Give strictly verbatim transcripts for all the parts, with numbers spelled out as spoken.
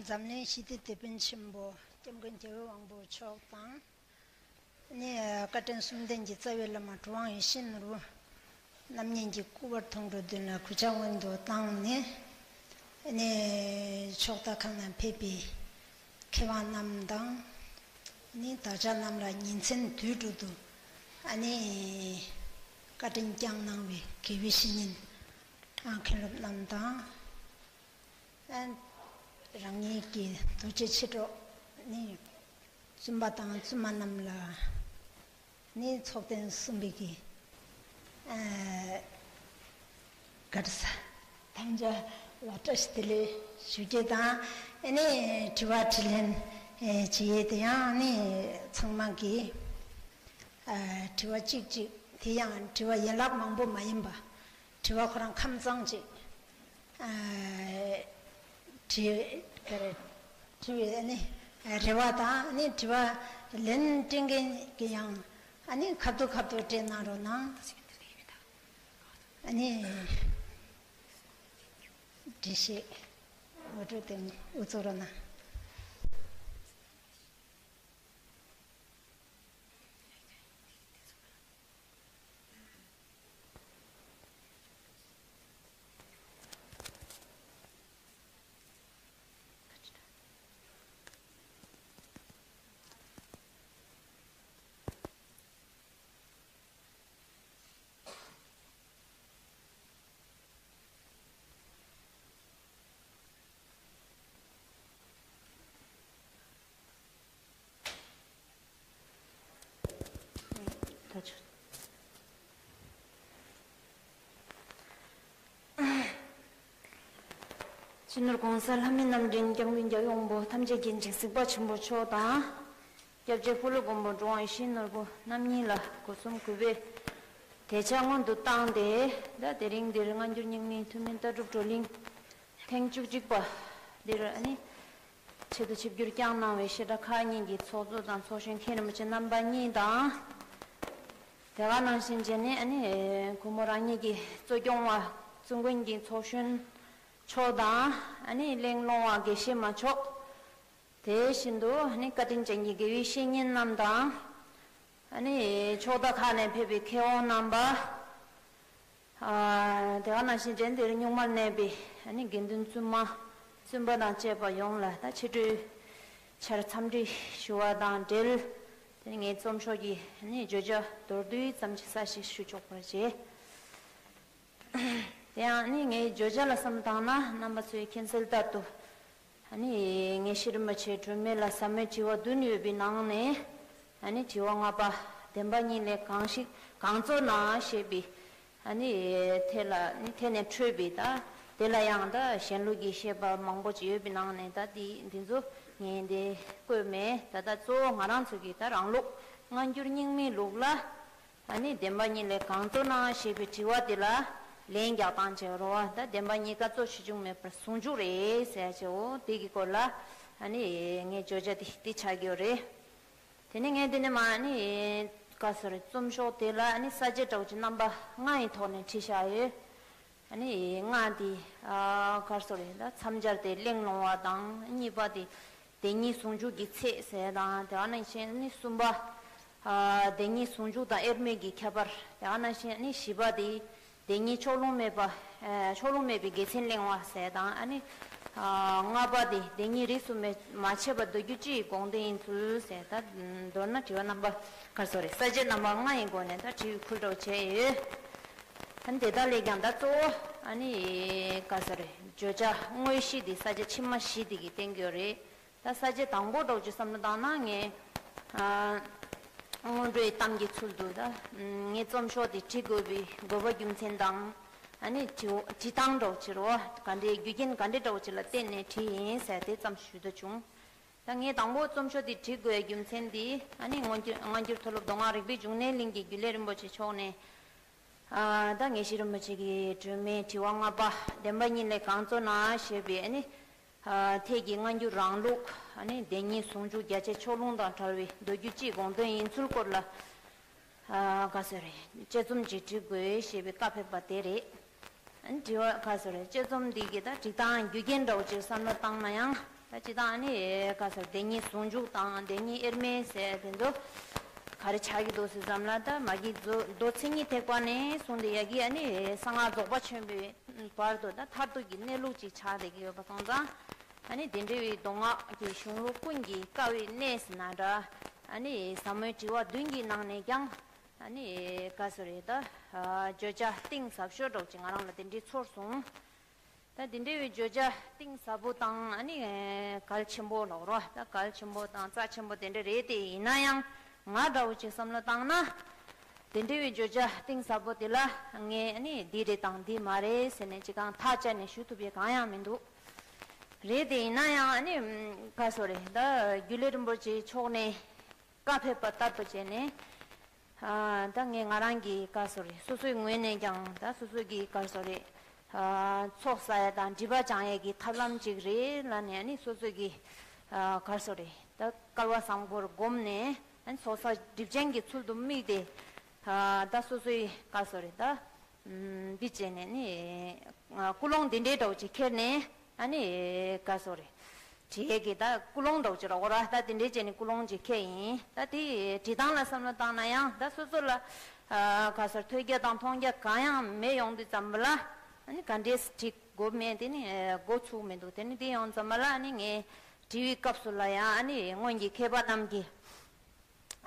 འཛམ་གླིང་ཞི་བདེ་དེད་དཔོན་ཆེན་པོ་སྐྱབས་མགོན་རྒྱལ་བའི་དབང་པོ་མཆོག་དང་། ནི་བཀའ་དྲིན་གསུམ་ལྡན་གྱི་རྩ་བའི་བླ་མ་གྲུབ་དབང་ཡེ་ཤེས་ནོར་བུ་རྣམ་གཉིས་ཀྱི་སྐུ་པར་མཐོང་གྲོལ་མདུན་ལ་གུས་ཕྱག་སྔོན་དུ་བཏང་ནས། ནི་ཕྱོགས་མཐའ་ཁག་ནས་ཕེབས་པའི་མཁས་དབང་རྣམས་དང་། ནི་བདག་ཅག་རྣམས་ལ་ཉིན་མཚན་དུས་དྲུག་ཏུ་ཨ་ནི་བཀའ་དྲིན་བསྐྱངས་གནང་བའི་དགེ་བའི་བཤེས་གཉེན་མཁན་སློབ་རྣམས་དང་། རང་ཉིད་ཀྱི་རྡོ་རྗེ་མཆེད་གྲོགས་ནི་བཙུན་པ་དང་བཙུན་མ་རྣམས་ལ་ནི་ཚོགས་རྟེན་གསུམ་པའི་གི་ཨ་གར་ས་ཐམས་ཅད་ལ་བཀྲ་ཤིས་བདེ་ལེགས་ཞུ་རྒྱུ་དང་། ཨ་ནི་དྲི་བ་དྲིས་ལན་ཨེ་བྱེད་ཡས་དེ་ཡང་ནི་ཚང་མ་གི་ཨ་དྲི་བ་གཅིག་གཅིག་དེ་ཡང་དྲི་བ་ཡན་ལག་མང་པོ་མ་ཡིན་པ། དྲི་བ་ཁོ་རང་ཁམས་གཙང་ཅིག་ཨ་དྲི་ག་རེ་དྲི་བའི་ཨ་ནི་རེ་བ་དང་ཨ་ནི་དྲི་བ་ལན་སྤྲད་མཁན་གྱི་ཡང་ཨ་ནི་ཁ་ཐུག་ཁ་ཐུག་སྤྲད་གནང་རོགས་གནང་། ཨ་ནི་འགྲེལ་བཤད་ངོ་སྤྲོད་དེ་ནི་དབུ་བཙུགས་རོགས་གནང་། ད་ཆོག་སྤྱི་ནོར་༸གོང་ས་ལྷ་མི་རྣམ་འདྲེན་༸སྐྱབས་མགོན་རྒྱལ་བའི་དབང་པོ་ཐམས་ཅད་མཁྱེན་ཅིང་གཟིགས་པ་ཆེན་པོ་མཆོག་དང་། སྐྱབས་རྗེ་ཕོ་ལོ་མགོན་པོ་གྲུབ་དབང་ཡེ་ཤེས་ནོར་བུ་རྣམ་གཉིས་ལ་སྒོ་གསུམ་གུས་པས་དད་ཕྱག་སྔོན་དུ་བཏང་སྟེ། ད་དེ་རིང་འདིར་སྔ་འགྱུར་རྙིང་མའི་ཐུན་མིན་ལྟ་གྲུབ་བགྲོ་གླེང་ཐེངས་བཅུ་གཅིག་པ་འདིར་ཨ་ནི་ཆེད་དུ་ཆིབས་བསྒྱུར་བསྐྱངས་གནང་བའི་བཤད་གྲྭ་ཁག་གཉིས་ཀྱི་ཚོགས་གཙོ་དང་ཚོགས་གཞོན་མཁན་རིན་པོ་ཆེ་རྣམ་པ་གཉིས་དང་། དེ་ག་ནང་བཞིན་བྱས་ནས་ཨ་ནི་གུས་མོ་རང་ཉིད་ཀྱི་གཙོ་སྐྱོང་བ་གཙོ་མགོན་གྱི་ཚོགས་གཞོན་མཆོག་དང་། ཨ་ནི་གླེང་སློང་བ་དགེ་བཤེས་མ་མཆོག་དེ་བཞིན་དུ་ཨ་ནི་བཀའ་དྲིན་ཅན་གྱི་དགེ་བའི་བཤེས་གཉེན་རྣམས་དང་། ཨ་ནི་ཕྱོགས་མཐའ་ཁག་ནས་ཕེབས་པའི་མཁས་དབང་རྣམ་པ། ཨ་དེ་ག་ནང་བཞིན་འགྲན་འདིར་གཉུག་མར་གནས་པའི་ཨ་ནི་དགེ་འདུན་བཙུན་མ་བཙུན་པ་དང་བཅས་པ་ཡོངས་ལ་ད་ཕྱི་དྲོའི་ཆར་འཚམས་འདྲི་ཞུ་བ་དང་འབྲེལ། དེ་ནི་ངའི་རྩོམ་ཤོག་གི་ཨ་ནི་བརྗོད་བྱ་མདོར་བསྡུས་ཙམ་ཞིག་གསལ་བཤད་ཞུ་ཆོག་པར་བྱེད། དེ་ཡང་ནི་ངའི་བརྗོད་བྱ་ལ་བསམ་བློ་བཏང་ན། རྣམ་པ་ཚོས་མཁྱེན་གསལ་ལྟར་དུ། ཨ་ནི་དངོས་གཞི་རིན་པོ་ཆེ་སྒྲོན་མེ་ལ་ཟབ་མོའི་དྲི་བ་བདུན་ཡོད་པའི་ནང་ནས། ཨ་ནི་དྲི་བ་ལྔ་པ། བདེན་པ་གཉིས་ལས་གང་ཞིག་གང་རྩོད་ན་ཞེས་པའི། ཨ་ནི་དེ་ལ་ནི་དེ་ནས་འཕྲོས་པའི་ད་དེ་ལ་ཡང་ད་གཞན་ལུགས་ཀྱི་བཤད་པ་མང་པོ་ཅིག་ཡོད་པའི་ནང་ནས། ད་འདི་འདི་ཚོ་ངས་འདི་བཀོད་མེད། ད་ད་གཙོ་བོ་ང་རང་ཚོ་གི་ད་རང་ལུགས་སྔ་འགྱུར་རྙིང་མའི་ལུགས་ལ། ཨ་ནི་བདེན་པ་གཉིས་ལས་གང་རྩོད་ན་ཞེས་པའི་དྲི་བ་དེ་ལ་ལན་རྒྱག་སྟངས་བྱེད་རོགས། ད་བདེན་པ་གཉིས་ཀ་རྩོད་ཆེ་ཆུང་མེད་པར་ཟུང་འཇུག་རེད་ཟེར་བྱའོ། དེ་གི་སྐོར་ལ་ཨ་ནི་ངའི་བརྗོད་བྱ་དེ་དེ་ཆགས་ཀྱི་ཡོད་རེད། དེ་ནས་ངས་འདི་ནས་མ་ཨ་ནི་ག་ཟེར་རྩོམ་ཤོག་དེ་ལ་ཨ་ནི་ས་བཅད་འདྲ་བོ་ཅིག་རྣམ་པ་ལྔ་ཡི་ཐོག་ནས་བྲིས་བཞག་ཡོད། ཨ་ནི་ལྔ་དེ་ཨ་ག་རེ་ཟེར་རེད། ད་མཚམས་སྦྱར་ཏེ་གླེང་སློང་བ་དང་། གཉིས་པ་དེ་བདེན་གཉིས་ཟུང་འཇུག་གི་ཚད་ཟེར་དང་། དེ་ག་ནང་བཞིན་ཨ་ནི་གསུམ་པ་ཨ་བདེན་གཉིས་ཟུང་འཇུག་དང་དབྱེར་མེད་ཀྱི་ཁྱད་པར། དེ་ག་ནང་བཞིན་ཨ་ནི་བཞི་པ་དེ་བདེན་གཉིས་ཕྱོགས་ལྷུང་མེད་པ། ཨ་ཕྱོགས་ལྷུང་མེད་པའི་དགེ་མཚན་གླེང་བ་ཟེར་དང་། ཨ་ནི་ཨ་ལྔ་པ་དེ་བདེན་གཉིས་རིས་སུ་མེད་མ་ཕྱེ་བར་འདོད་རྒྱུ་སྤྱི་ཡི་དགོངས་དོན་ཡིན་ཚུལ་ཟེར། ད་མདོར་ན་དྲི་བ་རྣམ་པ་ག་རེ་ཟེར་རེད། ས་བཅད་རྣམ་པ་ལྔ་ཡི་སྒོ་ནས་ད་དྲི་བའི་ཁུལ་འདྲ་བོ་བྱས་ཡོད། ཨ་ནི་དེ་དག་ལས་ཀྱང་ད་གཙོ་བོ་ཨ་ནི་ག་རེ་ཟེར་རེད། བརྗོད་བྱ་དངོས་གཞི་དེ་ས་བཅད་ཕྱི་མ་བཞི་དེ་གིས་བསྟན་གྱི་ཡོད་རེད། ད་ས་བཅད་དང་པོ་འདྲ་བོ་ཅིག་བསམ་བློ་བཏང་ན། ངས་ཨ་སྔོན་འགྲོའི་གཏམ་གྱི་ཚུལ་དུ། ད་ངས་རྩོམ་ཤོག་དེ་བྲི་དགོས་པའི་དགོས་པ་རྒྱུ་མཚན་དང་། ཨ་ནི་བྲི་བྲི་སྟངས་འདྲ་བོ་ཅིག་རེད་བ། ག་འདྲའི་རྒྱུ་རྐྱེན་ག་འདྲ་འདྲ་བོ་ཅིག་ལ་བརྟེན་ནས་བྲིས་ཡིན་ཟེར་དེ་ཙམ་ཞུ་འདོད་བྱུང་། ད་ངས་དང་པོ་རྩོམ་ཤོག་འདི་བྲི་དགོས་རྒྱུ་མཚན་འདི། ཨ་ནི་སྔོན་འགྱུར་སྔ་འགྱུར་མཐོ་སློབ་མདོ་སྔགས་རིག་པའི་འབྱུང་གནས་གླིང་གི་རྒྱུན་ལས་རིན་པོ་ཆེ་མཆོག་ནས། ཨ་ད་དངོས་གཞི་རིན་པོ་ཆེ་གི་སྒྲོན་མེའི་དྲི་བ་ལྔ་པ། བདེན་པ་གཉིས་ལས་གང་རྩོད་ན་ཞེས་པའི་ཨ་ནི་ཨ་ཐད་ཀྱི་སྔ་འགྱུར་རང་ལུགས། ཨ་ནི་བདེན་གཉིས་ཟུང་འཇུག་རྒྱ་ཆེ་ཕྱོགས་ལྷུང་དང་བྲལ་བའི་འདོད་རྒྱུ་སྤྱིའི་དགོངས་དོན་ཡིན་ཚུལ་སྐོར་ལ། ཨ་ག་ཟེར་རེད། དཔྱད་རྩོམ་ཅིག་འབྲི་དགོས་ཞེས་པའི་བཀའ་ཕེབས་པ་དེ་རེད། ཨ་ནི་དྲི་བ་ག་ཟེར་རེད། དཔྱད་རྩོམ་འདི་གི་ད་འབྲི་སྟངས་རྒྱུ་རྐྱེན་འདྲ་བོ་ཅིག་བསམ་བློ་བཏང་ན་ཡང་ ད་སྤྱིར་བཏང་ཨ་ནི་ག་ཟེར་བདེན་གཉིས་ཟུང་འཇུག་དང་བདེན་གཉིས་དབྱེར་མེད་ཟེར་དེ་ཚོ་ག་རེ་ཆགས་ཀྱི་འདུག་ཟེར་ཙམ་ལ། ད་མ་གི་མདོ་མདོ་མཚན་ཉིད་ཐེག་པ་ནས་བཟུང་སྟེ་ཡ་གི་ཨ་ནི་གསང་སྔགས་རྫོགས་པ་ཆེན་པོའི་བར་དུ་ད་མཐར་ཐུག་གི་གནས་ལུགས་ཅིག་ཆགས་བསྡད་ཀྱི་ཡོད་པ་སོང་ཙང་། ཨ་ནི་དེ་འདྲ་བའི་མདོ་སྔགས་ཀྱི་གཞུང་ལུགས་ཀུན་གྱི་དཀའ་བའི་གནད་ཟེར་ན་འདྲ། ཨ་ནི་ཟབ་མོའི་དྲི་བ་བདུན་གྱི་ནང་ནས་ཀྱང་ཨ་ནི་ག་ཟེར་རེད། ད་བརྗོད་བྱ་གཏིང་ཟབ་ཤོས་འདྲ་བོ་ཅིག་ང་རང་ལ་དེ་འདྲའི་ཚོར་སོང་། ད་དེ་འདྲ་བའི་བརྗོད་བྱ་གཏིང་ཟབ་པོ་དང་ཨ་ནི་གལ་ཆེན་པོ་ལོག་རོ། ད་གལ་ཆེན་པོ་དང་རྩ་ཆེན་པོ་དེ་འདྲ་རེད་དེ། ཡིན་ན་ཡང་ང་འདྲ་བོ་ཅིག་བསམ་བློ་བཏང་ན། དེ་འདྲ་བའི་བརྗོད་བྱ་གཏིང་ཟབ་པོ་དེ་ལ་ངས་ཨ་ནི་འདི་རེད་དང་འདི་མ་རེད་ཟེར་ནས་ཅི་གང་ཐག་བཅད་ནས་ཞུ་ཐུབ་པའི་གང་ཡང་མི་འདུག་རེད་དེ། ཡིན་ན་ཡང་ཨ་ནི་ག་ཟེར་རེད། ད་རྒྱུད་ལས་རིན་པོ་ཆེའི་ཕྱོགས་ནས་བཀའ་ཕེབས་པ་ལྟར་དུ་བྱས་ནས། ཨ། ད་ངས་ང་རང་གི་ག་ཟེར་རེད། སོ་སོའི་ངོས་ནས་ཀྱང་ད་སོ་སོ་གི་ག་ཟེར་རེད། ཨ། ཚོགས་བསགས་ཡ་དང་སྒྲིབ་པ་སྦྱང་ཡ་གི་ཐབས་ལམ་ཅིག་རེད་ལབ་ནས་ཨ་ནི་སོ་སོ་གི་ཨ། ག་ཟེར་རེད། ད་སྐལ་བ་བཟང་པོར་བསྒོམས་ནས་ཨ་ནི་ཚོགས་བསགས་སྒྲིབ་སྦྱང་གི་ཚུལ་དུ་དམིགས་ཏེ། ཨ། ད་སོ་སོའི་ག་ཟེར་རེད། ད་ཨམ། འདི་བྱས་ནས་ནི་ཨ། ཀུན་སློང་འདི་འདྲའི་འདྲ་བོ་ཅིག་ཁྱེར་ནས། ཨ་ནི་ག་ཟེར་རེད། བྲིས་ཡས་ཀྱི་ད་ཀུན་སློང་འདྲ་བོ་ཅིག་རོགས་ར། ད་དེ་འདྲའི་བྱས་ནས་ཀུན་སློང་ཅིག་ཁྱེར་ཡིན། ད་དེ་བྲིས་སྟངས་ལ་བསམ་བློ་བཏང་ན་ཡང་ད་སོ་སོ་ལ་ཨ། ག་ཟེར་ཐོས་རྒྱ་དང་མཐོང་རྒྱ་གང་ཡང་མེད་ཡོང་དུས་ཙམ་པ་ལ། ཨ་ནི་ག་འདྲས་བྲིས་དགོས་མེད་དེ་ནི་འགོ་ཚུགས་མི་འདུག་དེ་ནི་དེ་ཡོང་ཙམ་པ་ལ་ཨ་ནི་ངས་བྲིས་པའི་སྐབས་སུ་ལ་ཡང་ཨ་ནི་སྔོན་གྱི་མཁས་པ་རྣམས་ཀྱིས།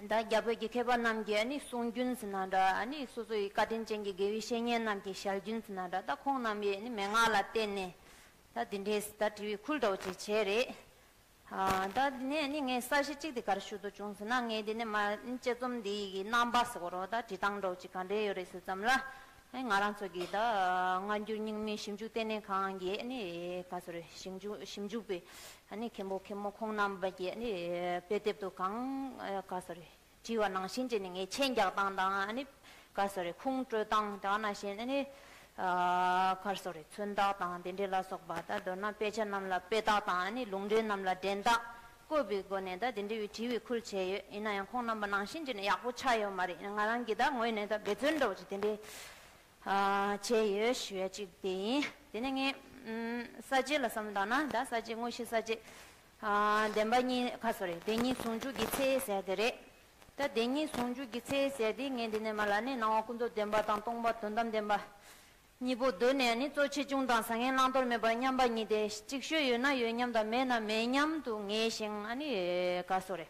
ད་རྒྱ་བོད་ཀྱི་མཁས་པ་རྣམས་ཀྱིས་ཨ་ནི་གསུང་རྒྱུན་ཟེར་ན་འདྲ། ཨ་ནི་སོ་སོ་ཡི་བཀའ་དྲིན་ཅན་གྱི་དགེ་བའི་བཤེས་གཉེན་རྣམས་ཀྱི་ཞལ་རྒྱུན་ཟེར་ན་འདྲ། ད་ཁོང་རྣམ་པས་ཨ་ནི་མན་ངག་ལ་བརྟེན་ནས་ད་དེ་འདྲའི་ད་དྲི་བའི་ཁུལ་འདྲ་བོ་ཅིག་བྱས་རེད། ཨ། ད་དེ་ནས་ཨ་ནི་ངས་གསར་བཤད་གཅིག་དེ་ག་རེ་ཞུ་འདོད་བྱུང་ཟེར་ན། ངས་དེ་ནས་མ་དཔྱད་རྩོམ་འདི་ཡི་གི་རྣམ་པ་ཟེར་དགོས་རེད། ད་བྲིས་སྟངས་འདྲ་བོ་ཅིག་ག་འདྲས་ཡོད་རེད་ཟེར་ཙམ་ལ། ཨ་ནི་ང་རང་ཚོ་གི་ད་སྔ་འགྱུར་རྙིང་མའི་ཞིབ་འཇུག་ལྟེ་གནས་ཁང་གི་ཨ་ནི་ག་ཟེར་རེད། ཞིབ་འཇུག་ཞིབ་འཇུག་པའི་ཨ་ནི་མཁན་པོ་མཁན་མོ་ཁོང་རྣམ་པ་གིས་ཨ་ནི་དཔེ་དེབ་ཏུ་གང་ག་ཟེར་རེད། བྲིས་པ་ནང་བཞིན་བྱས་ནས་ངས་མཆན་རྒྱག་སྟངས་དང་། ཨ་ནི་ག་ཟེར་རེད། ཁུངས་སྤྲོད་སྟངས་དེ་ག་ནང་བཞིན། ཨ་ནི་ག་ཟེར་རེད། མཚོན་རྟགས་དང་དེ་འདྲས་ལ་སོགས་པ། ད་མདོར་ན་དཔེ་ཆ་རྣམས་ལ་དཔེ་རྟགས་དང་། ཨ་ནི་ལུང་འདྲེན་རྣམས་ལ་འདྲེན་རྟགས་བཀོད་པའི་སྒོ་ནས་ད་དེ་འདྲ་བའི་བྲིས་པའི་ཁུལ་བྱས་ཡོད། ཡིན་ན་ཡང་ཁོང་རྣམ་པ་ནང་བཞིན་བྱས་ནས་ཡག་པོ་ཆགས་ཡོད་མ་རེད། ང་རང་གི་ད་ངོས་ནས་ད་འབད་བརྩོན་འདྲ་བོ་ཅིག་དེ་འདྲས། ཨ། བྱས་ཡོད་ཞུ་ཡ་གཅིག་དེ་ཡིན། དེ་ནས་ངས་ཨམ། ས་བཅད་ལ་བསམ་བཏང་ན། ད་ས་བཅད་དངོས་གཞི་ས་བཅད། ཨ། བདེན་པ་གཉིས་ག་ཟེར་རེད། བདེན་གཉིས་ཟུང་འཇུག་གི་ཚེ་ཟེར་དེ་རེད། ད་བདེན་གཉིས་ཟུང་འཇུག་གི་ཚེ་ཟེར་དེ་ངས་འདི་ནས་མར་ལ་ནི་སྣང་བ་ཀུན་རྫོབ་བདེན་པ་དང་སྟོང་པ་དོན་དམ་བདེན་པ་གཉིས་པོ་བསྡུས་ནས་ནི་གཙོ་ཆེ་ཆུང་དང་བཟང་ངན་བླང་དོར་མེད་པར་མཉམ་པ་ཉིད་དེ། ཅིག་ཤོས་ཡོད་ན་ཡོད་མཉམ་དང་མེད་ན་མེད་མཉམ་དུ་ངེས་ཤིང་། ཨ་ནི་ག་ཟེར་རེད།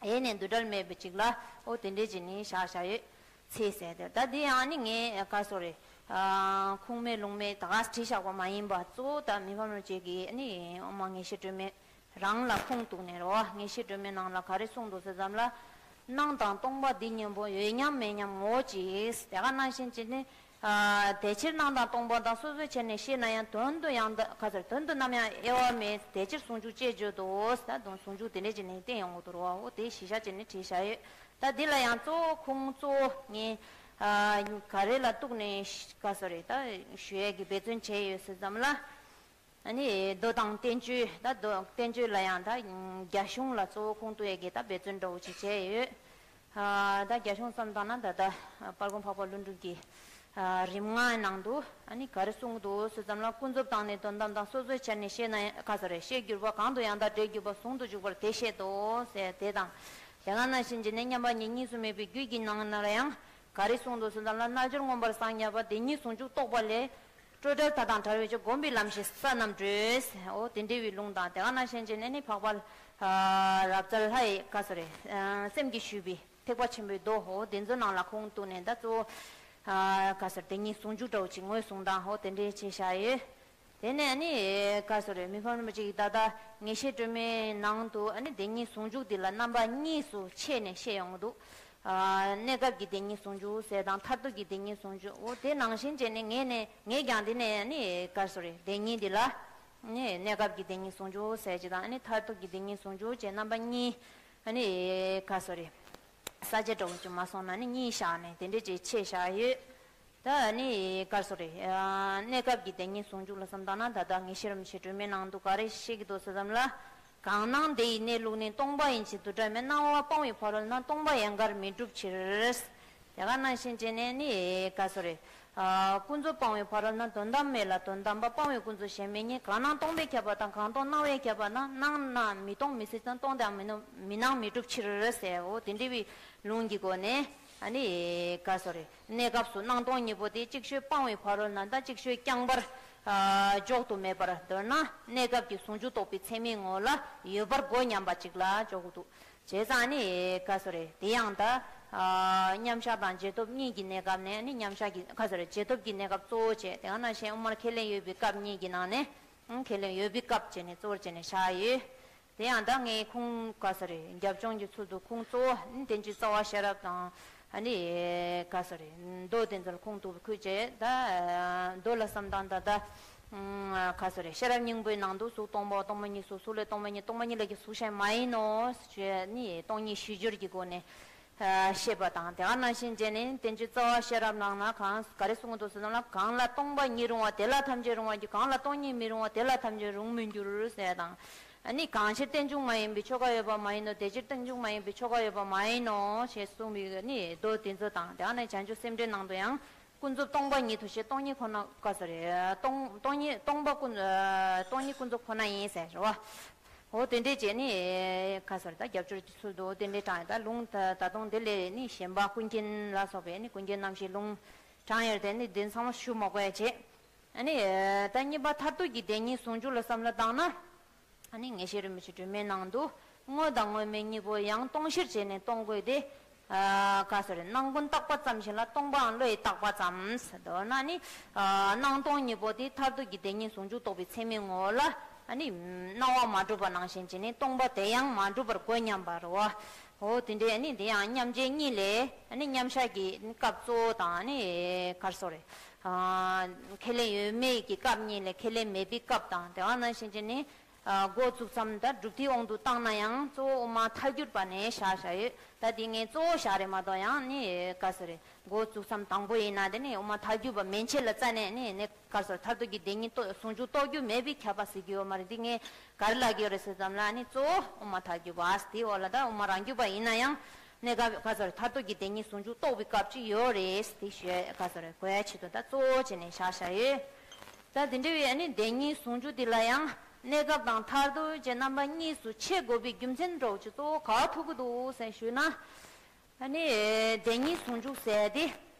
ཡེ་ནས་འདུ་འབྲལ་མེད་པའི་ཅིག་ལ། ཨོ་དེ་འདྲས་ཅིག་ནི་བཞག་བཞག་ཡོད། ཚེ་ཟེར་དེ། ད་འདི་ཡང་ནི་ངས་ག་ཟེར་རེད། ཨ། ཁུངས་མེད་ལུང་མེད་ད་ག་བྲིས་བཞག་པ་མ་ཡིན་པ། གཙོ་བོ་ད་མི་ཕམ་རིན་པོ་ཆེ་གིས་ནི་ཨོ་མ་ངེས་ཤེས་སྒྲོན་མེ་རང་ལ་ཁུངས་གཏུགས་ནས་རེད་བ། ངེས་ཤེས་སྒྲོན་མེའི་ནང་ལ་ག་རེ་གསུངས་འདུག་ཟེར་ཙམ་ལ། སྣང་དང་སྟོང་པ་འདི་གཉིས་པོ་ཡོད་མཉམ་མེད་མཉམ་ངོ་ཅིག་དེ་ག་ནང་བཞིན་བྱས་ནས། ཨ། དེ་ཕྱིར་སྣང་དང་སྟོང་པ་དང་སོ་སོའི་ཆ་ནས་ཤེས་ན་ཡང་དོན་དུ་ཡང་ད་ག་ཟེར། དོན་དུ་ནམ་ཡང་དབྱེ་བ་མེད། དེ་ཕྱིར་ཟུང་འཇུག་ཅེས་བརྗོད་དོ། ད་དོན་ཟུང་འཇུག་དེ་འདྲས་བྱས་ནས་བསྟན་ཡོང་གི་འདུག་རོ། འོ་དེ་གཞི་བཞག་བྱས་ནས་བྲིས་བཞག་ཡོད། ད་འདི་ལ་ཡང་གཙོ་བོ་ཁུངས་གཙོ་བོ་ངས་ཨ། ག་རེ་ལ་གཏུགས་ནས་ག་ཟེར་རེད། ད་ཞུ་ཡས་ཀྱི་འབད་བརྩོན་བྱས་ཡོད་ཟེར་ཙམ་ལ། ཨ་ནི་མདོ་དང་བསྟན་བཅོས། ད་མདོ་བསྟན་བཅོས་ལ་ཡང་ད་རྒྱ་གཞུང་ལ་གཙོ་བོ་ཁུངས་གཏུགས་ཡས་ཀྱི་ད་འབད་བརྩོན་འདྲ་བོ་ཅིག་བྱས་ཡོད། ཨ། ད་རྒྱ་གཞུང་བསམ་བཏང་ན་ད་ལྟ་དཔལ་མགོན་འཕགས་པ་ཀླུ་སྒྲུབ་ཀྱི་ཨ། རིམ་ལྔའི་ནང་དུ་ཨ་ནི་ག་རེ་གསུངས་འདུག་ཟེར་ཙམ་ལ། ཀུན་རྫོབ་དང་ནི་དོན་དམ་དང་། སོ་སོའི་ཆ་ནས་ཤེས་ན་ཡང་ག་ཟེར་རེད། ཤེས་གྱུར་པ་གང་དུ་ཡང་དག་འབྲེལ་གྱུར་པ་ཟུང་དུ་འཇུག་པར་དེ་བཤད་དོ་ཟེར་དེ་དང་། དེ་ག་ནང་བཞིན་བྱས་ནས་མཉམ་པ་ཉིད་གཉིས་སུ་མེད་པའི་རྒྱུད་ཀྱི་ནང་ན་ཡང་ག་རེ་གསུངས་འདུག་ཟེར་ཙམ་ལ། རྣལ་འབྱོར་མངོན་པར་སངས་རྒྱས་པ་བདེན་གཉིས་ཟུང་འཇུག་རྟོགས་པ་ལས། སྤྲོས་བྲལ་མཐའ་དང་བྲལ་བའི་ཆོས། བསྒོམ་པའི་ལམ་ཞེས་ས་རྣམས་བགྲོད། འོ་དེ་འདྲ་བའི་ལུང་དང་། དེ་ག་ནང་བཞིན་བྱས་ནས་ནི་འཕགས་པ་ཨ། རབ་རྩལ་ལྷ་ཡི་ག་ཟེར་རེད། ཨ། སེམས་ཀྱིས་ཞུས་པའི་ཐེག་པ་ཆེན་པོའི་མདོ། འོ་དེ་ཚོའི་ནང་ལ་ཁུངས་གཏུགས་ནས་ད་གཙོ་བོ་ཨ། ག་ཟེར། བདེན་གཉིས་ཟུང་འཇུག་འདྲ་བོ་ཅིག་ངོས་བཟུང་དང་། འོ་དེ་འདྲའི་ཆེ་བཞག་ཡོད། དེ་ནས་ཨ་ནི་ག་ཟེར་རེད། མི་ཕམ་རིན་པོ་ཆེ་གིས་ད་ལྟ་ངེས་ཤེས་སྒྲོན་མེའི་ནང་དུ་ཨ་ནི་བདེན་གཉིས་ཟུང་འཇུག་འདི་ལ་རྣམ་པ་གཉིས་སུ་ཕྱེ་ནས་བཤད་ཡོང་གི་འདུག་ཨ། གནས་སྐབས་ཀྱི་བདེན་གཉིས་ཟུང་འཇུག་ཟེར་དང་། མཐར་ཐུག་གི་བདེན་གཉིས་ཟུང་འཇུག་འོ་དེ་ནང་བཞིན་བྱས་ནས་ངས་ནས་ངས་ཀྱང་འདི་ནས་ཨ་ནི་ག་ཟེར་རེད། བདེན་གཉིས་འདི་ལ་ནི་གནས་སྐབས་ཀྱི་བདེན་གཉིས་ཟུང་འཇུག་ཟེར་གྱི་དང་། ཨ་ནི་མཐར་ཐུག་གི་བདེན་གཉིས་ཟུང་འཇུག་བྱས་རྣམ་པ་གཉིས། ཨ་ནི་ག་ཟེར་རེད། ས་བཅད་འདྲ་བོ་ཅིག་མ་སོང་ན་ནི་གཉིས་བཞག་ནས་དེ་འདྲ་ཅིག་ཕྱེ་བཞག་ཡོད། ད་ཨ་ནི་ག་ཟེར་རེད། ཨ། གནས་སྐབས་ཀྱི་བདེན་གཉིས་ཟུང་འཇུག་ལ་བསམ་བཏང་ན། ད་ལྟ་ངེས་ཤེས་རིན་པོ་ཆེ་སྒྲོན་མེའི་ནང་དུ་ག་རེ་བཤད་ཀྱི་འདུག་ཟེར་ཙམ་ལ། གང་སྣང་དེ་ཡི་གནས་ལུགས་ནི། སྟོང་པ་ཡིན་ཕྱིར་འདུ་འབྲལ་མེད། སྣང་བ་སྤང་བའི་ཕ་རོལ་ན། སྟོང་པ་ཡན་གར་མི་འགྲུབ་ཕྱིར། དེ་ག་ནང་བཞིན་བྱས་ནས་ནི་ག་ཟེར་རེད། ཨ། ཀུན་རྫོབ་སྤང་བའི་ཕ་རོལ་ན། དོན་དམ་མེད་ལ་དོན་དམ་པ། སྤང་བའི་ཀུན་རྫོབ་གཞན་མེད་ཉིད། གང་སྣང་སྟོང་པས་ཁྱབ་པ་དང་། གང་སྟོང་སྣང་བས་ཁྱབ་པ་ན། སྣང་ན་མི་སྟོང་མི་སྲིད་ཅིང་། སྟོང་དང་མི་སྣང་མི་སྣང་མི་འགྲུབ་ཕྱིར་ཟེར། འོ་དེ་འདྲ་བའི་ལུང་གི་སྒོ་ནས། ཨ་ནི་ག་སོ་རེ། གནས་སྐབས་སུ་སྣང་སྟོང་གཉིས་པོ་དེ་གཅིག་ཤོས་སྤང་བའི་ཕ་རོལ་ན་དང་། གཅིག་ཤོས་རྐྱང་པར། ཨ། འཇོག་ཏུ་མེད་པར། མདོར་ན་གནས་སྐབས་ཀྱི་ཟུང་འཇུག་རྟོགས་པའི་ཚད་མའི་ངོ་ལ་ཡོད་པར་གོ་སྙམ་པ་ཅིག་ལ་འཇོག་གི་འདུག་བྱས་ཙང་ནི་ག་སོ་རེ། དེ་ཡང་ད། ཨ། མཉམ་བཞག་དང་རྗེས་ཐོབ་གཉིས་ཀྱི་གནས་སྐབས་ནས་ནི་མཉམ་བཞག་གི་ག་སོ་རེ། རྗེས་ཐོབ་ཀྱི་གནས་སྐབས་གཙོ་བོ་བྱས། དེ་ག་ནང་བཞིན་དབུ་མར་ཁས་ལེན་ཡོད་པའི་སྐབས་གཉིས་ཀྱི་ནང་ནས། ཨང་། ཁས་ལེན་ཡོད་པའི་སྐབས་བྱས་ནས་གཙོ་བོར་བྱས་ནས་བཞག་ཡོད། དེ་ཡང་ད་ངས་ཁུངས་ག་སོ་རེ། རྒྱབ་ལྗོངས་ཀྱི་ཚུལ་དུ་ཁུངས་གཙོ་བོ་ནི་བསྟན་བཅོས་རྩ་བ་ཤེས་རབ་དང་། ཨ་ནི་ག་སོ་རེ། མདོ་དེ་ཚོ་ལ་ཁུངས་གཏུགས་པའི་ཁུལ་བྱས། ད་མདོ་ལ་བསམ་སྟངས་ད་ད། ཨང་། ག་སོ་རེ། ཤེས་རབ་སྙིང་པོའི་ནང་དུ་གཟུགས་སྟོང་པའོ། སྟོང་པ་ཉིད་གཟུགས། གཟུགས་ལས་སྟོང་པ་ཉིད། སྟོང་པ་ཉིད་ལས་ཀྱང་གཟུགས་གཞན་མ་ཡིན་ནོ་ཞེས་ནི་སྟོང་ཉིད་བཤད་སྦྱོར་གྱི་སྒོ་ནས། ཨ། བཤད་པ་དང་། དེ་ག་ནང་བཞིན་བྱས་ནས་བསྟན་བཅོས་རྩ་བ་ཤེས་རབ་ནང་ན་གང་ག་རེ་གསུངས་འདུག་ཟེར་ན། གང་ལ་སྟོང་པ་ཉིད་རུང་བ། དེ་ལ་ཐམས་ཅད་རུང་བར་འགྱུར། གང་ལ་སྟོང་ཉིད་མི་རུང་བ། དེ་ལ་ཐམས་ཅད་རུང་མི་འགྱུར་ཟེར་དང་། ཨ་ནི་གང་ཕྱིར་རྟེན་འབྱུང་མ་ཡིན་པའི་ཆོས་འགའ་ཡོད་པ་མ་ཡིན་ནོ། དེ་ཕྱིར་རྟེན་འབྱུང་མ་ཡིན་པའི་ཆོས་འགའ་ཡོད་པ་མ་ཡིན་ནོ་ཞེས་གསུངས་པའི་ནི་མདོ་དེ་ཚོ་དང་། དེ་ག་ནས་བྱང་ཆུབ་སེམས་འགྲེལ་ནང་དུ་ཡང་། ཀུན་རྫོབ་སྟོང་པ་ཉིད་དུ་ཞེས། སྟོང་ཉིད་ཁོ་ན་ག་སོ་རེ། སྟོང་སྟོང་ཉིད་སྟོང་པ་ཀུན། ཨ། སྟོང་ཉིད་ཀུན་རྫོབ་ཁོ་ན་ཡིན་ཟེར་རོ། འོ་དེ་འདྲས་བྱས་ནི་ག་སོ་རེ། ད་རྒྱབ་སྐྱོར་གྱི་ཚུལ་དུ་དེ་འདྲས་དྲངས་ཡོད། ད་ལུང་ད་ད་དུང་དེ་ལས་ནི་གཞན་པ་ཀུན་མཁྱེན་ལ་སོགས་པའི་ནི་ཀུན་མཁྱེན་རྣམ་བཞིའི་ལུང་དྲངས་ཡོད་དེ་ནི་དེ་ཚང་མ་ཞུ་མ་དགོས་ཡ་བྱས། ཨ་ནི་ད་གཉིས་པ་མཐར་ཐུག་གི་བདེན་གཉིས་ཟུང་འཇུག་ལ་བསམ་བློ་བཏང་ན། ཨ་ནི་ངེས་ཤེས་རིན་པོ་ཆེ་སྒྲོན་མེའི་ནང་དུ། དངོས་དང་དངོས་མེད་གཉིས་པོ་ཡང་སྟོང་ཕྱིར་བྱས་ནས་སྟོང་དགོས་ཏེ། ཨ། ག་སོ་རེ། སྣང་ཀུན་བརྟགས་པ་ཙམ་ཞིག་ལ། སྟོང་པའང་བློ་ཡིས་བརྟགས་པ་ཙམ་ཟེར། མདོར་ན་ནི། ཨ། སྣང་སྟོང་གཉིས་པོ་དེ་མཐར་ཐུག་གི་བདེན་གཉིས་ཟུང་འཇུག་རྟོགས་པའི་ཚད་མའི་ངོ་བོ་ལ། ཨ་ནི་སྣང་བ་མ་གྲུབ་པ་ནང་བཞིན་བྱས་ནས་སྟོང་པ་དེ་ཡང་མ་གྲུབ་པར་གོ་སྙམ་པ་རེད་བ། འོ་དེ་འདྲའི་ཨ་ནི་དེ་ཡང་མཉམ་རྗེས་གཉིས་ལས། ཨ་ནི་མཉམ་བཞག་གི་སྐབས་གཙོ་བོ་དང་། ཨ་ནི་ག་སོ་རེ། ཨ། ཁས་ལེན་ཡོད་མེད་ཀྱི་སྐབས་གཉིས་ལས་ཁས་ལེན་མེད་པའི་སྐབས་དང་། དེ་ག་ནང་བཞིན་བྱས་ནས། ཨ། འགོ་བཙུགས་མཚམས་དང་སྒྲུབ་ཐིག་དབང་དུ་བཏང་ན་ཡང་གཙོ་བོ་དབུ་མ་ཐལ་འགྱུར་བ་ནས་བཞག་བཞག་ཡོད། ད་འདི་ངས་གཙོ་བོ་བཞག་རེད་མ་གཏོགས། ཡང་ནི་ག་སོ་རེ། འགོ་བཙུགས་མཚམས་དང་པོ་ཡིན་ན་དེ་ནི་དབུ་མ་ཐལ་འགྱུར་བ་མན་ཆད་ལ་རྩ་ནས་ནི་ནི་ག་སོ་རེ། མཐར་ཐུག་གི་བདེན་གཉིས་རྟོགས་ཟུང་འཇུག་རྟོགས་རྒྱུ་མེད་པའི་ཁྱབ་པ་ཟེར་རྒྱུ་ཡོད་མ་རེད། འདི་ངས་ག་རེ་ལབ་ཀྱི་ཡོད་རེད་ཟེར་ཙམ་ལ། ནི་གཙོ་བོ་དབུ་མ་ཐལ་འགྱུར་བ་དེའི་འོག་ལ། ད་དབུ་མ་རང་རྒྱུད་པ་ཡིན་ན་ཡང་གནས་སྐབས་ག་སོ་རེ། མཐར་ཐུག་གི་བདེན་གཉིས་ཟུང་འཇུག་རྟོགས་པའི་སྐབས་ཅིག་ཡོད་རེད། དེ་ཞུ་ཡ་ག་སོ་རེ། གོ་ཡ་ཆེད་དུ་ད་གཙོ་བོ་བྱས་ནས་བཞག་བཞག་ཡོད། ད་དེ་འདྲ་བའི་ཨ་ནི་བདེན་གཉིས་ཟུང་འཇུག་འདི་ལ་ཡང་གནས་སྐབས་དང་མཐར་ཐུག་བཅས་རྣམ་པ་གཉིས་སུ་ཕྱེ་དགོས་པའི་རྒྱུ་མཚན་འདྲ་བོ་ཅིག་གཙོ་བོ་ག་པར་ཐུག་གི་འདུག་ཟེར་ཞུས་ན། ཨ་ནི་བདེན་གཉིས་ཟུང་འཇུག་ཟེར་དེ།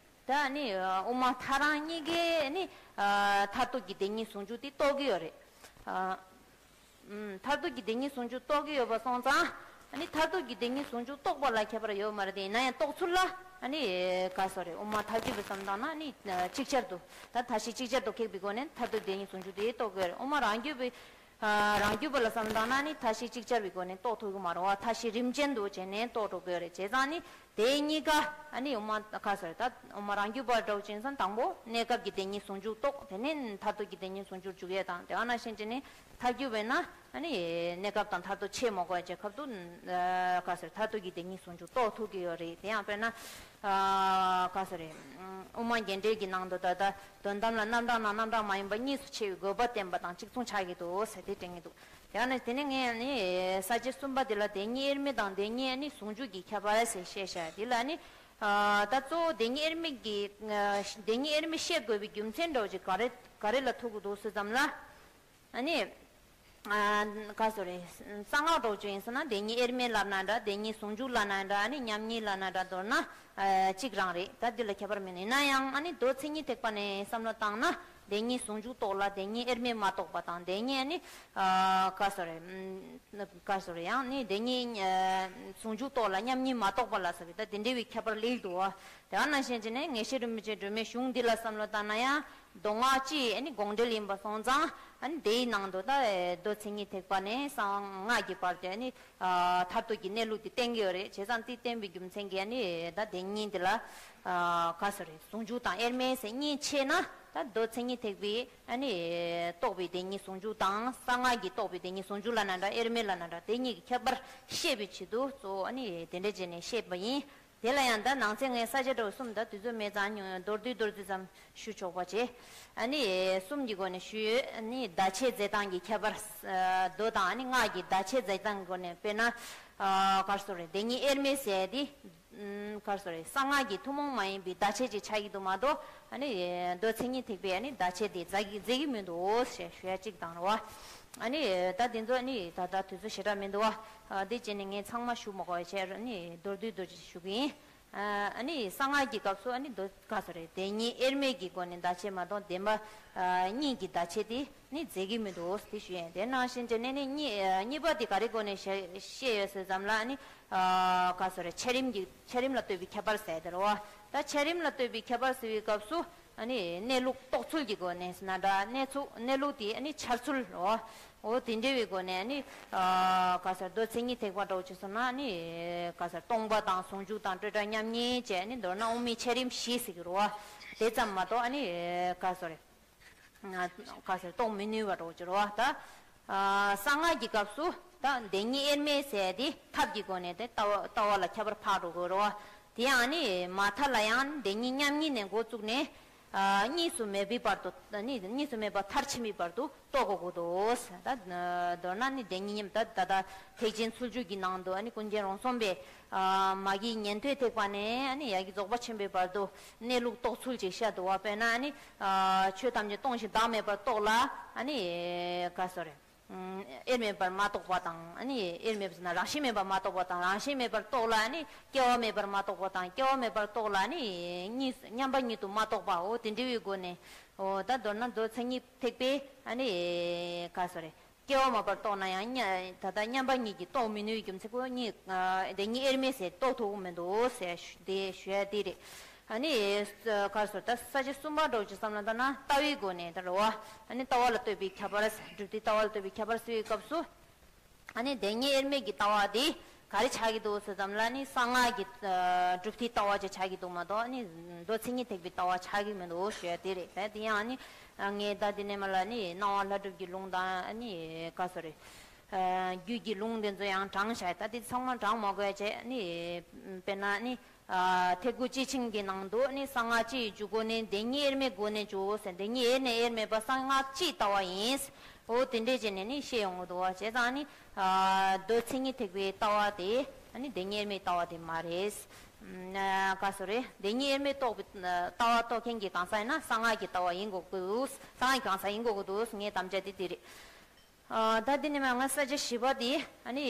ད་ཨ་ནི་དབུ་མ་ཐལ་རང་གཉིས་ཀས་ཨ་ནི་མཐར་ཐུག་གི་བདེན་གཉིས་ཟུང་འཇུག་དེ་རྟོགས་ཀྱི་ཡོད་རེད། ཨ། ཨུམ། མཐར་ཐུག་གི་བདེན་གཉིས་ཟུང་འཇུག་རྟོགས་ཀྱི་ཡོད་པ་སོང་ཙང་། ཨ་ནི་མཐར་ཐུག་གི་བདེན་གཉིས་ཟུང་འཇུག་རྟོགས་པ་ལ་ཁྱད་པར་ཡོད་མ་རེད་དེ། ཡིན་ན་ཡང་རྟོགས་ཚུལ་ལ་ཨ་ནི་ག་སོ་རེ། དབུ་མ་ཐལ་འགྱུར་བའི་བསམ་སྟངས་ན་ཨ་ནི་ཅིག་ཅར་དུ། ད་མཐའ་བཞི་ཅིག་ཅར་དུ་ཁེགས་པའི་སྒོ་ནས་མཐར་ཐུག་བདེན་གཉིས་ཟུང་འཇུག་དེ་རྟོགས་དགོས་རེད། དབུ་མ་རང་རྒྱུད་པའི། ཨ། རང་རྒྱུད་པ་ལ་བསམ་སྟངས་ན་ནི་མཐའ་བཞི་ཅིག་ཅར་བའི་སྒོ་ནས་རྟོགས་ཐུབ་ཀྱི་མ་རེད་བ། མཐའ་བཞི་རིམ་ཅན་དུ་བྱས་ནས་རྟོགས་འགྲོ་དགོས་རེད། བྱས་ཙང་ནི། དེ་གཉིས་ཀ་ཨ་ནི་དབུ་མ་ག་སོ་རེ། ད་དབུ་མ་རང་རྒྱུད་པ་འདྲ་བོ་ཅིག་ཡིན་ཙང་དང་པོ་གནས་སྐབས་ཀྱི་བདེན་གཉིས་ཟུང་འཇུག་རྟོགས། དེ་ནས་མཐར་ཐུག་གི་བདེན་གཉིས་ཟུང་འཇུག་འཇུག་ཡས་དང་། དེ་ག་ནང་བཞིན་བྱས་ནས་ཐལ་འགྱུར་བས་ན་ཨ་ནི་གནས་སྐབས་དང་མཐར་ཐུག་ཕྱེ་མ་དགོས་པའི་སྐབས་སུ། ཨ། ག་སོ་རེ། མཐར་ཐུག་གི་བདེན་གཉིས་ཟུང་འཇུག་རྟོགས་ཐུབ་ཀྱི་ཡོད་རེད། དེ་ཡང་དཔེར་ན། ཨ། ག་སོ་རེ། དབུ་མ་རྒྱས་འགྲེལ་གྱི་ནང་དུ་ད་ལྟ་དོན་དམ་ལ་རྣམ་གྲངས་ནང་རྣམ་གྲངས་མ་ཡིན་པ་གཉིས་སུ་ཕྱེ་བའི་དགོས་པ་བསྟན་པ་དང་གཅིག་མཚུངས་ཆགས་ཀྱི་འདུག་ཟེར་དེ་དྲན་གྱི་འདུག་དེ་ནས་དེ་ནས་ངས་ནི་ས་བཅད་གསུམ་པ་འདི་ལ་བདེན་གཉིས་དབྱེར་མེད་དང་བདེན་གཉིས་ནི་ཟུང་འཇུག་གི་ཁྱད་པར་ཟེར་བཤད་བཞག་འདི་ལ་ནི། ཨ། ད་གཙོ་བོ་བདེན་གཉིས་དབྱེར་མེད་ཀྱི། ཨ། བདེན་གཉིས་དབྱེར་མེད་བཤད་དགོས་པའི་རྒྱུ་མཚན་འདྲ་བོ་ཅིག་ག་རེ་ག་རེ་ལ་ཐུག་གི་འདུག་ཟེར་ཙམ་ལ། ཨ་ནི། ཨ། ག་སོ་རེ། གསང་སྔགས་འདྲ་བོ་ཅིག་ཡིན་ཟེར་ན་བདེན་གཉིས་དབྱེར་མེད་ལབ་ན་འདྲ། བདེན་གཉིས་ཟུང་འཇུག་ལབ་ན་འདྲ། ཨ་ནི་མཉམ་ཉིད་ལབ་ན་འདྲ། མདོར་ན། ཨ། གཅིག་རང་རེད། ད་འདི་ལ་ཁྱད་པར་མེད་ནི། ཡིན་ན་ཡང་ཨ་ནི་མདོ་མཚན་ཉིད་ཐེག་པ་ནས་བསམ་བློ་བཏང་ན། བདེན་གཉིས་ཟུང་འཇུག་རྟོགས་ལ་བདེན་གཉིས་དབྱེར་མེད་མ་རྟོགས་པ་དང་། བདེན་གཉིས་ཨ་ནི། ཨ། ག་སོ་རེ། ཨམ། ག་སོ་རེ། ཡང་ནི་བདེན་གཉིས། ཨ། ཟུང་འཇུག་རྟོགས་ལ་མཉམ་ཉིད་མ་རྟོགས་པ་ལ་ཟེར་བའི་ད་དེ་འདྲ་བའི་ཁྱད་པར་སླེབས་འདུག་བ། དེ་ག་ནང་བཞིན་བྱས་ནས་ངེས་ཤེས་རིན་པོ་ཆེ་སྒྲོན་མེའི་གཞུང་འདི་ལ་བསམ་བློ་བཏང་ན་ཡང་མདོ་སྔགས་སྤྱིའི་ཨ་ནི་དགོངས་འགྲེལ་ཡིན་པ་སོང་ཙང་། ཨ་ནི་དེའི་ནང་དུ་ད། ཨ། མདོ་མཚན་ཉིད་ཐེག་པ་ནས་གསང་སྔགས་ཀྱི་བར་དུ་ཨ་ནི། ཨ། མཐར་ཐུག་གི་གནས་ལུགས་དེ་བསྟན་གྱི་ཡོད་རེད། བྱས་ཙང་དེ་བསྟན་པའི་རྒྱུ་མཚན་གྱིས་ཨ་ནི་ད་བདེན་གཉིས་འདི་ལ། ཨ། ག་སོ་རེ། ཟུང་འཇུག་དང་དབྱེར་མེད་ཟེར་གཉིས་ཕྱེ་ན། ད་མདོ་མཚན་ཉིད་ཐེག་པའི་ཨ་ནི་རྟོགས་པའི་བདེན་གཉིས་ཟུང་འཇུག་དང་། གསང་སྔགས་ཀྱི་རྟོགས་པའི་བདེན་གཉིས་ཟུང་འཇུག་ལབ་ན་འདྲ། དབྱེར་མེད་ལབ་ན་འདྲ། དེ་གཉིས་ཀྱི་ཁྱད་པར་བཤད་པའི་ཆེད་དུ་གཙོ་བོ་ཨ་ནི་དེ་འདྲ་བྱས་ནས་བཤད་པ་ཡིན། དེ་ལ་ཡང་ད་ནང་ཚན་ངས་ས་བཅད་འདྲ་བོ་གསུམ། ད་དུས་ཚོད་མེད་ཙང་མདོར་བསྡུས་མདོར་བསྡུས་ཙམ་ཞུ་ཆོག་པ་བྱས། ཨ་ནི་གསུམ་གྱི་སྒོ་ནས་ཞུས་ཡོད། ཨ་ནི་བརྡ་ཆད་རྫས་དང་གི་ཁྱད་པར། ཨ། མདོ་དང་ཨ་ནི་སྔགས་ཀྱི་བརྡ་ཆད་རྫས་དང་གི་སྒོ་ནས། དཔེར་ན། ཨ། ག་སོ་རེ། བདེན་གཉིས་དབྱེར་མེད་ཟེར་དེ། ག་རེ་ཟེར་རེད། གསང་སྔགས་ཀྱི་ཐུན་མོང་མ་ཡིན་པའི་བརྡ་ཆད་ཅིག་ཆགས་ཀྱི་འདུག་མ་གཏོགས། ཨ་ནི་མདོ་མཚན་ཉིད་ཐེག་པའི་ཨ་ནི་བརྡ་ཆད་དེ་མཛད་ཀྱི་མཛད་ཀྱི་མི་འདུག་ཞེས་ཞུ་ཡ་གཅིག་དང་རེད་བ། ཨ་ནི་ད་དེ་ཚོ་ཨ་ནི་ད་ལྟ་དུས་ཚོད་ཞེ་དྲག་མི་འདུག་བ། ཨ་དེ་བྱས་ནས་ངས་ཚང་མ་ཞུ་མ་དགོས་པ་བྱས་ཨ་ནི་མདོར་བསྡུས་མདོར་བསྡུས་ཞུ་གི་ཡིན། ཨ་ནི་གསང་སྔགས་ཀྱི་སྐབས་སུ་ཨ་ནི་མདོ་ག་རེ་ཟེར་རེད། བདེན་གཉིས་དབྱེར་མེད་ཀྱི་སྒོ་ནས་བརྡ་ཆད་མ་གཏོགས་བདེན་པ་གཉིས་ཀྱི་བརྡ་ཆད་དེ་ནི་མཛད་ཀྱི་མི་འདུག་དེ་ཞུ་ཡ་ཡིན། དེ་ནང་བཞིན་བྱས་ནས་ནི་གཉིས་གཉིས་པ་དེ་ག་རེ་སྒོ་ནས་བཤད་བཤད་ཡོད་ཟེར་ཙམ་ལ་ཨ་ནི་ག་རེ་ཟེར་རེད། འཆད་རིམ་གྱི་འཆད་རིམ་ལ་ལྟོས་པའི་ཁྱད་པར་ཟེར་དེ་རེད་བ། ད་འཆད་རིམ་ལ་ལྟོས་པའི་ཁྱད་པར་ཟེར་བའི་སྐབས་སུ་ཨ་ནི་གནས་ལུགས་རྟོགས་ཚུལ་གྱི་སྒོ་ནས་ཟེར་ན་འདྲ། གནས་ཚུལ་གནས་ལུགས་དེ་ཨ་ནི་འཆར་ཚུལ་རེད་བ། འོ་དེ་འདྲ་བའི་སྒོ་ནས་ཨ་ནི་ག་རེ་ཟེར་མདོ་མཚན་ཉིད་ཐེག་པ་འདྲ་བོ་ཅིག་སོང་ན་ཨ་ནི་ག་རེ་ཟེར་སྟོང་པ་དང་ཟུང་འཇུག་དང་སྤྲོས་བྲལ་མཉམ་ཉིད་བཅས་ཨ་ནི་མདོར་ན་དབུ་མའི་འཆད་རིམ་བཞི་ཟེར་གྱི་རེད་བ། དེ་ཙམ་མ་གཏོགས་ཨ་ནི་ག་རེ་ཟེར་རེད། ག་རེ་ཟེར་རྟོགས་མི་ནུས་པ་འདྲ་བོ་ཅིག་རེད་བ། ད་གསང་སྔགས་ཀྱི་སྐབས་སུ་ད་བདེན་གཉིས་དབྱེར་མེད་ཟེར་དེ་ཐབས་ཀྱི་སྒོ་ནས་དེ་ལྟ་བ་ལྟ་བ་ལ་ཁྱད་པར་འཕགས་འགྲོ་དགོས་རེད་བ། དེ་ཡང་ནི་མ་མཐའ་ལ་ཡང་བདེན་གཉིས་མཉམ་ཉིད་ནས་འགོ་བཙུགས་ནས། ཨ་གཉིས་སུ་མེད་པའི་བར་དུ་ནི་གཉིས་སུ་མེད་པ་མཐར་ཕྱིན་པའི་བར་དུ་རྟོགས་དགོས་ཀྱི་འདུག་ད་མདོར་ན་ནི་བདེན་གཉིས་མཉམ་ད་ད་ད་ཐེག་ཆེན་ཚུལ་འཆོས་ཀྱི་ནང་དུ་ཨ་ནི་ཀུན་མཁྱེན་རོང་ཟོམ་པས་ཨ་མ་གི་ཉན་ཐོས་ཐེག་པ་ནས་ཨ་ནི་ཡ་གི་རྫོགས་པ་ཆེན་པོའི་བར་དུ་གནས་ལུགས་རྟོགས་ཚུལ་ཅིག་བཤད་འདུག་བ། དཔེར་ན་ཨ་ནི་ཨ་ཆོས་ཐམས་ཅད་སྟོང་ཞིང་བདག་མེད་པར་རྟོགས་ལ་ཨ་ནི་ག་རེ་ཟེར་རེད། དབྱེར་མེད་པར་མ་རྟོགས་པ་དང་ཨ་ནི་དབྱེར་མེད་པར་ཟེར་ན་རང་བཞིན་མེད་པར་མ་རྟོགས་པ་དང་རང་བཞིན་མེད་པར་རྟོགས་ལ་ཨ་ནི་སྐྱེ་བ་མེད་པར་མ་རྟོགས་པ་དང་སྐྱེ་བ་མེད་པར་རྟོགས་ལ་ཨ་ནི་གཉིས་མཉམ་པ་ཉིད་དུ་མ་རྟོགས་པའོ། དེ་འདྲ་བའི་སྒོ་ནས་འོ་ད་མདོར་ན་མདོ་མཚན་ཉིད་ཐེག་པས་ཨ་ནི་ག་རེ་ཟེར་རེད། སྐྱེ་བ་མེད་པར་རྟོགས་ན་ཡང་མཉམ་ད་ལྟ་མཉམ་པ་ཉིད་ཀྱིས་རྟོགས་མི་ནུས་རྒྱུ་མཚན་ཁོ་གཉིས་བདེན་གཉིས་དབྱེར་མེད་ཟེར་རྟོགས་ཐུབ་ཀྱི་མི་འདུག་ཟེར་དེ་ཞུ་ཡ་དེ་རེད། ཨ་ནི་ག་རེ་ཟེར་ད་ས་བཅད་གསུམ་པ་འདྲ་བོ་ཅིག་བསམ་ན་ད་ན་ལྟ་བའི་སྒོ་ནས་ད་རེད་བ། ཨ་ནི་ལྟ་བ་ལ་ལྟོས་པའི་ཁྱད་པར་སྒྲུབ་སྡེའི་ལྟ་བ་ལ་ལྟོས་པའི་ཁྱད་པར་ཟེར་བའི་སྐབས་སུ། ཨ་ནི་བདེན་གཉིས་དབྱེར་མེད་ཀྱི་ལྟ་བ་དེ་ག་རེ་ཆགས་ཀྱི་འདུག་ཟེར་ཙམ་ལ་ནི་གསང་སྔགས་ཀྱི་སྒྲུབ་སྡེའི་ལྟ་བ་ཅིག་ཆགས་ཀྱི་འདུག་མ་གཏོགས་ཨ་ནི་མདོ་མཚན་ཉིད་ཐེག་པའི་ལྟ་བ་ཆགས་ཀྱི་མི་འདུག་ཞུ་ཡ་དེ་རེད། ད་དེ་ཡང་ཨ་ནི་ངས་ད་དེ་ནས་མ་ལ་ནི་སྣང་བ་ལྷ་སྒྲུབ་ཀྱི་ལུང་དང་ཨ་ནི་ག་རེ་ཟེར་རེད། རྒྱུད་ཀྱི་ལུང་དེ་ཚོ་ཡང་དྲངས་བཞག་ད་དེ་ཚང་མ་དྲངས་མ་དགོས་བྱས་ནི། དཔེར་ན་ནི། ཐེག་དགུ་སྤྱི་ཆིངས་ཀྱི་ནང་དུ་ནི་གསང་སྔགས་སྤྱི་ཡི་འཇུག་སྒོ་ནི་བདེན་གཉིས་དབྱེར་མེད་སྒོ་ནས་འཇུག་ཟེར། བདེན་གཉིས་དབྱེར་ནས་དབྱེར་མེད་པ་གསང་སྔགས་སྤྱིའི་ལྟ་བ་ཡིན། འོ་དེ་འདྲས་བྱས་ནས་ནི་བཤད་ཡོང་གི་འདུག་བ། བྱས་ཙང་ནི། མདོ་མཚན་ཉིད་ཐེག་པའི་ལྟ་བ་དེ་ནི་བདེན་གཉིས་དབྱེར་མེད་ལྟ་བ་དེ་མ་རེད། ག་རེ་ཟེར་རེད། བདེན་གཉིས་དབྱེར་མེད་རྟོགས་པའི་ལྟ་བ་རྟོགས་མཁན་གྱི་གང་ཟག་ཡིན་ན་གསང་སྔགས་ཀྱི་ལྟ་བ་ཡིན་དགོས་ཀྱི་འདུག་གསང་སྔགས་ཀྱི་གང་ཟག་ཡིན་དགོས་ཀྱི་འདུག་ངའི་དམ་བཅའ་དེ་དེ་རེད། ཨ་ད་འདི་ནས་མ་ང་ས་བཅད་བཞི་པ་འདི་ཨ་ནི་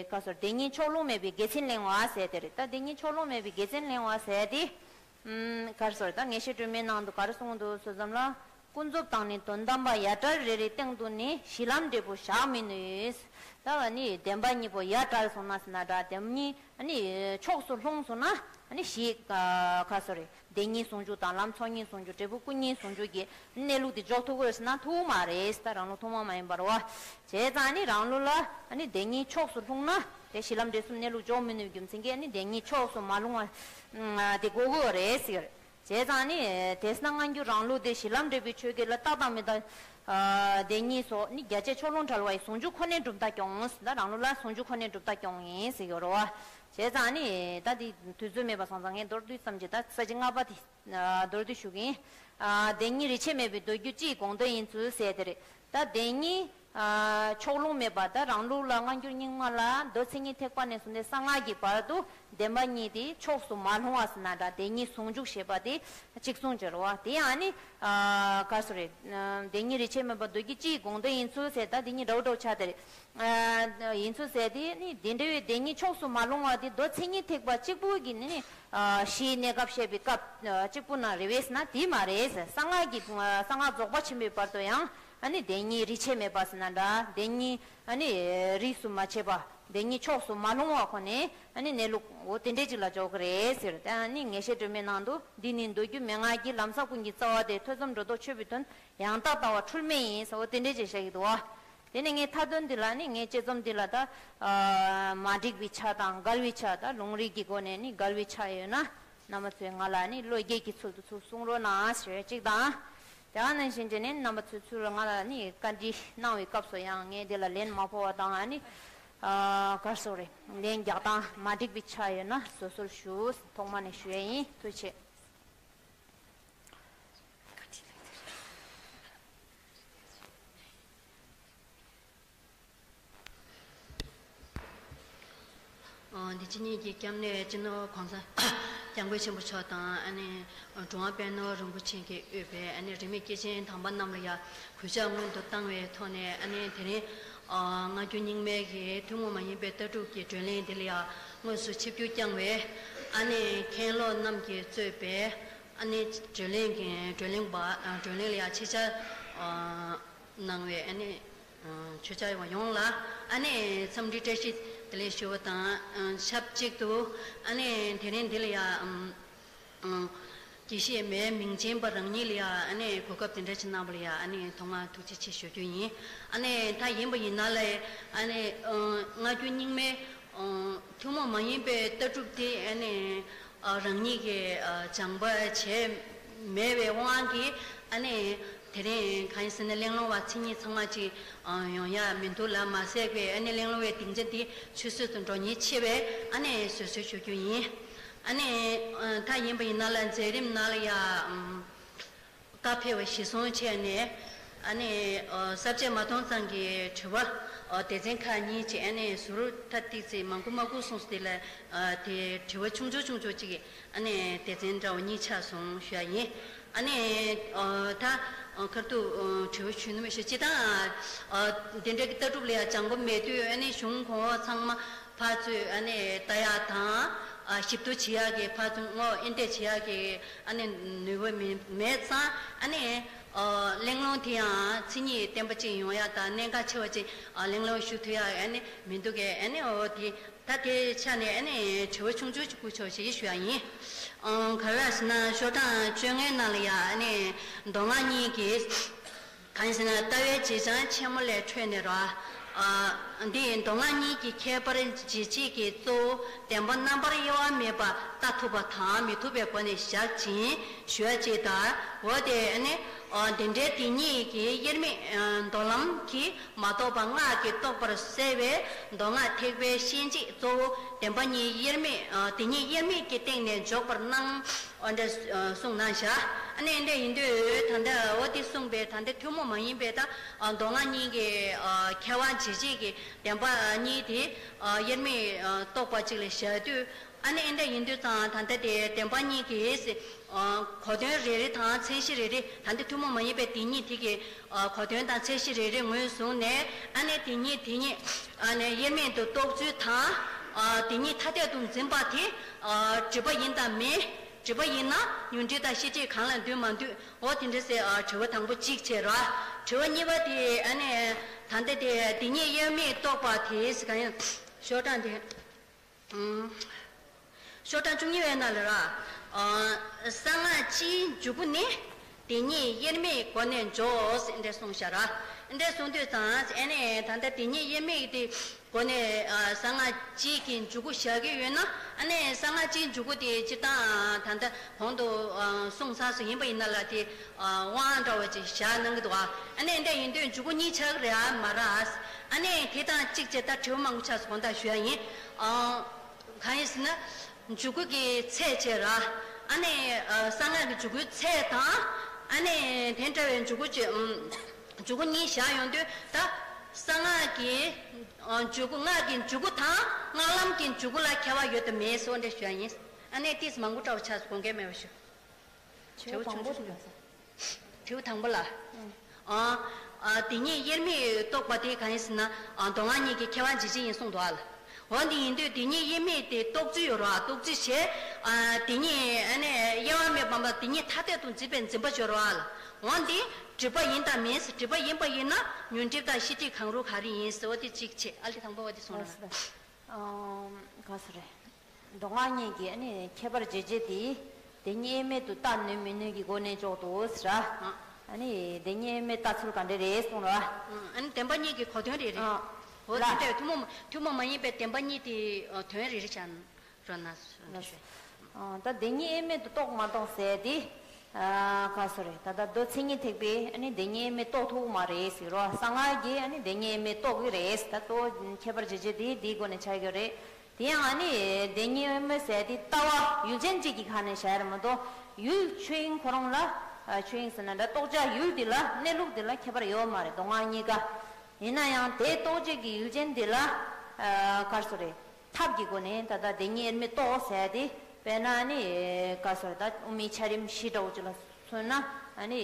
ག་རེ་ཟེར་བདེན་གཉིས་ཕྱོགས་ལྷུང་མེད་པའི་དགེ་མཚན་གླེང་བ་ཟེར་དེ་རེད། ད་བདེན་གཉིས་ཕྱོགས་ལྷུང་མེད་པའི་དགེ་མཚན་གླེང་བ་ཟེར་དེ། ཨུམ་ག་རེ་ཟེར་ད་ངེས་ཤེས་སྒྲོན་མེའི་ནང་དུ་ག་རེ་གསུངས་འདུག་ཟེར་ཙམ་ལ། ཀུན་རྫོབ་དང་ནི་དོན་དམ་པ་ཡ་བྲལ་རེ་རེའི་སྟེང་དུ་ནི་གཞི་ལམ་འབྲས་བུ་བཞག་མི་ནུས། ད་ཨ་ནི་བདེན་པ་གཉིས་པོ་ཡ་བྲལ་སོང་ན་ཟེར་ན་འདྲ། བདེན་གཉིས་ཨ་ནི་ཕྱོགས་སུ་ལྷུང་སོང་ན་ཨ་ནི་གཞི་ག་རེ་ཟེར་རེད། བདེན་གཉིས་ཟུང་འཇུག་དང་ལམ་ཚོགས་གཉིས་ཟུང་འཇུག་འབྲས་བུ་སྐུ་གཉིས་ཟུང་འཇུག་གི་གནས་ལུགས་དེ་འཇོག་ཐུབ་ཀྱི་རེད་ཟེར་ན་ཐུབ་མ་རེད། ད་རང་ལུགས་ཐུན་མོང་མ་ཡིན་པ་རེད་བ། བྱས་ཙང་ནི་རང་ལུགས་ལ་ཨ་ནི་བདེན་གཉིས་ཕྱོགས་སུ་ལྷུང་ན་དེ་གཞི་ལམ་འབྲས་གསུམ་གནས་ལུགས་འཇོག་མི་ནུས་རྒྱུ་མཚན་གྱིས་ཨ་ནི་བདེན་གཉིས་ཕྱོགས་སུ་མ་ལྷུང་བ་དེ་དགོས་ཀྱི་རེད་ཟེར། བྱས་ཙང་ནི་དེས་ན་སྔ་འགྱུར་རང་ལུགས་དེ་གཞི་ལམ་འབྲས་བུའི་ཆོས་སྐད་ལ་རྟག་དང་མི་རྟག་བདེན་གཉིས་སོགས་ནི་རྒྱ་ཆེ་ཕྱོགས་ལྷུང་བྲལ་བ་ཡི་ཟུང་འཇུག་ཁོ་ནའི་གྲུབ་མཐའ་སྐྱོང་ཟེར། ད་རང་ལུགས་ལ་ཟུང་འཇུག་ཁོ་ནའི་གྲུབ་མཐའ་སྐྱོང་ཡིན་ཟེར་ཡོད་རེད་བ། བྱས་ཙང་ནི་ད་དེ་དུས་ཚོད་མེད་པ་སོང་ཙང་ངས་མདོར་བསྡུས་ཙམ་གྱིས་ད་ས་བཅད་ལྔ་པ་དེ་མདོར་བསྡུས་ཞུ་གི་ཡིན། བདེན་གཉིས་རིས་ཆད་མེད་པའི་མདོ་རྒྱུད་སྤྱིའི་དགོངས་དོན་ཡིན་ཚུལ་ཟེར་དེ་རེད། ད་བདེན་གཉིས་ཕྱོགས་ལྷུང་མེད་པ་ད་རང་ལུགས་ལ་སྔ་འགྱུར་རྙིང་མ་ལ་མདོ་མཚན་ཉིད་ཐེག་པ་ནས་བཟུང་སྟེ་གསང་སྔགས་ཀྱི་བར་དུ་བདེན་པ་གཉིས་དེ་ཕྱོགས་སུ་མ་ལྷུང་བ་ཟེར་ན་འདྲ། བདེན་གཉིས་ཟུང་འཇུག་ཞེས་པ་དེ་གཅིག་མཚུངས་ཀྱི་རེད་བ། དེ་ཡང་ནི་ག་རེ་ཟེར་རེད། བདེན་གཉིས་རིས་ཆད་མེད་པ་མདོ་རྒྱུད་སྤྱིའི་དགོངས་དོན་ཡིན་ཚུལ་ཟེར། ད་དེ་གཉིས་འདྲ་བོ་འདྲ་བོ་ཆགས་དེ་རེད། ཡིན་ཚུལ་ཟེར་དེ་ནི་དེ་འདྲ་བའི་བདེན་གཉིས་ཕྱོགས་སུ་མ་ལྷུང་བ་དེ་མདོ་མཚན་ཉིད་ཐེག་པ་གཅིག་པུ་གི་ནི་ནི་གཞིའི་གནས་སྐབས་བཤད་པའི་སྐབས་གཅིག་པུ་ན་རེད་པས་ཟེར་ན་དེ་མ་རེད། གསང་སྔགས་ཀྱི་གསང་སྔགས་རྫོགས་པ་ཆེན་པོའི་བར་དུ་ཡང་ཨ་ནི་བདེན་གཉིས་རིས་ཆད་མེད་པ་ཟེར་ན་འདྲ། བདེན་གཉིས་ཨ་ནི་རིས་སུ་མ་ཆད་པ་བདེན་གཉིས་ཕྱོགས་སུ་མ་ལྷུང་བ་ཁོ་ནས་ཨ་ནི་གནས་ལུགས་འོ་དེ་འདྲས་ཅིག་ལ་འཇོག་གི་རེད་ཟེར། དེ་ཨ་ནི་ངེས་ཤེས་སྒྲོན་མེའི་ནང་དུ་འདི་ནི་མདོ་རྒྱུད་མན་ངག་གི་ལམ་ཟབ་ཀུན་གྱི་རྩ་བ་སྟེ། ཐོས་བསམ་སྒྲོ་འདོགས་ཆོད་པའི་དོན། ཡང་དག་ལྟ་བ་འཁྲུལ་མེད་ཡིན་ཟེར་འོ་དེ་འདྲས་ཅིག་བཤད་ཀྱི་འདུག་བ། དེ་ནས་ངས་མཐའ་དོན་འདི་ལ་ནི་ངའི་དཔྱད་རྩོམ་འདི་ལ་ད་མ་འགྲིག་པའི་ཆ་དང་འགལ་བའི་ཆ། ད་ལུང་རིགས་ཀྱི་སྒོ་ནས་ནི་འགལ་བའི་ཆ་ཡོད་ན་རྣམ་པ་ཚོས་ང་ལ་ནི་བློ་སྐྱེད་ཀྱི་ཚུལ་དུ་ཚུར་གསུང་རོགས་གནང་ཞེས་གཅིག་དང་། དེ་ནང་བཞིན་བྱས་ནས་རྣམ་པ་ཚོས་ཚུར་ང་ལ་ནི་བཀའ་འདྲི་གནང་བའི་སྐབས་སུ་ཡང་ངས་དེ་ལ་ལན་མ་ཕོག་པ་དང་ཨ་ནི་ག་རེ་ཟེར་རེད། ལན་རྒྱག་སྟངས་མ་འགྲིག་པའི་ཆ་ཡོད་ན་བཟོད་གསོལ་ཞུ། ཐོག་མ་ནས་ཞུ་ཡས་ཡིན། ཐུགས་རྗེ་ཆེ། འདི་ཕྱི་གཉིས་ཀྱི་སྐྱབས་གནས་སྤྱི་ནོར་༸གོང་ས་༸སྐྱབས་མགོན་ཆེན་པོ་མཆོག་དང་། ཨ་ནི་འགྲོ་བ་དཔལ་ནོར་རིན་པོ་ཆེ་གིས་དབུས་པའི་ཨ་ནི་རིས་མེད་སྐྱེས་ཆེན་དམ་པ་རྣམས་ལ་ཡང་གུས་ཕྱག་སྔོན་དུ་བཏང་བའི་ཐོག་ནས། ཨ་ནི་དེ་རིང་ཨ་སྔ་འགྱུར་རྙིང་མའི་གི་ཐུན་མོང་མ་ཡིན་པའི་ལྟ་གྲུབ་ཀྱི་བགྲོ་གླེང་འདི་ལ་ཡང་དངོས་སུ་ཆིབས་བསྒྱུར་བསྐྱངས་པའི་ཨ་ནི་མཁན་སློབ་རྣམས་ཀྱིས་གཙོས་པའི་ཨ་ནི་བགྲོ་གླེང་གི་བགྲོ་གླེང་པ་ཨ་བགྲོ་གླེང་ལ་ཡང་ཆེད་བཅར་ཨ་གནང་བའི་ཨ་ནི་ཨ་ཆོས་བཅར་བ་ཡོངས་ལ་ཨ་ནི་འཚམས་འདྲི་བཀྲ་ཤིས་བདེ་ལེགས་ཞུ་བ་དང་། ཨ་ཆབས་ཅིག་ཏུ་ཨ་ནི་དེ་རིང་འདི་ལ་ཡང་ཨམ་ཨམ་དགེ་བཤེས་མའི་མིང་ཅན་པ་རང་ཉིད་ལ་ཡང་ཨ་ནི་གོ་སྐབས་དེ་འདྲ་ཅིག་གནང་བ་ལ་ཡང་ཨ་ནི་ཐོག་མར་ཐུགས་རྗེ་ཆེ་ཞུ་རྒྱུ་ཡིན། ཨ་ནི་ད་ཡིན་པ་ཡིན་ན་ལས་ཨ་ནི་ཨ་སྔ་འགྱུར་རྙིང་མའི་ཨ་ཐུན་མོང་མ་ཡིན་པའི་ལྟ་གྲུབ་དེ་ཨ་ནི་ཨ་རང་ཉིད་ཀྱིས་ཨ་སྦྱངས་པ་བྱས་མེད་པའི་དབང་གིས་ཨ་ནི་དེ་རིང་གང་ཡིན་ཟེར་ན་གླེང་སློང་བ་མཚན་ཉིད་ཚང་མ་ཅིག་ཨ་ཡོང་ཡ་མི་འདུག་ལ། མ་ཟད་པའི་ཨ་ནི་གླེང་སློང་བའི་སྡིངས་ཆ་འདི་ཆུད་ཟོས་སུ་འགྲོ་ཉེན་ཆེ་བས་ཨ་ནི་བཟོད་གསོལ་ཞུ་རྒྱུ་ཡིན། ཨ་ནི་ཨ་ད་ཡིན་པ་ཡིན་ན་ལ་མཛད་རིམ་ནང་ལ་ཡ་ཨམ་བཀའ་ཕེབས་པ་གཞིར་བཟུང་བྱས་ནས་ཨ་ནི་ཨ་ས་བཅད་མ་ཐོན་ཙང་གི་དྲི་བ་ཨ་སྡེ་ཚན་ཁག་གཉིས་བྱས། ཨ་ནི་ཟུར་ཐ་ཏིག་ཙེ་མང་པོ་མ་དགོས་གསུངས་སོང་། དེ་ལ་ཨ་དེ་དྲི་བ་ཆུང་ཆུང་ཆུང་ཆུང་ཅིག་ཨ་ནི་སྡེ་ཚན་འདྲ་བོ་གཉིས་ཆགས་སོང་ཞུ་ཡ་ཡིན། ཨ་ནི་ཨ་ད་ཨ་ཁར་དུ་ཨ་དྲི་བ་ཞུ་ནི་མི་ཞུ་ཅི་དང་། ཨ་དེ་འདྲ་གི་ལྟ་གྲུབ་ལ་ཡ་སྦྱང་པོ་མེད་དུས་ཨ་ནི་གཞུང་གོང་འོག་ཚང་མ་ཕར་ཚུར་ཨ་ནི་ལྟ་ཡག་དང་། ཨ་ཞིབ་ཏུ་བྱེད་ཡག་གི་ཕར་ཚུར་ངོ་ཨེ་འདྲས་བྱེད་ཡག་གི་ཨ་ནི་ནུས་པ་མེད་མེད་ཙང་། ཨ་ནི་ཨ་གླེང་སློང་དེ་ཡང་མཚན་ཉིད་བརྟན་པ་ཅིག་ཡོང་ཡག་དང་གནད་འགག་ཆེ་བ་ཅིག་ཨ་གླེང་སློང་ཞུ་ཐུབ་ཡག་ཨ་ནི་མི་འདུག་གས། ཨ་ནི་འོ་དེ་ད་དེ་ཆ་ནས་ཨ་ནི་དྲི་བ་ཆུང་ཆུང་ཅིག་བསྐུར་ཆོག་ཞེས་ཞུ་ཡག་ཡིན། ཨང་ག་རེ་ཟེར་ན་ཤོག་གྲངས་བཅོ་ལྔའི་ནང་ལ་ཡ་ཨ་ནི་མདོ་སྔགས་གཉིས་ཀྱི་གང་ཡིན་ཟེར་ན་ལྟ་བའི་བྱེ་བྲག་ཆེན་མོ་ལས་འཕྲོས་ནས་རོ། ཨ་འདི་མདོ་སྔགས་གཉིས་ཀྱི་ཁྱད་པར་འབྱེད་བྱེད་ཀྱི་གཙོ་བོ་བདེན་པ་རྣམ་པར་དབྱེ་བ་མེད་པར་ལྟ་ཐུབ་པ་དང་མི་ཐུབ་པའི་སྒོ་ནས་བཞག་ཅིང་ཞུ་བ་ཅིག་དང་། འོ་དེ་ནི་ཨ་འདི་འདྲའི་དེ་ཉིད་ཀྱི་དབྱེར་མེད་ཨ་མདོ་ལམ་གྱིས་མ་རྟོགས་པ་སྔགས་ཀྱིས་རྟོགས་པར་གསལ་བས། མདོ་སྔགས་ཐེག་པའི་ཤན་འབྱེད་གཙོ་བོ་བདེན་པ་གཉིས་དབྱེར་མེད་ཨ་དེ་ཉིད་དབྱེར་མེད་ཀྱི་སྟེང་ནས་འཇོག་པར་སྣང་། འོ་འདྲ་གསུངས་གནང་བཞག་ཨ་ནི་འདི་ཡིན་དུས་ད་ལྟ་འོ་དེ་གསུངས་པའི་ད་ལྟ་ཐུན་མོང་མ་ཡིན་པའི་ད་ཨ་མདོ་སྔགས་གཉིས་ཀྱི་ཨ་ཁྱད་པར་འབྱེད་བྱེད་ཀྱི་བདེན་པ་གཉིས་དེ་ཨ་དབྱེར་མེད་ཨ་རྟོགས་པ་གཅིག་ལ་བཞག་དུས། ཨ་ནི་འདི་ཡིན་དུས་ཙང་ད་ལྟ་དེ་བདེན་པ་གཉིས་ཀྱི་ཨ་གོ་དོན་རེ་རེ་དང་མཚན་གཞི་རེ་རེ། ད་ལྟ་ཐུན་མོང་མ་ཡིན་པའི་དེ་ཉིད་དེ་གི་ཨ་གོ་དོན་དང་མཚན་གཞི་རེ་རེ་ངོས་བཟུང་ནས། ཨ་ནི་དེ་ཉིད་དེ་ཉིད་ཨ་ནི་དབྱེར་མེད་དུ་རྟོགས་ཚུལ་དང་། ཨ་དེ་ཉིད་ཐ་དད་དུ་འཛིན་པ་དེ་ཨ་སྒྲིབ་པ་ཡིན་དང་མིན། སྒྲིབ་པ་ཡིན་ན་ཉོན་སྒྲིབ་དང་ཤེས་སྒྲིབ་གང་ལ་འདུས་མ་འདུས། འོ་དེ་འདྲ་ཟེར་ཨ་དྲི་བ་དང་པོ་གཅིག་བྱས་རོ། དྲི་བ་གཉིས་པ་དེ་ཨ་ནི་ད་ལྟ་དེ་དེ་ཉིད་དབྱེར་མེད་རྟོགས་པ་དེ་ཟེར་གང་ཡིན། ཤོག་གྲངས་དེ། ཨུམ། ཤོག་གྲངས་བཅུ་གཉིས་པའི་ནང་ལ་ར། ཨ་གསང་སྔགས་སྤྱིའི་འཇུག་སྒོ་ནི། དེ་ཉིད་དབྱེར་མེད་སྒོ་ནས་འཇོག་ཟེར་འདྲ་གསུངས་བཞག་ར། འདྲ་གསུངས་དུས་ཙང་ཨ་ནི་ད་ལྟ་དེ་ཉིད་དབྱེར་མེད་དེ་སྒོ་ནས་ཨ་གསང་སྔགས་སྤྱིའི་གི་འཇུག་སྒོ་བཞག་གི་ཡོད་ན། ཨ་ནི་གསང་སྔགས་སྤྱིའི་འཇུག་སྒོ་དེ་སྤྱིར་བཏང་ད་ལྟ་གོང་དུ་ཨ་གསུངས་ཚར་སོང་ཡིན་པ་ཡིན་ན་ལ་དེ་ཨ་དབང་འདྲ་བ་ཅིག་བཞག་གནང་གི་འདུག་ཨ་ནི་འདྲ་ཡིན་དུས་འཇུག་སྒོ་གཉིས་ཆགས་ཀྱི་རེད་ཨ་མ་ར། ཨ་ནི་དེ་དང་གཅིག་བྱས་ད་དྲི་བ་མང་པོ་ཆགས་སོང་། དགོངས་དག་ཞུ་ཡ་ཡིན། ཨ། གང་ཡིན་ཟེར་ན། འཇུག་སྒོ་གི་ཚད་བྱས་ར། ཨ་ནི་ཨ་གསང་སྔགས་ཀྱི་འཇུག་སྒོའི་ཚད་དང་། ཨ་ནི་དེ་འདྲ་བའི་འཇུག་སྒོ་བཅས་ཨམ། འཇུག་སྒོ་གཉིས་བཞག་ཡོང་དུས་ད་གསང་སྔགས་ཀྱི་ཨ་འཇུག་སྒོ། སྔགས་ཀྱི་འཇུག་སྒོ་དང་སྔགས་ལམ་གྱི་འཇུག་སྒོ་ལ་ཁྱད་པར་ཡོད་དམ་མེད་སོགས་འདྲ་ཞུ་ཡ་ཡིན། ཨ་ནི་ཏིས་མང་པོ་འདྲ་བོ་ཆགས་སོང་། དགོངས་འགལ་མེད་པ་ཞུ། དྲི་བ་དང་པོ་དེ་ལ། དྲི་བ་དང་པོ་ལ། ཨ། ཨ་དེ་ཉིད་དབྱེར་མེད་རྟོགས་པ་དེ་གང་ཡིན་ཟེར་ན། ཨ་མདོ་སྔགས་གཉིས་ཀྱི་ཁྱད་པར་འབྱེད་བྱེད་ཡིན་གསུངས་འདུག་ཨ་ལ། འོ་འདི་ཡིན་དུས་དེ་ཉིད་དབྱེར་མེད་དེ་རྟོགས་ཚུལ་ཡོད་རེད་བ། རྟོགས་ཚུལ་བྱས། ཨ་དེ་ཉིད་ཨ་ནི་དབྱེ་བ་མེད་པ་མ་དེ་ཉིད་ཐ་དད་དུ་འཛིན་པའི་འཛིན་པ་ཡོད་རེད་བ་ལ། འོ་འདི་སྒྲིབ་པ་ཡིན་དང་མིན། སྒྲིབ་པ་ཡིན་པ་ཡིན་ན་ཉོན་སྒྲིབ་དང་ཤེས་སྒྲིབ་གང་རུང་གང་རུང་ཡིན་ཟེར་བ་དེ་གཅིག་བྱས། ཨ་ལས་དང་པོ་བ་དེ་གསུངས་རེད་བ། ཨ་ག་སོ་རེད། མདོ་སྔགས་གཉིས་ཀྱི་ཨ་ནི་ཁྱད་པར་འབྱེད་བྱེད་དེ། དེ་ཉིད་དབྱེར་མེད་དུ་བརྟག་ནུས་མི་ནུས་ཀྱི་སྒོ་ནས་འཇོག་ཏུ་ཟེར། ཨ་ནི་དེ་ཉིད་དབྱེར་མེད་བརྟག་ཚུལ་ག་འདྲ་རེད་གསུངས་ར། ཨ་ནི་བདེན་པ་གཉིས་ཀྱི་གོ་དོན་རེ་རེ། འོ་ལ། དེ་འདྲ་ཐུན་མོང་ཐུན་མོང་མ་ཡིན་པའི་བདེན་པ་གཉིས་དེ་དོན་རེ་རེ་བྱ་རོགས་གནང་། ལགས། ཨ་ད་དེ་ཉིད་དབྱེར་མེད་དུ་རྟོགས་མ་རྟོགས་ཟེར་དེ། ཨ་ག་སོ་རེད། ད་ལྟ་མདོ་མཚན་ཉིད་ཐེག་པས་ཨ་ནི་དེ་ཉིད་དབྱེར་མེད་རྟོགས་ཐུབ་མ་རེད་ཟེར་རོ། གསང་སྔགས་ཀྱིས་ཨ་ནི་དེ་ཉིད་དབྱེར་མེད་རྟོགས་ཀྱི་རེད། ད་གཙོ་བོ་ཁྱད་པར་འབྱེད་བྱེད་དེ་དེའི་སྒོ་ནས་ཆགས་ཀྱི་རེད། དེ་ཡང་ཨ་ནི་དེ་ཉིད་དབྱེར་མེད་ཟེར་དེ་ལྟ་བ་ཡུལ་ཅན་གཅིག་གི་ཁ་ནས་བྱ་ཡ་རེད་མ་གཏོགས། ཡུལ་ཆོས་དབྱིངས་ཁོ་རང་ལ། ཨ་ཆོས་དབྱིངས་ཟེར་ན་འདྲ། རྟོགས་བྱ་ཡུལ་འདི་ལ་གནས་ལུགས་འདི་ལ་ཁྱད་པར་ཡོད་མ་རེད། མདོ་སྔགས་གཉིས་ཀ། ཡིན་ན་ཡང་དེ་རྟོགས་བྱེད་ཀྱི་ཡུལ་ཅན་འདི་ལ། ཨ་ག་རེ་ཟེར་རེད། ཐབས་ཀྱི་སྒོ་ནས་ད་ལྟ་བདེན་གཉིས་དབྱེར་མེད་རྟོགས་ཟེར་ཏེ། དཔེར་ན་ནི་ག་ཟེར་ད་དབུ་མའི་འཆད་རིམ་བཞི་འདྲ་བོ་ཅིག་ལ་མཚོན་ན། ཨ་ནི་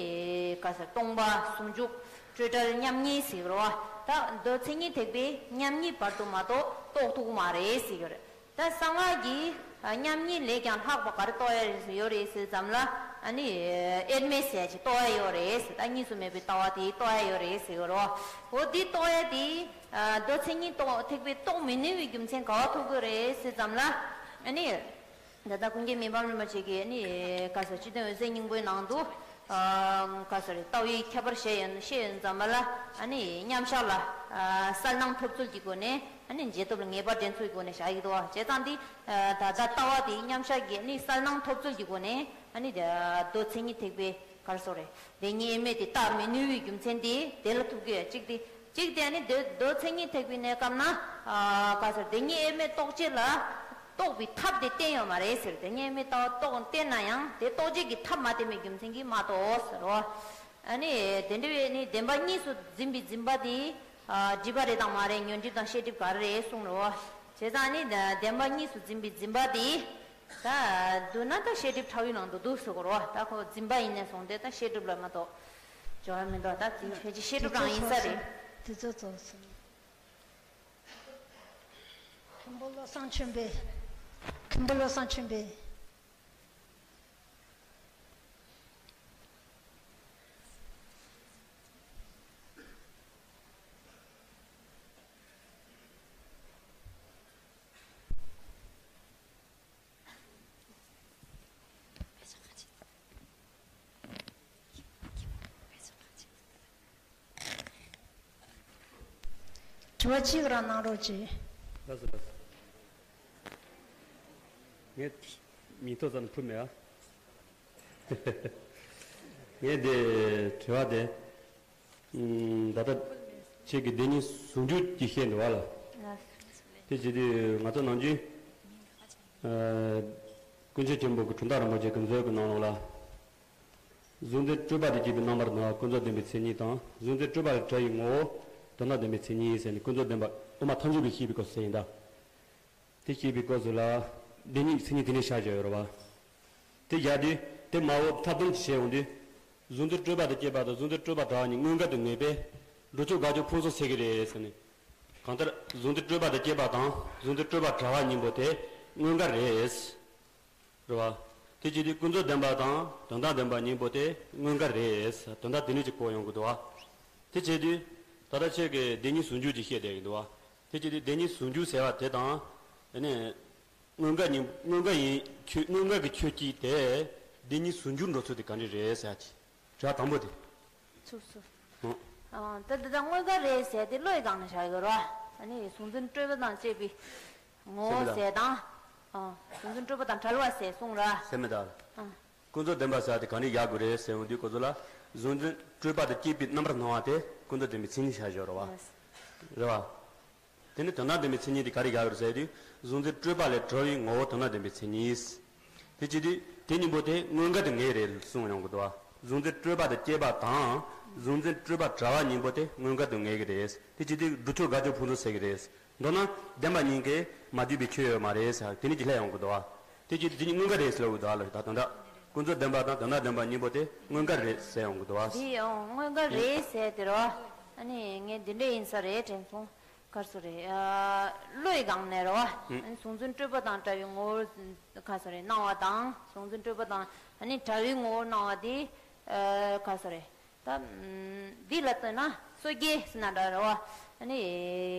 ག་ཟེར་སྟོང་པ་ཟུང་འཇུག་སྤྲོས་བྲལ་མཉམ་ཉིད་ཟེར་གྱི་རེད་བ། ད་མདོ་མཚན་ཉིད་ཐེག་པའི་མཉམ་ཉིད་བར་དུ་མ་གཏོགས་རྟོགས་ཐུབ་ཀྱི་མ་རེད་ཟེར་གྱི་རེད། ད་གསང་སྔགས་ཀྱི་ཨ་མཉམ་ཉིད་ལས་ཀྱང་ལྷག་པ་ག་རེ་རྟོགས་ཡ་ཡོད་རེད་ཟེར་ཙམ་ལ། ཨ་ནི་དབྱེར་མེད་ཟེར་ཡ་ཅིག་རྟོགས་ཡ་ཡོད་རེད་ཟེར། ད་གཉིས་སུ་མེད་པའི་ལྟ་བ་དེ་རྟོགས་ཡ་ཡོད་རེད་ཟེར་གྱི་རེད་བ། འོ་འདི་རྟོགས་ཡ་དེ་ཨ་མདོ་མཚན་ཉིད་རྟོགས་ཐེག་པས་རྟོགས་མི་ནུས་པའི་རྒྱུ་མཚན་ག་པར་ཐུག་གི་རེད་ཟེར་ཙམ་ལ། ཨ་ནི། ད་ལྟ་ཀུན་མཁྱེན་མི་ཕམ་རིན་པོ་ཆེ་གིས་ནི་ག་ཟེར་སྤྱི་དོན་འོད་གསལ་སྙིང་པོའི་ནང་དུ། ཨ་ག་ཟེར་ལྟ་བའི་ཁྱད་པར་བཤད་ཡོད་བཤད་ཡོད་ཙམ་པ་ལ། ཨ་ནི་མཉམ་གཞག་ལ་ཨ་གསལ་སྣང་ཐོབ་ཚུལ་གྱི་སྒོ་ནས། ཨ་ནི་རྗེས་ཐོབ་ལ་ངེས་པ་འདྲེན་ཚུལ་གྱི་སྒོ་ནས་བཞག་གི་འདུག་བ། བྱས་ཙང་འདི་ད་ལྟ་ལྟ་བ་དེ་མཉམ་གཞག་གི་ནི་གསལ་སྣང་ཐོབ་ཚུལ་གྱི་སྒོ་ནས། ཨ་ནི་མདོ་མཚན་ཉིད་ཐེག་པའི་ག་རེ་ཟེར་རེད། བདེན་གཉིས་དབྱེར་མེད་དེ་རྟོགས་མི་ནུས་པའི་རྒྱུ་མཚན་དེ་དེ་ལ་ཐུག་གི་ཡོད། གཅིག་དེ་གཅིག་དེ་ནི་མདོ་མདོ་མཚན་ཉིད་ཐེག་པའི་གནས་སྐབས་ན། ཨ་ག་ཟེར་བདེན་གཉིས་དབྱེར་མེད་རྟོགས་བྱེད་ལ་རྟོགས་པའི་ཐབས་དེ་བསྟན་ཡོད་མ་རེད་ཟེར། བདེན་གཉིས་དབྱེར་མེད་ལྟ་བ་རྟོགས་བསྟན་ན་ཡང་དེ་རྟོགས་བྱེད་ཀྱི་ཐབས་མ་བསྟན་པའི་རྒྱུ་མཚན་གྱིས་མ་རྟོགས་ཟེར་རོ། ཨ་ནི་དེ་འདྲ་བའི་ནི་བདེན་པ་གཉིས་སུ་འཛིན་པའི་འཛིན་པ་དེ་ཨ་སྒྲིབ་པ་རེད་དང་མ་རེད། ཉོན་སྒྲིབ་དང་ཤེས་སྒྲིབ་ག་རེ་རེད་གསུངས་རོ། བྱས་ཙང་ནི་བདེན་པ་གཉིས་སུ་འཛིན་པའི་འཛིན་པ་དེ། ད་བསྡུ་ན་ད་ཤེས་སྒྲིབ་ཕྲ་བའི་ནང་དུ་འདུ་ཟེར་གོ་རོ། ད་ཁོ་འཛིན་པ་ཡིན་ནས་བཟུང་སྟེ་ད་ཤེས་སྒྲིབ་ལ་མ་གཏོགས་སྦྱོར་བ་མི་འདུག་ད་དེ་ཕལ་ཆེར་ཤེས་སྒྲིབ་རང་ཡིན་ས་རེད། དེ་ཚོ་ཚོགས་སོང་། མཁན་པོ་བློ་བཟང་ཆོས་འཕེལ། མཁན་པོ་བློ་བཟང་ཆོས་འཕེལ། དྲི་བ་གཅིག་རང་གནང་རོགས་གྱིས། ལགས་སོ་ལགས་སོ། ངས་མིག་ཐོག་ཙམ་ཕུད་མེད་ཨ། ངས་འདི་དྲི་བ་དེ། ཨུམ། ད་ལྟ་ཁྱེད་ཀྱིས་བདེན་གཉིས་ཟུང་འཇུག་ཅིག་བཤད་འདུག་བ་ལ། དེ་བྱེད་དུས་ང་ཚོ་ནམ་རྒྱུན། ཨ། ཀུན་མཁྱེན་ཆེན་པོ་གི་གྲུབ་མཐའ་རིན་པོ་ཆེ་གི་མཛོད་ཀྱི་ནང་ལོགས་ལ། གཟུང་འཛིན་སྤྲོས་པ་དང་བཅས་པའི་རྣམ་པར་སྣང་བ་ཀུན་རྫོབ་བདེན་པའི་མཚན་ཉིད་དང་། གཟུང་འཛིན་སྤྲོས་པ་ལས་བྲལ་བའི་ངོ་བོ་དོན་དམ་བདེན་པའི་མཚན་ཉིད་ཟེར་ནས། ཀུན་རྫོབ་བདེན་པ་དབུ་མ་ཐལ་འགྱུར་བའི་བཤད་པའི་སྐབས་སུ་ཡིན་ད། དེ་བཤད་པའི་སྐབས་སུ་ལ་བདེན་གཉིས་ཀྱི་མཚན་ཉིད་དེ་ནས་བཞག་བཞག་ཡོད་རེད་བ། དེ་བཞག་དུས་དེ་མ་འོག་ཐབས་སྡོམ་གྱི་བྱས་ཡོང་དུས། གཟུང་འཛིན་སྤྲོས་པ་དང་བཅས་པ་དང་གཟུང་འཛིན་སྤྲོས་པ་བྲལ་བ་གཉིས་མངོན་དགར་དུ་ངེས་པས། སྒྲུབ་ཕྱོགས་དགག་བྱ་ཕུང་གསུམ་ཟེར་གྱི་རེད་ཟེར་ནས། གང་ལྟར་གཟུང་འཛིན་སྤྲོས་པ་དང་བཅས་པ་དང་གཟུང་འཛིན་སྤྲོས་པ་བྲལ་བ་གཉིས་པོ་དེ་མངོན་དགར་རེད། རེད་བ། དེ་བྱེད་དུས་ཀུན་རྫོབ་བདེན་པ་དང་དོན་དམ་བདེན་པ་གཉིས་པོ་དེ་མངོན་དགར་རེད། དོན་དག་དེ་ནས་ཅིག་གོ་ཡོང་གི་འདུག་བ། དེ་བྱེད་དུས་ད་ལྟ་ཁྱེད་ཀྱིས་བདེན་གཉིས་ཟུང་འཇུག་ཅིག་བཤད་བསྡད་ཀྱི་འདུག་བ། དེ་བྱེད་དུས་བདེན་གཉིས་ཟུང་འཇུག་ཟེར་བ་དེ་དང་། ཨ་ནི། མངོན་དགར་གཉིས་མངོན་དགར་ཡིན་ཆོས་མངོན་དགར་གྱི་ཆོས་གཅིག་དེ་བདེན་གཉིས་ཟུང་འཇུག་འགྲོ་ཚུལ་དེ་ག་འདྲ་རེད་ཟེར་ཡ་ཅིག་དྲི་བ་དང་པོ་དེ། ཚུགས་སོ། ཨང་། ཨང་། ད་འདི་དག་མངོན་དགར་རེད་ཟེར་དེ་བློའི་སྒང་ནས་བཞག་ཡོད་རོ། ཨ་ནི་གཟུང་འཛིན་སྤྲོས་པ་དང་བཅས་པའི་ངོ་བོ་ཟེར་དང་། ཨང་། གཟུང་འཛིན་སྤྲོས་པ་དང་བྲལ་བ་ཟེར་གསུངས་ར། ཟེར་མི་དག་ཨང་། ཀུན་རྫོབ་བདེན་པ་ཟེར་དེ་ག་ནས་ཡག་དགོས་རེད་ཟེར་འོང་དུས་ཀུན་རྫོབ་ལ། གཟུང་འཛིན་སྤྲོས་པ་དང་བཅས་པའི་རྣམ་པར་སྣང་བ་དེ་ཀུན་རྫོབ་བདེན་པའི་མཚན་ཉིད་བཞག་ཡོད་རོ་བ། རེད་བ། དེ་ནི་དོན་དམ་བདེན་པའི་མཚན་ཉིད་དེ་ག་རེ་ཡག་ཡོད་ཟེར་དུས། གཟུང་འཛིན་སྤྲོས་པ་ལས་གྲོལ་བའི་ངོ་བོ་དོན་དམ་བདེན་པའི་མཚན་ཉིད། དེ་བྱེད་དུས་དེ་གཉིས་པོ་དེ་མངོན་དགར་དུ་ངེས་རེད་གསུངས་ཡོང་གི་འདུག་བ། གཟུང་འཛིན་སྤྲོས་པ་དང་བཅས་པ་དང་། གཟུང་འཛིན་སྤྲོས་པ་བྲལ་བ་གཉིས་པོ་དེ་མངོན་དགར་དུ་ངེས་ཀྱི་རེད། དེ་བྱེད་དུས་སྒྲུབ་ཕྱོགས་དགག་བྱ་ཕུང་གསུམ་ཟེར་གྱི་རེད། མདོར་ན་བདེན་པ་གཉིས་ཀས་མ་བསྡུས་པའི་ཆོས་ཡོད་མ་རེད་ཟེར་དེ་ནས་ཅིག་སླེབས་ཡོང་གི་འདུག་བ། དེ་བྱེད་དུས་དེ་གཉིས་མངོན་དགར་རེད་ཟེར་ལབ་ཀྱི་འདུག་བ་ལ། ད་དོན་དག་ཀུན་རྫོབ་བདེན་པ་དང་དོན་དམ་བདེན་པ་གཉིས་པོ་དེ་མངོན་དགར་རེད་ཟེར་ཡོང་གི་འདུག་བ། འདི་ཡང་མངོན་དགར་རེད་ཟེར་དེ་རོ། ཨ་ནི་ངས་འདི་འདྲ་ཡིན་ས་རེད་དྲན་སོང་། ག་རེ་ཟེར་རེད། ཨ། བློའི་སྒང་ནས་རེད་བ། ཨ་ནི་གཟུང་འཛིན་སྤྲོས་པ་དང་བྲལ་བའི་ངོ་བོར་ག་རེ་ཟེར་རེད་སྣང་བ་དང་། གཟུང་འཛིན་སྤྲོས་པ་དང་ཨ་ནི་བྲལ་བའི་ངོ་བོར་སྣང་བ་དེ། ཨ། ག་རེ་ཟེར་རེད། ད་འདི་ལ་ལྟོས་ན་སོ་སྐྱེ་ཟེར་ན་འདྲ་རེད་བ། ཨ་ནི་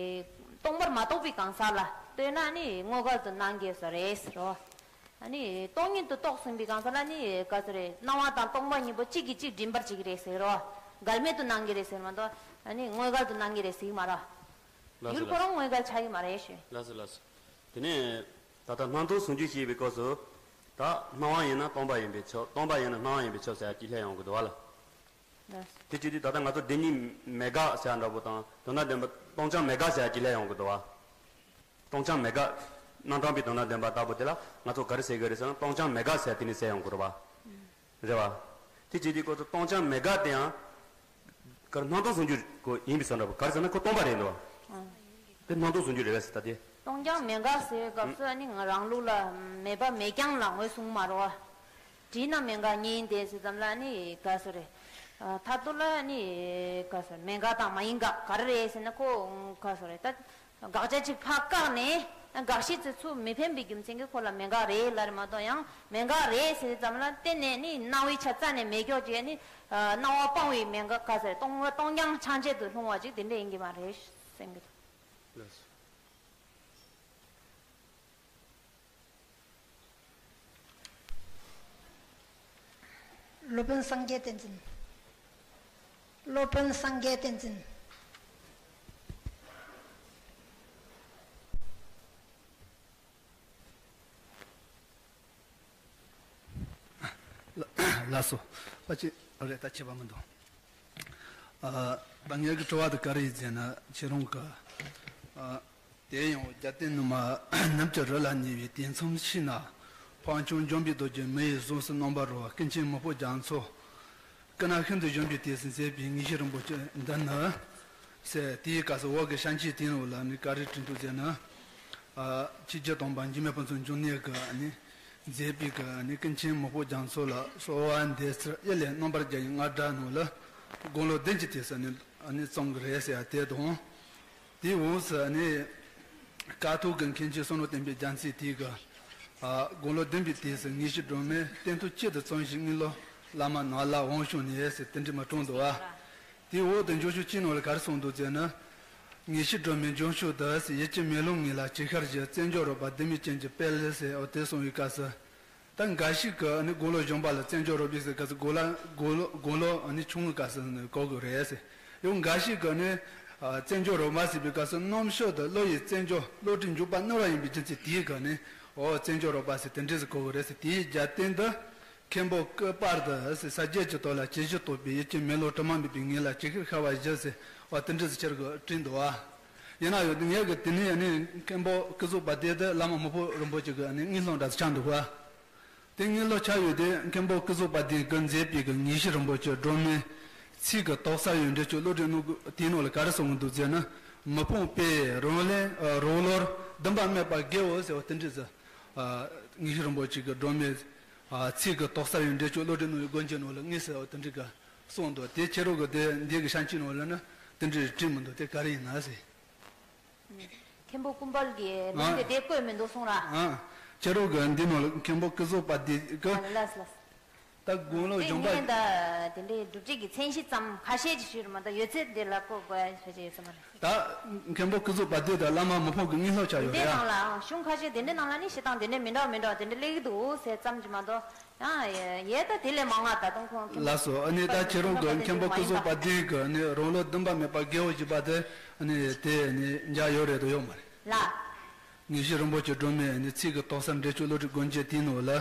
སྟོང་པར་མ་རྟོགས་པའི་གང་ཟག་ལ་ལྟོས་ན་ནི་མངོན་དགར་དུ་སྣང་གི་ཡོད་ས་རེད་ཟེར་རོ། ཨ་ནི་སྟོང་ཉིད་དུ་རྟོགས་ཟིན་པའི་གང་ཟག་ལ་ནི་ག་རེ་ཟེར་རེད། སྣང་བ་དང་སྟོང་པ་གཉིས་པོ་གཅིག་གིས་གཅིག་འདྲེན་པར་བྱེད་ཀྱི་རེད་ཟེར་རོ། འགལ་མེད་དུ་སྣང་གི་རེད་ཟེར་མ་གཏོགས་ཨ་ནི་མངོན་དགར་དུ་སྣང་གི་རེད་ཟེར་གྱི་མ་རེད། ལགས་སོ། ཡུལ་ཁོ་རང་མངོན་དགར་ཆགས་ཀྱི་མ་རེད་ཞུ། ལགས་སོ་ལགས་སོ། དེ་ནས་ད་ལྟ་སྣང་སྟོང་ཟུང་འཇུག་བཤད་པའི་སྐབས་སུ། ད་སྣང་བ་ཡིན་ན་སྟོང་པ་ཡིན་པས་ཆོག་སྟོང་པ་ཡིན་ན་སྣང་བ་ཡིན་པས་ཆོག་ཟེར་ཡ་གཅིག་སླེབས་ཡོང་གི་འདུག་བ་ལ། ལགས་སོ། དེ་བྱེད་དུས་ད་ལྟ་ང་ཚོ་བདེན་གཉིས་མེད་དགག་ཟེར་ཡ་འདྲ་པོ་དང་དོན་དམ་བདེན་པ་སྟོང་རྐྱང་མེད་དགག་ཟེར་ཡ་གཅིག་སླེབས་ཡོང་གི་འདུག་བ། སྟོང་རྐྱང་མེད་དགག་རྣམ་གྲངས་པའི་དོན་དམ་བདེན་པ་ལྟ་བུ་དེ་ལ་ང་ཚོ་ག་རེ་ཟེར་གི་རེད་ཟེར་ན་སྟོང་རྐྱང་མེད་དགག་ཟེར་དེ་ནས་ཟེར་ཡོང་གི་རེད་བ། རེད་བ། དེ་བྱེད་དུས་ཁོ་ཚོ་སྟོང་རྐྱང་མེད་དགག་དེ་ཡང་ག་རེ་སྣང་སྟོང་ཟུང་འཇུག་གོ་ཡིན་པའི་བཟོ་འདྲ་པོ་ག་རེ་ཟེར་ན་ཁོ་སྟོང་པ་རེད་འདུག་བ། དེ་སྣང་དོགས་བཟོ་རྒྱུ་རེད་པས་ཟེར་ད་དེ། སྟོང་རྐྱང་མེད་དགག་ཟེར་སྐབས་སུ་ཨ་ནི་ང་རང་ལུགས་ལ་མེད་པ་མེད་རྐྱང་ལ་ངོས་བཟུང་མ་རོ། བྲིས་ན་མེད་དགག་ཉིད་ཡིན་དེ་ཟེར་ཙམ་ལ་ཨ་ནི་ག་ཟེར་རེད། མཐར་ཐུག་ལ་ཨ་ནི་ག་ཟེར་མེད་དགག་དང་མ་ཡིན་དགག་ག་རེ་རེད་ཟེར་ན་ཁོ་ག་ཟེར་རེད་ད། དགག་བྱ་གཅིག་ཕར་བཀག་ནས་དགག་གཞི་དེ་ཚུར་མི་འཕེན་པའི་རྒྱུ་མཚན་གྱིས་ཁོ་ལ་མེད་དགག་རེད་ལབ་རེད་མ་གཏོགས་ཡང་མེད་དགག་རེད་ཟེར་ཙམ་ལ་བརྟེན་ནས་ནི་སྣང་བའི་ཆ་རྩ་ནས་མེད་སྐྱོག་ཅིག་ནི་སྣང་བ་སྤང་བའི་མེད་དགག་ག་ཟེར་སྟོང་སྟོང་རྐྱང་ཆ་འཇལ་དུ་ལྷུང་བ་ཅིག་དེ་འདྲ་ཡིན་གྱི་མ་རེད་སེམས་ཀྱི་འདུག་སློབ་དཔོན་སངས་རྒྱས་བསྟན་འཛིན། སློབ་དཔོན་སངས་རྒྱས་བསྟན་འཛིན། ལགས་སོ། ཕལ་ཆེར་རེད་ད་ཁྱད་པར་མི་འདུག་ཨ། ད་ངེད་ཀྱི་དྲི་བ་དེ་ག་རེ་ཡིན་ཟེར་ན་ཁྱེད་རང་གི་ཨ། དེ་ཡང་རྒྱལ་བསྟན་ནུབ་མ་ནུབ་ཀྱི་རི་ལ་ཉེ་བའི་དེ་མཚམས་ཤིག་ན། འཕགས་མཆོག་འཇམ་དཔལ་རྡོ་རྗེ་མི་ཡི་གཟུགས་སུ་རྣམ་པར་རོལ་པ་ཀུན་མཁྱེན་མི་ཕོ་རྒྱ་མཚོ། སྐུ་ན་ཤིན་ཏུ་གཞོན་པའི་དུས་སུ་མཛད་པའི་ངེས་ཤེས་རིན་པོ་ཆེ་འདི་ནི། ཟེར་དེའི་སྐབས་སུ་འོག་གི་ཤན་འབྱེད་དེའི་ནང་ལ་ནི་ག་རེ་བྲིས་འདུག་ཟེར་ན། ཨ། ཆོས་རྗེ་དམ་པ་འཇིགས་མེད་ཕུན་ཚོགས་འབྱུང་གནས་ཀྱིས་ནི་མཛད་པའི་གི་ནི་ཀུན་མཁྱེན་མི་ཕོ་རྒྱ་མཚོ་ལ་གསོལ་བ་འདེབས་ཚུལ་ཡི་ལས་རྣམ་པར་རྒྱལ་བའི་རྔ་སྒྲ་ནང་ལ་དགུང་ལོ་བདུན་གྱི་དུས་སུ་ནི་ནི་བརྩམས་ཀྱི་རེད་ཟེར་ཡ་དེ་དང་། དེའི་འོག་སུ་ནི་ཀཿཐོག་གི་མཁན་ཆེན་བསོད་ནམས་བསྟན་པའི་རྒྱལ་མཚན་དེ་གིས། ཨ། དགུང་ལོ་བདུན་པའི་དུས་སུ་ངེས་ཤེས་སྒྲོན་མེ་སྟེང་ཐུགས་གཅིག་ཏུ་བརྩམས་ཤིང་དངུལ་ལོ་བླ་མ་ནག་ལ་དབང་ཕྱུག་ནས་ཟེར་དེ་འདྲ་མ་བྲིས་འདུག་ཨ། དེའི་འོག་ཏུ་འགྱུར་ཕྱོགས་གཅིག་ནང་ལ་ག་རེ་གསུངས་འདུག་ཟེར་ན། ངེས་ཤེས་སྒྲོན་མེ་འབྱུང་ཕྱོགས་དུ་ཟེར་ཡིད་ཀྱི་མེ་ལོང་ངོས་ལ་ཅིག་ཤར་བཞིན་བཙན་བྱོལ་རོལ་པ་ལྡེ་མིག་ཅན་གྱི་དཔལ་ཟེར་འོ་དེ་གསུངས་པའི་སྐབས་སུ། ད་འགའ་ཞིག་གིས་ནི་དགུང་ལོ་གཞོན་པ་ལ་བཙན་བྱོལ་རོལ་པའི་ཟེར་སྐབས་སུ་དགུང་ལོ་དགུང་ལོ་དགུང་ལོ་ནི་ཆུང་ངུའི་སྐབས་སུ་ནི་གོ་དགོས་རེད་ཟེར། ཡང་འགའ་ཞིག་གིས་ནི་ཨ་བཙན་བྱོལ་རོལ་པ་ཟེར་བའི་སྐབས་སུ་རྣམ་དཔྱོད་དང་བློ་ཡི་བཙན་བྱོལ་བློ་གྲོས་འཇུག་པ་རྣོ་བ་ཡིན་པའི་རྒྱུ་མཚན་དེའི་སྒོ་ནས་འོ་བཙན་བྱོལ་རོལ་པ་ཟེར་དེ་འདྲ་ཟེར་གོ་དགོས་རེད་ཟེར། དེའི་རྒྱབ་རྟེན་དུ་མཁན་པོ་ཀུན་སྤངས་དང་ཟེར་ས་སྐྱའི་ཐོག་ལ་ཇི་བཞིན་རྟོགས་པའི་ཡིད་ཀྱི་མེ་ལོང་དྲི་མ་མེད་པའི་ངོས་ལ་ཅིག་ཤར་བཞིན་ཟེར་འོ་དེ་འདྲ་ཟེར་ཁྱེད་རང་གིས་བྲིས་འདུག་བ། ཡིན་ན་ཡང་ངེད་ཀྱི་དེ་ནས་ནི་མཁན་པོ་ཀུན་རྫོབ་དཔལ་ལྡན་དེ་བླ་མ་མི་ཕོ་རིན་པོ་ཆེ་གི་ནི་དངུལ་སློང་འདྲ་ཟེར་ཆགས་འདུག་བ། དེ་དངུལ་ལོ་ཆ་ཡོད་དེ་མཁན་པོ་ཀུན་རྫོབ་དཔལ་ལྡན་གྱིས་མཛད་པའི་གི་ངེས་ཤེས་རིན་པོ་ཆེ་སྒྲོན་མེ་ཚིག་གི་རྟོགས་ས་ཡོད་འགྲེལ་བརྗོད་བློ་གྲོས་རྣོ་དེའི་ནང་ལ་ག་རེ་གསུངས་འདུག་ཟེར་ན། མི་ཕམ་དཔལ་རང་ལས་རང་བློར་འདུན་པ་མེད་པ་དགེའོ་ཟེར་བ་དེ་འདྲ་ཟེར། ངེས་ཤེས་རིན་པོ་ཆེ་གི་སྒྲོན་མེ་ཚིག་གི་རྟོགས་ས་ཡོད་འགྲེལ་བརྗོད་བློ་གྲོས་རྣོ་བའི་སྒོ་འབྱེད་ནང་ལ་དངོས་སུ་དེ་འདྲ་གི་གསུངས་འདུག་དེ་ཁྱེད་རང་གི་དེ་འདི་གི་ཤན་འབྱེད་ནང་ལ་ནི་དེ་འདྲ་བྲིས་མི་འདུག་དེ་ག་རེ་ཡིན་ན་ཟེར། མཁན་པོ་ཀུན་སྤངས་ཀྱིས་ལུང་དེ་དེ་བཀོད་མི་འདུག་གསུངས་ར། ཨ། ཁྱེད་རང་གི་འདི་ནང་ལ་མཁན་པོ་ཀུན་རྫོབ་དཔལ་ལྡན་གྱིས། ལགས་ལགས། ད་དགུང་ལོ་གཞོན་པ། དེ་ནས་ད་དེ་འདྲའི་སྒྲུབ་བྱེད་ཀྱི་མཚན་གཞི་ཙམ་ཁ་ཤས་ཅིག་ཞུས་ར་མ་གཏོགས་ཡོད་ཚད་འདི་ལ་བཀོད་དགོས་ཡ་ཞེ་ཅིག་ཡོད་ས་མ་རེད། ད་མཁན་པོ་ཀུན་རྫོབ་དཔལ་ལྡན་དང་བླ་མ་མི་ཕམ་གྱི་དངུལ་སློང་ཆ་ཡོད་དེ་རེད་ཨ། ནང་ལ་གཞུང་ཁ་ཤས་དེ་འདྲའི་ནང་ལ་ནི་བཤད་སྟངས་དེ་འདྲ་མི་འདྲ་མི་འདྲ་དེ་འདྲ་སླེབས་ཀྱི་འདུག་ཟེར་ཙམ་གྱིས་མ་གཏོགས། ཡང་ཡས་ད་དེ་ལས་མང་བ་ད་དུང་ཁོང་། ལགས་སོ། ཨ་ནི་ད་ཁྱེད་རང་གི་མཁན་པོ་ཀུན་རྫོབ་དཔལ་ལྡན་གྱིས་ནི་རང་བློ་འདུན་པ་མེད་པ་དགེའོ་ཞེས་པ་དེ་ནི་དེ་ནི་འཇལ་ཡོད་རེད་དོ་ཡོད་མ་རེད། ལགས། ངེས་ཤེས་རིན་པོ་ཆེ་སྒྲོན་མེ་ནི་ཚིག་གི་རྟོགས་ས་འགྲེལ་བརྗོད་བློ་གྲོས་སྒོ་འབྱེད་དེའི་ནང་ལ།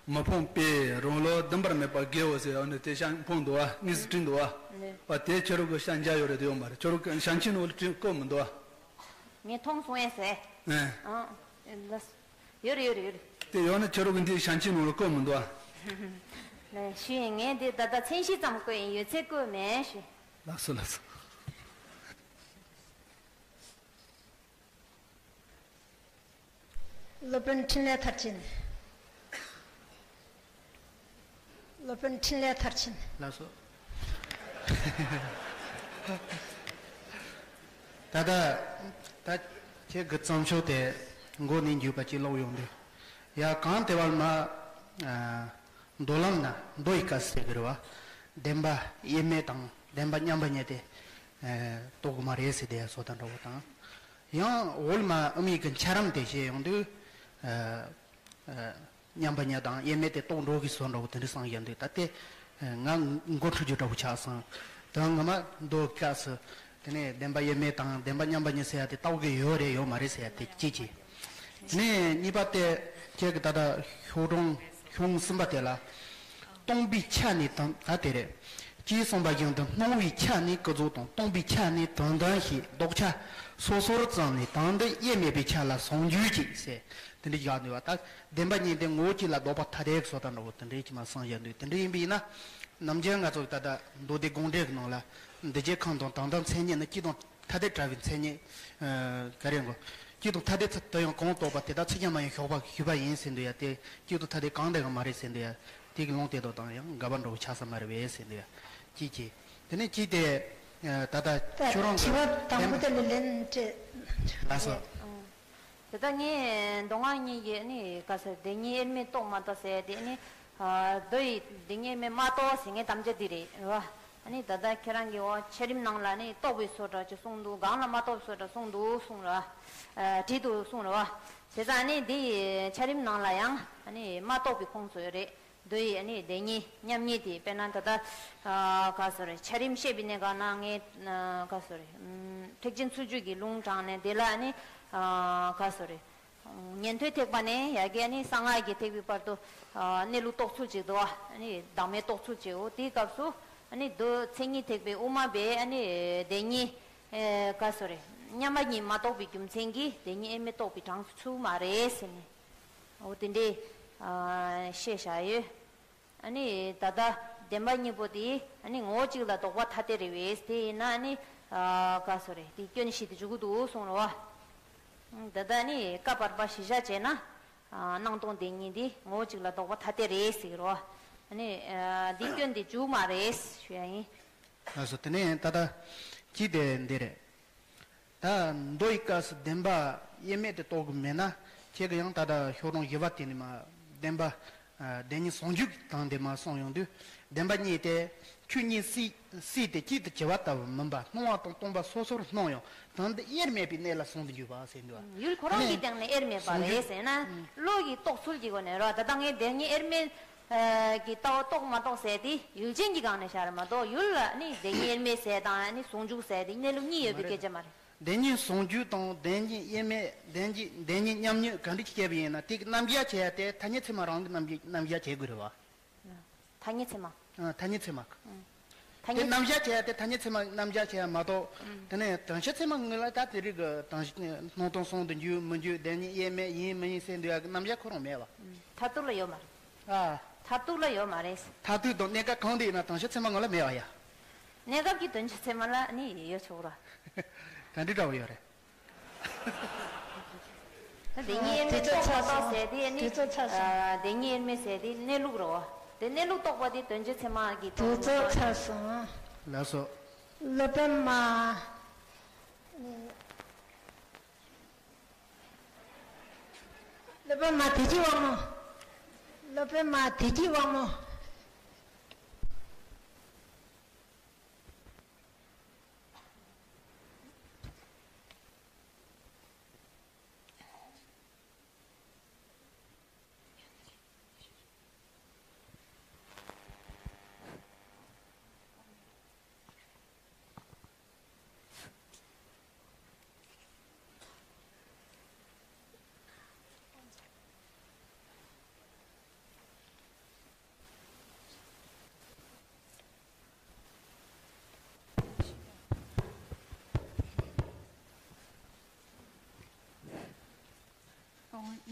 མི་ཕམ་དཔལ་རང་བློ་འདུན་པ་མེད་པ་དགེའོ་ཟེར་ཡང་ནི་དེ་ཤན་ཕུང་འདུག་བ། དངོས་སུ་བྲིས་འདུག་བ། ལགས། བ་དེ་ཁྱེད་རང་གི་ཤན་འཇལ་ཡོད་རེད་དོ་ཡོད་མ་རེད། ཁྱེད་རང་གི་ཤན་འབྱེད་ནང་ལ་བྲིས་བཀོད་མི་འདུག་བ། ངས་མཐོང་སོང་ཨེ་ཟེར། ཨེ། ཨང་། ལགས། ཡོད་རེད་ཡོད་རེད་ཡོད་རེད། དེ་ཡང་ནི་ཁྱེད་རང་གི་འདིའི་ཤན་འབྱེད་ནང་ལ་བཀོད་མི་འདུག་ཨ། ལགས་ཞུ་ཡིན། ངས་འདི་ད་ལྟ་མཚན་གཞི་ཙམ་བཀོད་ཡིན། ཡོད་ཚད་བཀོད་མེད་ཞུ། ལགས་སོ་ལགས་སོ། སློབ་དཔོན་འཕྲིན་ལས་མཐར་ཕྱིན། སློབ་དཔོན་འཕྲིན་ལས་མཐར་ཕྱིན། ལགས་སོ། ད་ལྟ་ད་ཁྱེད་ཀྱི་བརྩམས་ཆོས་དེ་མགོ་ནས་མཇུག་བར་ཅིག་ཀློག་ཡོང་དུས། ཡ་གང་དེ་བར་མ། ཨ། མདོ་ལམ་ན་མདོ་ཡི་སྐབས་ཟེར་གི་རེད་བ། བདེན་པ་དབྱེར་མེད་དང་བདེན་པ་མཉམ་པ་ཉིད་དེ། ཨ། རྟོགས་གི་མ་རེད་ཟེར་དེ་བཟོ་ལྟ་འདྲ་བོ་དང་། ཡང་འོལ་མ་ཨུ་མི་གི་འཆར་ལམ་དེ་བཤད་ཡོང་དུས། ཨ། ཨ། མཉམ་པ་ཉིད་དང་དབྱེར་མེད་དེ་རྟོགས་འགྲོ་གི་བཟོ་འདྲ་བོ་དེ་འདྲ་གསུངས་ཡོང་དུས་ད་ལྟའི་ང་མགོ་འཁྲུག་རྒྱུ་འདྲ་བོ་ཆགས་སོང་། ད་ངོ་མ་མདོ་སྐབས་སུ་དེ་ནས་བདེན་པ་དབྱེར་མེད་དང་བདེན་པ་མཉམ་པ་ཉིད་ཟེར་ཡ་དེ་རྟོགས་ཀྱི་ཡོད་རེད་ཡོད་མ་རེད་ཟེར་ཡ་དེ་གཅིག་བྱས། དེ་ནས་གཉིས་པ་དེ་ཁྱེད་ཀྱི་ད་ལྟ་ཤོག་གྲངས་གཞུང་གསུམ་པ་དེ་ལ། སྟོང་པའི་ཆ་ནས་དོན་ད་དེ་རེད། ཅེས་གསུངས་པ་བཞིན་དུ་སྣང་བའི་ཆ་ནས་ཀུན་རྫོབ་དང་སྟོང་པའི་ཆ་ནས་དོན་དམ་ཞེས་ལྡོག་ཆ་སོ་སོར་བརྩམས་ནས་དོན་འདི་དབྱེར་མེད་པའི་ཆ་ལ་ཟུང་འཇུག་ཅིག་ཟེར། དེ་འདྲ་བཞག་འདུག་བ། ད་བདེན་པ་གཉིས་དེ་ངོ་བོ་གཅིག་ལ་ལྡོག་པ་ཐ་དད་ཀྱི་བཟོ་ལྟ་འདྲ་བོ་དེ་འདྲའི་ཅིག་མ་གསུངས་བཞག་འདུག་དེ་འདྲ་ཡིན་པ་ཡིན་ན། ནམ་རྒྱུན་ང་ཚོ་ད་ལྟ་མདོ་སྡེ་དགོངས་འགྲེལ་གྱི་ནང་ལ་འདུ་བྱེད་ཁམས་དང་དོན་དམ་མཚན་ཉིད་ནི་གཅིག་དང་ ཐ་དད་བྲལ་བའི་མཚན་ཉིད། ཨ། ག་རེ་གོ། སྐྱིད་སྡུག་ཐ་དད་དུ་ཡང་གང་རྟོགས་པ་དེ་དག་ཚིག་ཀྱང་མ་ཡིན་ཞོགས་པ་ཞུས་པ་ཡིན་ཟེར་འདུག་ཡ། དེ་སྐྱིད་སྡུག་ཐ་དད་གང་དེ་ཡང་མ་རེད་ཟེར་འདུག་ཡ། དེ་གི་ལུང་དེ་དག་དང་ཡང་འགལ་བ་འགྲོ་བའི་ཆགས་ས་མ་རེད་པས་ཟེར་འདུག་ཡ། གཅིག་གིས། དེ་ནས་གཅིག་དེ། ཨ། ད་ལྟ་ད་ཁྱོད་རང་གི་དྲི་བ་དང་པོ་དེ་ལ་ལན་སྤྲད། ལགས་སོ། ཨ། དེ་ལྟར་ངས་མདོ་སྔགས་གཉིས་ཀྱི་ནི་ག་ཟེར་བདེན་གཉིས་དབྱེར་མེད་རྟོགས་མ་རྟོགས་ཟེར་དེ་ནི། ཨ། མདོ་ཡི་བདེན་གཉིས་དབྱེར་མེད་མ་རྟོགས་ཟེར་ངའི་དམ་བཅའ་འདི་རེད་རོ། ཨ་ནི་ད་ལྟ་ཁྱེད་རང་གི་འོ་འཆད་རིམ་ནང་ལ་ནི་རྟོགས་པའི་སོ་འདྲ་ཅིག་གསུངས་འདུག་གང་ལ་མ་རྟོགས་པའི་སོ་འདྲ་གསུངས་འདུག་གསུངས་ར། ཨ། བྲིས་འདུག་གསུངས་ར་བ། བྱས་ཙང་ནི་འདི་ཡི་འཆད་རིམ་ནང་ལ་ཡང་ཨ་ནི་མ་རྟོགས་པའི་ཁོངས་སུ་ཡོད་རེད། མདོ་ཡི་ཨ་ནི་བདེན་གཉིས་མཉམ་ཉིད་དེ་དཔེར་ན་ད་ལྟ། ཨ། ག་ཟེར་རེད། འཆད་རིམ་བཤད་པའི་གནས་སྐབས་ན་ངས། ཨ། ག་ཟེར་རེད། ཨམ། ཐེག་ཆེན་ཚུལ་འཆོས་ཀྱི་ལུང་དྲངས་ནས་དེ་ལ་ཨ་ནི། ཨ། ག་ཟེར་རེད། ཉན་ཐོས་ཐེག་པ་ནས་ཡ་གི་ཨ་ནི་གསང་སྔགས་ཀྱི་ཐེག་པའི་བར་དུ། ཨ། གནས་ལུགས་རྟོགས་ཚུལ་ཅིག་འདུག་ཨ་ནི་བདག་མེད་རྟོགས་ཚུལ་ཅིག་འོ་དེའི་སྐབས་སུ་ཨ་ནི་མདོ་མཚན་ཉིད་ཐེག་པའི་དབུ་མ་པས་ཨ་ནི་བདེན་གཉིས། ཨེ། ག་ཟེར་རེད། མཉམ་པ་ཉིད་མ་རྟོགས་པའི་རྒྱུ་མཚན་གྱིས་བདེན་གཉིས་དབྱེར་མེད་རྟོགས་པའི་གྲངས་སུ་ཚུད་མ་རེད་ཟེར་ནས། འོ་དེ་འདྲའི། ཨ། བཤད་བཞག་ཡོད། ཨ་ནི་ད་ལྟ་བདེན་པ་གཉིས་པོ་དེ་ཨ་ནི་ངོ་བོ་གཅིག་ལ་ལྡོག་པ་ཐ་དད་རེད་པས། དེ་ཡིན་ན་ཨ་ནི། ཨ། ག་ཟེར་རེད། དེ་སྐྱོན་བཞི་དེ་འཇུག་གི་འདུག་གསུངས་རེད་པ། ད་ལྟ་ཨ་ནི་བཀའ་བར་པ་གཞི་བཞག་བྱས་ན། ཨ། སྣང་སྟོང་བདེན་གཉིས་དེ་ངོ་བོ་གཅིག་ལ་ལྡོག་པ་ཐ་དད་རེད་ཟེར་གི་རེད་པ། ཨ་ནི། ཨ། དེ་སྐྱོན་དེ་འཇུག་མ་རེད་ཞུ་ཡ་ཡིན། ལགས་སོ། དེ་ནས་ད་ལྟ་གཅིག་དེ་འདི་རེད། ད་མདོ་ཡི་སྐབས་སུ་བདེན་པ་དབྱེར་མེད་དུ་རྟོགས་ཀྱི་མེད་ན། ཁྱེད་ཀྱི་ཡང་ད་ལྟ་ཤོག་གྲངས་བཞི་པ་དེ་ནས་མར་བདེན་པ། ཨ། བདེན་གཉིས་ཟུང་འཇུག་དང་དེ་མར་གསུངས་ཡོང་དུས། བདེན་པ་གཉིས་ཏེ། ཆོས་གཉིས་སྲིད་སྲིད་དེ་གཅིག་ཏུ་བྱེད་པ་ལྟ་བུ་མིན་པར་སྣང་བ་དང་སྟོང་པ་སོ་སོར་སྣང་ཡང་དོན་དེ་དབྱེར་མེད་པའི་གནས་ལ་ཟུང་དུ་འཇུག་པ་ཟེར་འདུག་ཡུལ་ཁོ་རང་གི་སྟེང་ནས་དབྱེར་མེད་པ་རེད་ཟེར་ན། བློ་ཡིས་རྟོགས་ཚུལ་གྱི་སྒོ་ནས་རོ། ད་ལྟ་ངས་བདེན་གཉིས་དབྱེར་མེད། ཨ། ཀྱི་ལྟ་བ་རྟོགས་མ་རྟོགས་ཟེར་དེ་ཡུལ་ཅན་གྱི་སྒང་ནས་བཤད་རེད་མ་གཏོགས། ཡུལ་ལ་ནི་བདེན་གཉིས་དབྱེར་མེད་ཟེར་དང་ནི་ཟུང་འཇུག་ཟེར་དེ་གནས་ལུགས་གཉིས་ཡོད་པའི་སྐད་ཆ་མ་རེད། བདེན་གཉིས་ཟུང་འཇུག་དང་བདེན་གཉིས་དབྱེར་མེད། བདེན་གཉིས། བདེན་གཉིས་མཉམ་ཉིད་ག་འདྲ་ཞིག་བྱས་པ་ཡིན་ན། དེ་གི་རྣམ་གཞག་བྱེད་ཡ་དེ་ཐ་སྙད་ཚད་མ་རང་གི་རྣམ་གཞག་རྣམ་གཞག་བྱེད་དགོས་རེད་པ། ཐ་སྙད་ཚད་མ། ཨ། ཐ་སྙད་ཚད་མ། ཐ་དེ་སྙད། རྣམ་གཞག་བྱེད་ཡ་དེ་ཐ་སྙད་ཚད་མ་རྣམ་གཞག་བྱེད་ཡ་མ་གཏོགས། ཨང་། དེ་ནས་དོན་སྤྱི་ཚད་མ་ངོས་ལ་ད་དེ་རིགས་ཀྱི་དོན་སྣང་སྟོང་ཟུང་དུ་འཇུག་མི་འཇུག་བདེན་གཉིས་དབྱེར་མེད་ཡིན་མི་ཡིན་ཟེར་འདུག་ཡ་གི་རྣམ་གཞག་ཁོ་རང་མེད་པ། ཨང་། མཐར་ཐུག་ལ་ཡོད་མ་རེད། ཨ། མཐར་ཐུག་ལ་ཡོད་མ་རེད། མཐར་ཐུག་དང་གནས་སྐབས་གང་དུ་ཡིན་ན་དོན་སྤྱི་ཚད་མ་ངོས་ལ་མེད་པ་ཡ། གནས་སྐབས་ཀྱི་དོན་སྤྱི་ཚད་མ་ལ་ནི་ཡོད་ཆོག་ར། ག་འདྲ་འདྲ་བོ་ཡོད་རེད། བདེན་གཉིས་དབྱེར་མེད་རྟོགས་མ་རྟོགས་ཟེར་དེ་ནི། དུས་ཚོད་ཚར་སོང་། ཨ། བདེན་གཉིས་དབྱེར་མེད་ཟེར་དེ་གནས་ལུགས་རེད་པ། དེ་གནས་ལུགས་རྟོགས་པ་དེ་དོན་སྤྱི་ཚད་མ་གི་དོན་དུ། དུས་ཚོད་ཚར་སོང་། ལགས་སོ། སློབ་དཔོན་མ། སློབ་དཔོན་མ་བདེ་སྐྱིད་དབང་མོ། སློབ་དཔོན་མ་བདེ་སྐྱིད་དབང་མོ།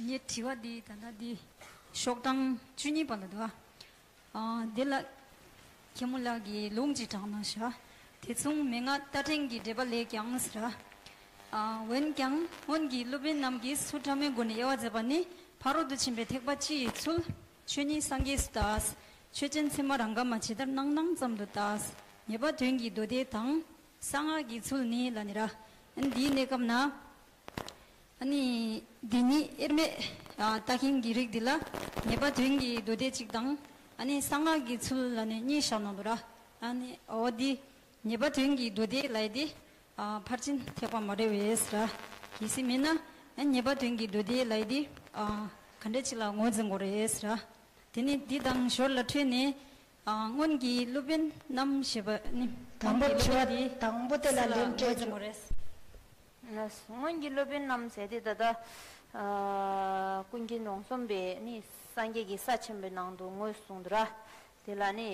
ངའི་དྲི་བ་འདི་ད་ལྟ་འདི་ཤོག་གྲངས་བཅུ་གཉིས་པ་ལ་འདུག་ཨ། འདི་ལ་མཁན་མོ་ལགས་ཀྱིས་ལུང་ཅིག་དྲངས་གནང་ཤག་དེ་མཚུངས་མན་ངག་ལྟ་ཕྲེང་གི་འགྲེལ་པ་ལས་ཀྱང་ཟེར། འོན་ཀྱང་སྔོན་གྱི་སློབ་དཔོན་རྣམས་ཀྱིས་ཚུལ་ཕྲ་མོའི་སྒོ་ནས་དབྱེ་བ་མཛད་པ་ནི་ཕ་རོལ་ཏུ་ཕྱིན་པའི་ཐེག་པ་སྤྱི་ཡི་ཚུལ། ཆོས་ཉིད་སངས་རྒྱས་སུ་བལྟ། ཆོས་ཅན་ཚད་མ་རང་ག་མ་ཇི་ལྟར་སྣང་སྣང་ཙམ་དུ་བལྟ། ངེས་པ་དོན་གྱི་མདོ་སྡེ་དང་། གསང་སྔགས་ཀྱི་ཚུལ་ནི་ལ་ནི་ར། འདིའི་གནས་སྐབས་ན། ཨ་ནི་བདེན་གཉིས་དབྱེར་མེད་ལྟ་མཁན་གྱི་རིགས་འདི་ལ་ངེས་པ་དོན་གྱི་མདོ་སྡེ་གཅིག་དང་། ཨ་ནི་གསང་སྔགས་ཀྱི་ཚུལ་ལ་ནི་གཉིས་བཞག་གནང་འདུག་ར། ཨ་ནི་འོ་འདི་ངེས་པ་དོན་གྱི་མདོ་སྡེ་ལབ་ཡ་དེ་ཕར་ཕྱིན་ཐེག་པ་མ་འདྲ་བས་ར། གལ་སྲིད་མིན་ན་ངེས་པ་དོན་གྱི་མདོ་སྡེ་ལབ་ཡ་དེ་ག་འདྲ་ཅིག་ལ་ངོས་འཛིན་དགོས་རེད་ར། དེ་ནི་འདི་དང་ཞོར་ལ་འཕྲོས་ནས། ཨ། སྔོན་གྱི་སློབ་དཔོན་རྣམས་ཞེས་པ་ནི། དང་པོ་སྔོན་གྱི་སློབ་དཔོན་དེ་དྲི་བ་དང་པོ་དེ་ལ་ལན་སྤྲད་རྒྱུ། སྔོན་གྱི་སློབ་དཔོན་རྣམས་ཟེར་དེ་ད་ལྟ། ཨ། ཀུན་མཁྱེན་རོང་ཟོམ་པས་ནི་སངས་རྒྱས་ཀྱི་ས་ཆེན་པོའི་ནང་དུ་ངོས་བཟུང་དུ་ར། དེ་ལ་ནི་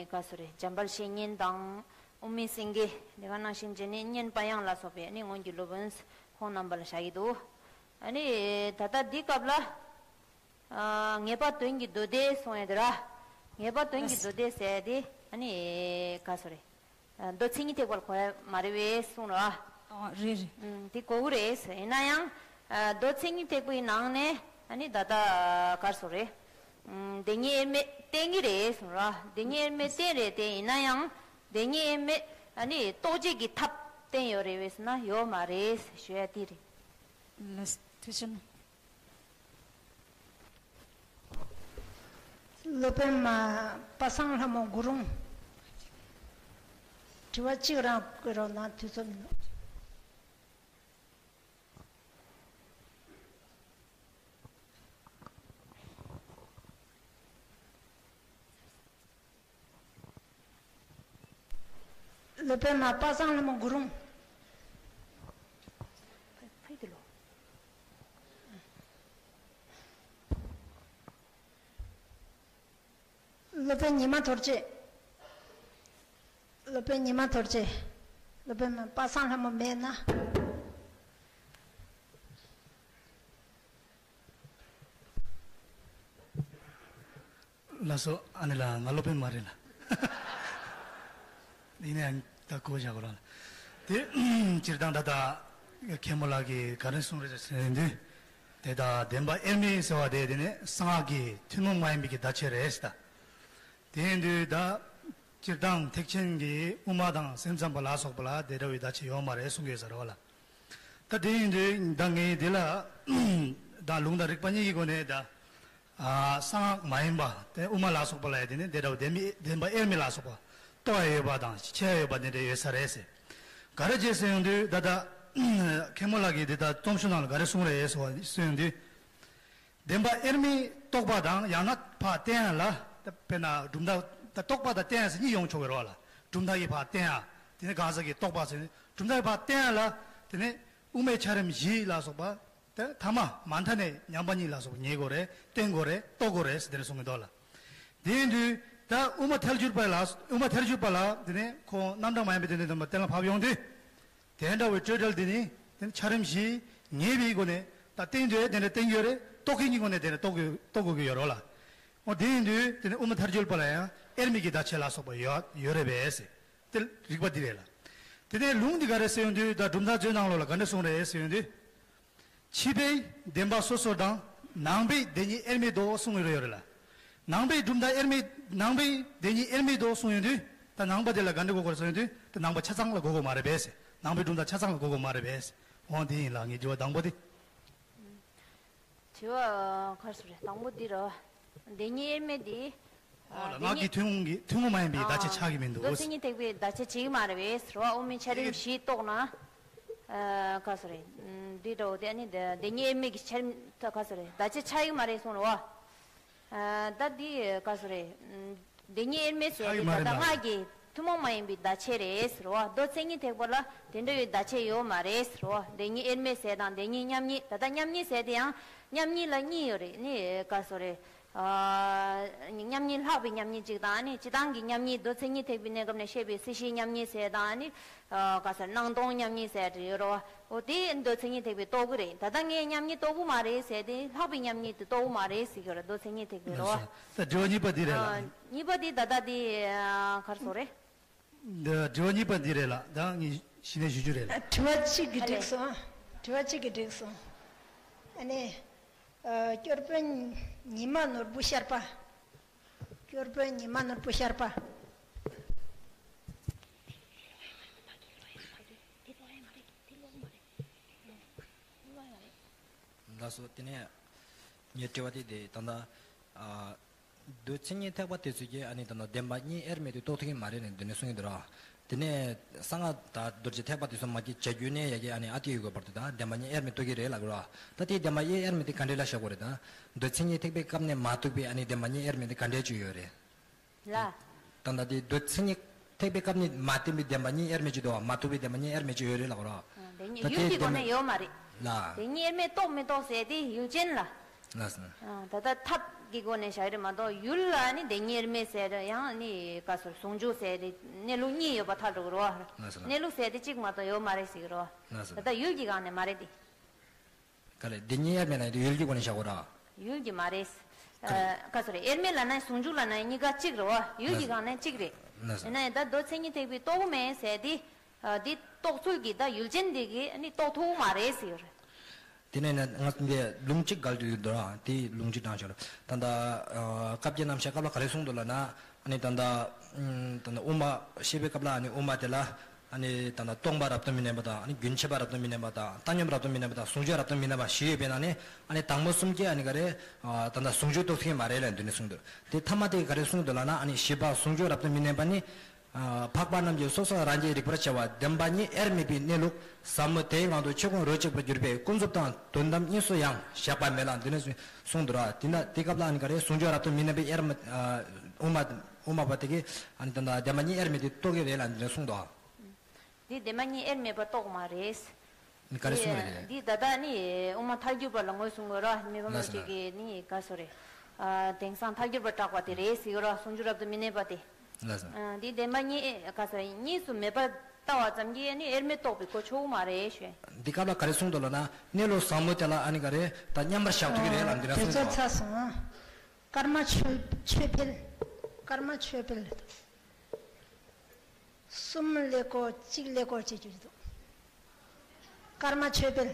ག་སུ་རེད། འཇམ་དཔལ་བཤེས་གཉེན་དང་། དབུ་མའི་སེང་གེ། དེ་ག་ནང་བཞིན་བྱས་ནས་གཉན་པ་དབྱངས་ལ་སོགས་པའི་ནི་སྔོན་གྱི་སློབ་དཔོན་ཁོང་རྣམ་པ་ལ་བཞག་གི་འདུག་ཨ་ནི་ད་ལྟ་འདི་སྐབས་ལ། ཨ། ངེས་པ་དོན་གྱི་མདོ་སྡེ་གསུང་ཡ་དེ་ར། ངེས་པ་དོན་གྱི་མདོ་སྡེ་ཟེར་དེ་ཨ་ནི་ག་སུ་རེད། མདོ་མཚན་ཉིད་ཐེག་པར་གོ་ཡ་མ་རེད་པས་གསུངས་ར། ཨ་རེད་རེད། ཨུམ། དེ་གོ་གི་རེད། ཡིན་ན་ཡང་། ཨ། མདོ་མཚན་ཉིད་ཐེག་པའི་ནང་ནས་ཨ་ནི་ད་ལྟ་ག་རེ་ཟེར་རེད། ཨུམ། བདེན་གཉིས་དབྱེར་མེད་བསྟན་གྱི་རེད་གསུངས་ར། བདེན་གཉིས་དབྱེར་མེད་བསྟན་རེད་དེ། ཡིན་ན་ཡང་བདེན་གཉིས་དབྱེར་མེད་ཨ་ནི་རྟོགས་བྱེད་ཀྱི་ཐབས་བསྟན་ཡོད་རེད་པས་ཟེར་ན་ཡོད་མ་རེད་ཞུ་ཡ་དེ་རེད། ལགས་སོ། ཐུགས་རྗེ་གནང་། སློབ་དཔོན་མ་པ་སངས་ལྷ་མོ་གུ་རུང་། དྲི་བ་གཅིག་རང་བཀོད་རོགས་གནང་། དུས་ཚོད་མི་འདུག་སློབ་དཔོན་མ་པ་སངས་ལྷ་མོ་གུ་རུང་། སློབ་དཔོན་ཉི་མ་ཐོར་རྗེ། སློབ་དཔོན་ཉི་མ་ཐོར་རྗེ། སློབ་དཔོན་མ་པ་སངས་ལྷ་མོ་མེད་ན། ལགས་སོ། ཨ་ནི་ལ་ང་སློབ་དཔོན་མ་རེད་ལ། ཡིན་ནའང་ད་གོ་བཞག་གོ་རང་ལ། དེ་སྤྱིར་བཏང་ད་ལྟ་མཁན་པོ་ལགས་ཀྱིས་ག་རེ་གསུངས་རེད་ཟེར་དུས། དེ་ད་བདེན་པ་དབྱེར་མེད་ཟེར་བ་དེ་དེ་ནི་གསང་སྔགས་ཀྱི་ཐུན་མོང་མ་ཡིན་པའི་གི་བརྡ་ཆད་རེད་ཟེར་ད། དེ་ཡིན་དུས་ད་སྤྱིར་བཏང་ཐེག་ཆེན་གྱི་དབུ་མ་དང་སེམས་ཙམ་པ་ལ་སོགས་པ་ལ་དེ་འདྲ་བའི་བརྡ་ཆད་ཡོད་མ་རེད་གསུང་གི་ཡོད་ས་རེད་བ་ལ། ད་དེ་ཡིན་དུས་ད་ངས་འདི་ལ་ད་ལུང་དང་རིགས་པ་གཉིས་ཀྱི་སྒོ་ནས་ད། ཨ། གསང་སྔགས་མ་ཡིན་པ་དེ་དབུ་མ་ལ་སོགས་པ་ལ་ཡང་དེ་ནི་དེ་འདྲ་བོ་བདེན་མི་བདེན་པ་དབྱེར་མེད་ལ་སོགས་པ་རྟོགས་ཡ་ཡོད་པ་དང་ཕྱེ་ཡ་ཡོད་པ་དེ་འདྲ་ཡོད་ས་རེད་ཟེར། ག་རེ་བྱས་ཟེར་ཡོང་དུས་ད་ལྟ་མཁན་མོ་ལགས་ཀྱིས་འདི་ལྟར་རྩོམ་ཤོག་ནང་ལ་ག་རེ་གསུངས་རེད་ཟེར་བ་ཟེར་ཡོང་དུས། བདེན་པ་དབྱེར་མེད་རྟོགས་པ་དང་ཡང་ན་ཕར་བསྟན་ཡ་ལ། ད་དཔེར་ན་གྲུབ་མཐའ་ད་རྟོགས་པ་དང་བསྟན་ཡ་ཟེར་གཉིས་ཡོང་ཆོག་གི་རེད་བ་ལ། གྲུབ་མཐའ་གི་ཕར་བསྟན་ཡ། དེ་ནི་གང་ཟག་གི་རྟོགས་པ་ཟེར་ནས་གྲུབ་མཐའ་གི་ཕར་བསྟན་ཡ་ལ། དེ་ནི་དབུ་མའི་ཆ་རིམ་བཞི་ལ་སོགས་པ། ད་ཐ་མ་མ་མཐའ་ནས་མཉམ་པ་ཉིད་ལ་སོགས་པ་ངེས་དགོས་རེད། བསྟན་དགོས་རེད། རྟོགས་དགོས་རེད་ཟེར་དེ་འདྲ་གསུང་གི་འདུག་ལ། དེ་ཡིན་དུས་ད་དབུ་མ་ཐལ་འགྱུར་པ་ལ། དབུ་མ་ཐལ་འགྱུར་པ་ལ་དེ་ནས་ཁོང་རྣམ་གྲངས་མ་ཡིན་པའི་དོན་དུ་བསྟན་པ་གཏན་ལ་ཕབ་ཡོང་དུས། དེ་འདྲ་བའི་སྤྲོས་བྲལ་དེ་ནི་དེ་ནི་ཆ་རིམ་བཞི་ངེས་པའི་སྒོ་ནས་ད་བསྟན་འདོད་དེ་འདྲ་བསྟན་གྱི་ཡོད་རེད། རྟོགས་མཁན་གྱི་སྒོ་ནས་དེ་འདྲ་རྟོགས་དགོས་རྟོགས་དགོས་ཀྱི་ཡོད་རེད་ལ། འོ་དེ་ཡིན་དུས་དེ་ནི་དབུ་མ་ཐལ་འགྱུར་པ་ལ་ཡང་དབྱེར་མེད་ཀྱི་བརྡ་ཆད་ལ་སོགས་པ་ཡོད་ཡོད་རེད་པས་ཟེར། དེ་རིགས་པ་འདི་རེད་ལ། དེ་ནས་ལུང་འདི་ག་རེ་ཟེར་ཡོང་དུས་ད་གྲུབ་མཐའ་མཛོད་ནང་ལོགས་ལ་ག་འདྲ་གསུངས་རེད་ཟེར་ཡོང་དུས། ཕྱི་པའི་བདེན་པ་སོ་སོར་དང་། ནང་པའི་བདེན་གཉིས་དབྱེར་མེད་དོ་གསུངས་ཡོད་རེད་ལ། ནང་པའི་གྲུབ་མཐའ་དབྱེར་མེད། ནང་པའི་བདེན་གཉིས་དབྱེར་མེད་དོ་གསུངས་ཡོང་དུས། ད་ནང་པ་དེ་ལ་ག་འདྲ་གོ་དགོས་རེད་ཟེར་ཡོང་དུས། ད་ནང་པ་ཆ་ཚང་ལ་གོ་དགོས་མ་རེད་པས། ནང་པའི་གྲུབ་མཐའ་ཆ་ཚང་ལ་གོ་དགོས་མ་རེད་པས། འོ་དེ་ཡིན་ལ། ངའི་དྲི་བ་དང་པོ་དེ། དྲི་བ་ག་རེ་ཟེར་རེད། དང་པོ་འདི་རེད་བ། བདེན་གཉིས་དབྱེར་མེད་དེ། ཨ། འོ་ལ། སྔགས་ཀྱི་ཐུན་མོང་གི་ཐུན་མོང་མ་ཡིན་པའི་བརྡ་ཆད་ཆགས་ཀྱི་མི་འདུག་མདོ་མཚན་ཉིད་ཐེག་པའི་བརྡ་ཆད་བྱེད་ཀྱི་མ་རེད་པས་ཟེར་བ། དབུ་མའི་ཆ་རིམ་བཞི་རྟོགས་ན། ཨ། ག་རེ་ཟེར་རེད། འདི་འདྲ་བོ་དེ་ཨ་ནི་བདེན་གཉིས་དབྱེར་མེད་ཀྱི་ཆ་རིམ་ད་ག་རེ་ཟེར་རེད། བརྡ་ཆད་ཆགས་ཀྱི་མ་རེད་གསུངས་རེད་བ། ཨ། ད་འདི་ག་རེ་ཟེར་རེད། བདེན་གཉིས་དབྱེར་མེད་ཟེར་དེ་ད་ལྟ་སྔགས་ཀྱི་ཐུན་མོང་མ་ཡིན་པའི་བརྡ་ཆད་རེད་ཟེར་བ། མདོ་མཚན་ཉིད་ཐེག་པ་ལ་དེ་འདྲ་བའི་བརྡ་ཆད་ཡོད་མ་རེད་ཟེར་བ། བདེན་གཉིས་དབྱེར་མེད་ཟེར་དང་བདེན་གཉིས་མཉམ་ཉིད། ད་ལྟ་མཉམ་ཉིད་ཟེར་དེ་ཡང་མཉམ་ཉིད་ལ་གཉིས་ཡོད་རེད། ནི་ག་རེ་ཟེར་རེད། ཨ། མཉམ་ཉིད་ལྷག་པའི་མཉམ་ཉིད་གཅིག་དང་། ཨ་ནི་སྤྱི་བཏང་གི་མཉམ་ཉིད། མདོ་མཚན་ཉིད་ཐེག་པའི་གནས་སྐབས་ནས་བཤད་པའི་སྲིད་ཞིའི་མཉམ་ཉིད་ཟེར་དང་། ཨ་ནི། ཨ། ག་རེ་ཟེར། སྣང་སྟོང་མཉམ་ཉིད་ཟེར་དེ་ཡོད་རེད་བ། འོ་དེ་མདོ་མཚན་ཉིད་ཐེག་པས་རྟོགས་ཀྱི་རེད། ད་ལྟ་ངས་མཉམ་ཉིད་རྟོགས་ཀྱི་མ་རེད་ཟེར་དེ་ལྷག་པའི་མཉམ་ཉིད་དེ་རྟོགས་ཀྱི་མ་རེད་ཟེར་གྱི་རེད། མདོ་མཚན་ཉིད་ཐེག་པས་རེད་བ། ད་དྲི་བ་གཉིས་པ་འདི་རེད་ལ། ཨ། གཉིས་པ་འདི་ད་ལྟ་དེ་ག་རེ་ཟེར་རེད། འདི་དྲི་བ་གཉིས་པ་འདི་རེད་ལ། ད་ངས་གཞི་ནས་ཞུ་རྒྱུ་རེད་ལ། དྲི་བ་གཅིག་གིས་ཨ་ལས། འགྲིག་སོང་། དྲི་བ་གཅིག་གིས་འགྲིག་སོང་། ཨ་ནི། ཨ། སྐྱོར་དཔོན་ཉི་མ་ནོར་བུ་ཤར་པ། སྐྱོར་དཔོན་ཉི་མ་ནོར་བུ་ཤར་པ། ལགས་སོ། དེ་ནས་ངའི་དྲི་བ་དེ་དེ་ད་ལྟ། ཨ། མདོ་མཚན་ཉིད་ཐེག་པ་དེ་ཚོས་ཀྱི་ཨ་ནི་ད་ལྟ་བདེན་པ་གཉིས་དབྱེར་མེད་དུ་རྟོགས་ཐུབ་ཀྱི་མ་རེད་ནས་འདི་ནས་གསུང་གི་འདུག་ར། དེ་ནས་གསང་སྔགས་དང་རྡོ་རྗེ་ཐེག་པ་དེ་ཚོ་མ་གི་བྱ་རྒྱུད་ནས་ཡ་གི་ཨ་ནི་ཨ་ཏི་ཡོད་དགོས་པར་དུ་ད་བདེན་པ་གཉིས་དབྱེར་མེད་རྟོགས་ཀྱི་རེད་ལབ་དགོས་ར། ད་དེའི་བདེན་པ་གཉིས་དབྱེར་མེད་དེ་ག་འདྲས་ལ་བཞག་དགོས་རེད་ད། མདོ་མཚན་ཉིད་ཐེག་པའི་སྐབས་ནས་མ་ཐུག་པའི་ཨ་ནི་བདེན་པ་གཉིས་དབྱེར་མེད་དེ་ག་འདྲས་ཅིག་ཡོད་རེད། ལ། ད་ལྟ་དེ་མདོ་མཚན་ཉིད་ཐེག་པའི་སྐབས་ནས་མ་བསྟན་པའི་བདེན་པ་གཉིས་དབྱེར་མེད་ཅིག་འདུག་བ། མ་ཐུག་པའི་བདེན་པ་གཉིས་དབྱེར་མེད་ཅིག་ཡོད་རེད་ལབ་དགོས་ར། ཨ། དེ་གཉིས་ད་ཡུལ་དེ་གྱི་སྒོ་བདེན་ནས་ཡོད་མ་རེད། ལ། དེ་གཉིས་དབྱེར་མེད་རྟོགས་མི་རྟོགས་ཟེར་དེ་ཡུལ་ཅན་ལ། ལགས་སོ། ཨ། ད་ལྟ་ཐབས་ཀྱི་སྒོ་ནས་བཞག་རེད་མ་གཏོགས་ཡུལ་ལ་ནི་བདེན་གཉིས་དབྱེར་མེད་ཟེར་ཡང་ནི་ག་ཟེར་ཟུང་འཇུག་ཟེར་དེ་གནས་ལུགས་གཉིས་ཡོད་པ་ཐལ་འགྲོ་གི་རེད་བ། ལགས་སོ། གནས་ལུགས་ཟེར་དེ་གཅིག་མ་གཏོགས་ཡོད་མ་རེད་ཟེར་གི་རེད་བ། ལགས་སོ། ད་ལྟ་ཡུལ་གྱི་སྒང་ནས་མ་རེད་དེ། ག་རེ་བདེན་གཉིས་དབྱེར་མེད་ན་ཡིན་དུས་ཡུལ་གྱི་སྒོ་ནས་བཞག་དགོས་ར། ཡུལ་གྱི་མ་རེད། ག་རེ། ཨ། ག་ཟེར་དབྱེར་མེད་ལབ་ན་ཟུང་འཇུག་ལབ་ན་གཉིས་ཀ་གཅིག་རེད་བ། ཡུལ་གྱི་ལགས་སོ། སྒང་ནས་གཅིག་རེད། ལགས་སོ། ཡིན་ན་ཡང་ད་མདོ་མཚན་ཉིད་ཐེག་པའི་རྟོགས་གི་མེད་ཟེར་དེ། ཨ། དེ་ རྟོགས་ཚུལ་གྱི་ད་ཡུལ་ཅན་དེ་གིས་ནི་རྟོགས་ཐུབ་མ་རེད་ཟེར་ཡོད་རེད། དེ་ནས་ནི་ང་ཚོ་འདི་ལུང་གཅིག་འགལ་དུ་ཡོད་དོ། དེ་ལུང་གཅིག་དྲངས་ཆོག་རེད། ད་ལྟ་ཨ་བཀའ་བརྒྱད་རྣམ་བཤད་སྐབས་ལ་ག་རེ་གསུངས་འདུག་ལབ་ན། ཨ་ནི་ད་ལྟ་ཨམ་ད་ལྟ་དབུ་མ་བཤད་པའི་སྐབས་ལ་ཨ་ནི་དབུ་མ་དེ་ལ་ཨ་ནི་ད་ལྟ་སྟོང་པ་རབ་ཏུ་མི་གནས་པ་དང་། ཨ་ནི་རྒྱུན་ཆད་པ་རབ་ཏུ་མི་གནས་པ་དང་། བཏང་སྙོམས་རབ་ཏུ་མི་གནས་པ་དང་། ཟུང་འཇུག་རབ་ཏུ་མི་གནས་པ་བཞི་ཡོད་པའི་ནང་ནས་ཨ་ནི་དང་པོ་གསུམ་གྱིས་ཨ་ནི་ག་རེ་ཨ་ད་ལྟ་ཟུང་འཇུག་རྟོགས་ཐུབ་ཀྱི་མ་རེད་ལབ་འདི་ནས་གསུངས་འདུག། དེ་ཐ་མ་དེ་ག་རེ་གསུངས་འདུག་ལབ་ན། ཨ་ནི་བཞི་པ་ཟུང་འཇུག་རབ་ཏུ་མི་གནས་པ་ནི། ཨ་འཕགས་པ་རྣམས་ཀྱིས་སོ་སོ་རང་གིས་རིག་པར་བྱ་བ་བདེན་པ་གཉིས་དབྱེར་མེད་པའི་གནས་ལུགས་ཟབ་མོ་དེའི་ངང་དུ་ཆོས་ཀུན་རོ་གཅིག་པར་གྱུར་པས། ཀུན་རྫོབ་དང་དོན་དམ་གཉིས་སུ་ཡང་བཞག་པ་མེད་ལ། འདི་ནས་གསུངས་འདུག་ར། དེ་ན་དེ་སྐབས་ལ་ཨ་ནི་ག་རེ་ཟུང་འཇུག་རབ་ཏུ་མི་གནས་པའི་དབྱེར་མེད་ཨ་དབུ་མ་དབུ་མ་པ་དེ་གིས་ཨ་ནི་ད་ལྟ་བདེན་པ་གཉིས་དབྱེར་མེད་དེ་རྟོགས་ཀྱི་རེད་ལ། འདི་ནས་གསུངས་འདུག། འདི་བདེན་པ་གཉིས་དབྱེར་མེད་པར་རྟོགས་མ་རེད། ནི་ག་རེ་གསུངས་རེད། འདི་ད་ལྟ་ནི་དབུ་མ་ཐལ་འགྱུར་བ་ལ་ངོས་བཟུང་དགོས་ར། མི་ཕམ་ལགས་ལགས་སོ་ཅིག་གིས་ནི་ག་སོ་རེད། ཨ་དེང་སང་ཐལ་འགྱུར་བ་གྲགས་པ་དེ་རེད་ཟེར་གི་ར། ཟུང་འཇུག་རབ་ཏུ་མི་གནས་པ་དེ། ལགས་སོ། ཨ་འདི་བདེན་པ་གཉིས་ག་སོ་རེད། གཉིས་སུ་མེད་པར་ལྟ་བ་ཙམ་གྱིས་ནི་དབྱེར་མེད་རྟོགས་པའི་གོ་ཆོད་མ་རེད་ཞུ། འདི་སྐབས་ལ་ག་རེ་གསུངས་འདུག་ལབ་ན། གནས་ལུགས་ཟབ་མོ་དེ་ལ་ཨ་ནི་ག་རེ་ད་མཉམ་པར་བཞག་ཐུབ་ཀྱི་རེད་ལ། འདི་ལ་དེ་གསུངས་ཚར་འདུག། སོང་། ཀརྨ་ཆོས་ཆོས་འཕེལ། ཀརྨ་ཆོས་འཕེལ། གསུམ་ཀླད་ཀོར་གཅིག་ཀླད་ཀོར་བྱེད་རྒྱུ་འདུག། ཀརྨ་ཆོས་འཕེལ།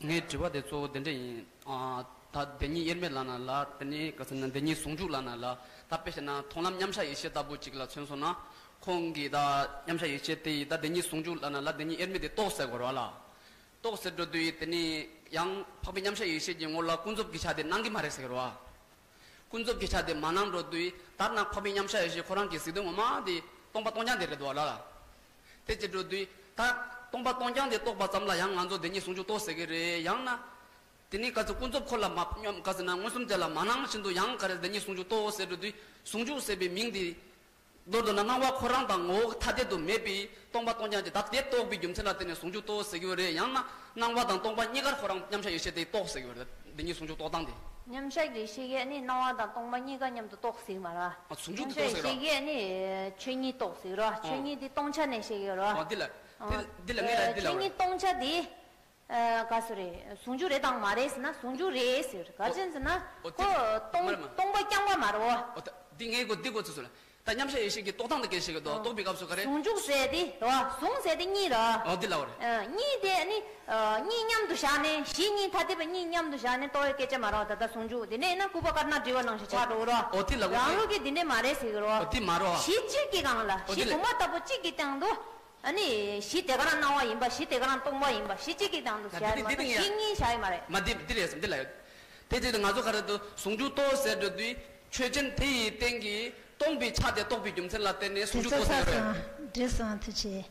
ངའི་དྲི་བ་དེ་གཙོ་བོ་འདི་འདྲ་ཡིན། ཨ་ད་བདེན་གཉིས་དབྱེར་མེད་ལབ་ན་ལ། དེ་ནས་ག་ཟེར་ན་བདེན་གཉིས་ཟུང་འཇུག་ལབ་ན་ལ། ད་དཔེ་བཤད་ན་མཐོང་ལམ་མཉམ་གཞག་ཡེ་ཤེས་ལྟ་བུ་ཅིག་ལ་མཚོན་སོང་ན། ཁོང་གིས་ད་མཉམ་གཞག་ཡེ་ཤེས་དེ་ཡིས་ད་བདེན་གཉིས་ཟུང་འཇུག་ལབ་ན་ལ། བདེན་གཉིས་དབྱེར་མེད་དེ་རྟོགས་ཟེར་དགོས་རེད་བ་ལ། རྟོགས་ཟེར་འགྲོ་དུས་དེ་ནི་ཡང་འཕགས་པའི་མཉམ་གཞག་ཡེ་ཤེས་ཀྱི་ངོ་ལ་ཀུན་རྫོབ་ཀྱི་ཆ་དེ་སྣང་གི་མ་རེད་ཟེར་གི་རེད་བ། ཀུན་རྫོབ་ཀྱི་ཆ་དེ་མ་སྣང་འགྲོ་དུས་ད་ནང་འཕགས་པའི་མཉམ་གཞག་ཡེ་ཤེས་ཁོ་རང་གི་གཟིགས་དོན་ངོ་མ་དེ་སྟོང་པ་སྟོང་རྐྱང་དེ་རེད་དོ་ལ་ལ། དེ་ཅི་འགྲོ་དུས་ད་སྟོང་པ་སྟོང་རྐྱང་དེ་རྟོགས་པ་ཙམ་ལ་ཡང་ང་ཚོ་བདེན་གཉིས་ཟུང་འཇུག་རྟོགས་ཟེར་གི་རེད། ཡང་ན་དེ་ནི་ག་ཚོད་ཀུན་རྫོབ་ཁོ་ལ་མ་སྙོམས་ག་ཟེར་ན་མངོན་སུམ་དེ་ལ་མ་སྣང་བཞིན་དུ་ཡང་ག་རེ་བདེན་གཉིས་ཟུང་འཇུག་རྟོགས་ཟེར་འགྲོ་དུས་ཟུང་འཇུག་ཟེར་བའི་མིང་དེ། མདོར་བསྡུ་ན་སྣང་བ་ཁོ་རང་དང་ངོ་བོ་ཐ་དད་དུ་མེད་པའི་སྟོང་པ་སྟོང་རྐྱང་གཅིག། ད་དེ་རྟོགས་པའི་རྒྱུ་མཚན་ལ་བརྟེན་ནས་ཟུང་འཇུག་རྟོགས་ཟེར་གྱི་ཡོད་རེད། ཡང་ན་སྣང་བ་དང་སྟོང་པ་གཉིས་ཀར་ཁོ་རང་མཉམ་གཞག་ཡེ་ཤེས་དེ་རྟོགས་ཟེར་གྱི་ཡོད་རེད། འདི་གཉིས་ཟུང་འཇུག་རྟོགས་སྟངས་དེ། མཉམ་གཞག་ཡེ་ཤེས་ཀྱིས་ནི་སྣང་བ་དང་སྟོང་པ་གཉིས་ཀ་མཉམ་དུ་རྟོགས་ཟེར་གྱི་མ་རེད། ཨ་ཟུང་འཇུག་མཉམ་གཞག་ཡེ་ཤེས་ཀྱིས་ནི་ཆོས་ཉིད་རྟོགས་ཟེར་གྱི་རེད། ཆོས་ཨོ། ཉིད་དེ་སྟོང་ཆ་ནས་བཤད་ཀྱི་ཡོད་རེད། ཨོ་འདི་ལ། ཨོ། འདི་འདི་ལ་ངས་ལ་འདི་ལ་ཆོས་ཉིད་སྟོང་ཆ་དེ། ཨ་ག་སུ་རེད། ཟུང་འཇུག་རེད་དང་མ་རེད་ཟེར་ན་ཟུང་འཇུག་རེད་ཟེར། ག་ཅན་ཟེར་ན་ཨོ་ཁོ་སྟོང་མ་རེད་མ། སྟོང་པ་རྐྱང་པ་མ་རེད་བ། ཨོ་ད་འདི་ངའི་གོ་འདི་གོ་ཚུལ་སོ་ལ། ད་མཉམ་གཞག་ཡེ་ཤེས་ཀྱི་རྟོགས་སྟངས་དེ་གལ་ཆེ་གི་འདུག། རྟོགས་པའི་སྐབས་སུ་ག་རེ། ཟུང་འཇུག་ཟེར་དེ་རེད་བ། ཟུང་ཟེར་དེ་གཉིས་རེད་བ། ཨོ་འདི་ལ་འོ་རེད། ཨ་གཉིས་དེ་ནི་ཨ་གཉིས་མཉམ་དུ་བཞག་ནས་གཞི་གཉིས་ཐ་དད་པ་གཉིས་མཉམ་དུ་བཞག་ནས་རྟོགས་ཡ་སྐད་ཆ་མ་རེད་བ། ད་ལྟ་ཟུང་འཇུག་དེ་ནས་ན་སྐུར་པ་དཀར་ནག་བསྒྲིལ་བ་ནང་བཞིན་ཆགས་འགྲོ་གི་རེད་བ། ཨོ་འདི་ལ་འོ་རང་ལུགས་ཀྱི་དེ་འདྲས་མ་རེད་ཟེར་གི་རེད་བ། ཨོ་འདི་མ་རེད་བ། གཞི་གཅིག་གི་སྒང་ལ་ཨོ་འདི་གཞི་ལ་སྒོ་མོ་ལྟ་བུ་གཅིག་གི་སྟེང་དུ། ཨ་ནི་གཞི་དེ་ག་རང་སྣང་བ་ཡིན་པ། གཞི་དེ་ག་རང་སྟོང་པ་ཡིན་པ། གཞི་གཅིག་གི་སྟེང་དུ་བཞག་ཡོད་མ་གཏོགས་གཞི་གཉིས་བཞག་ཡོད་མ་རེད། མ་འདི་འདི་རེད་སམ་འདི་ལ་ཡོད། དེ་དེ་ང་ཚོ་ག་རེ་འདུག། ཟུང་འཇུག་རྟོགས་ཟེར་འགྲོ་དུས་ཆོས་ཅན་དེ་ཡི་སྟེང་གི་སྟོང་པའི་ཆ་དེ་རྟོགས་པའི་རྒྱུ་མཚན་ལ་བརྟེན་ནས་ཟུང་འཇུག་རྟོགས་ཟེར་ཡོད་རེད། འགྲིག་སོང་། ཐུགས་རྗེ་ཆེ།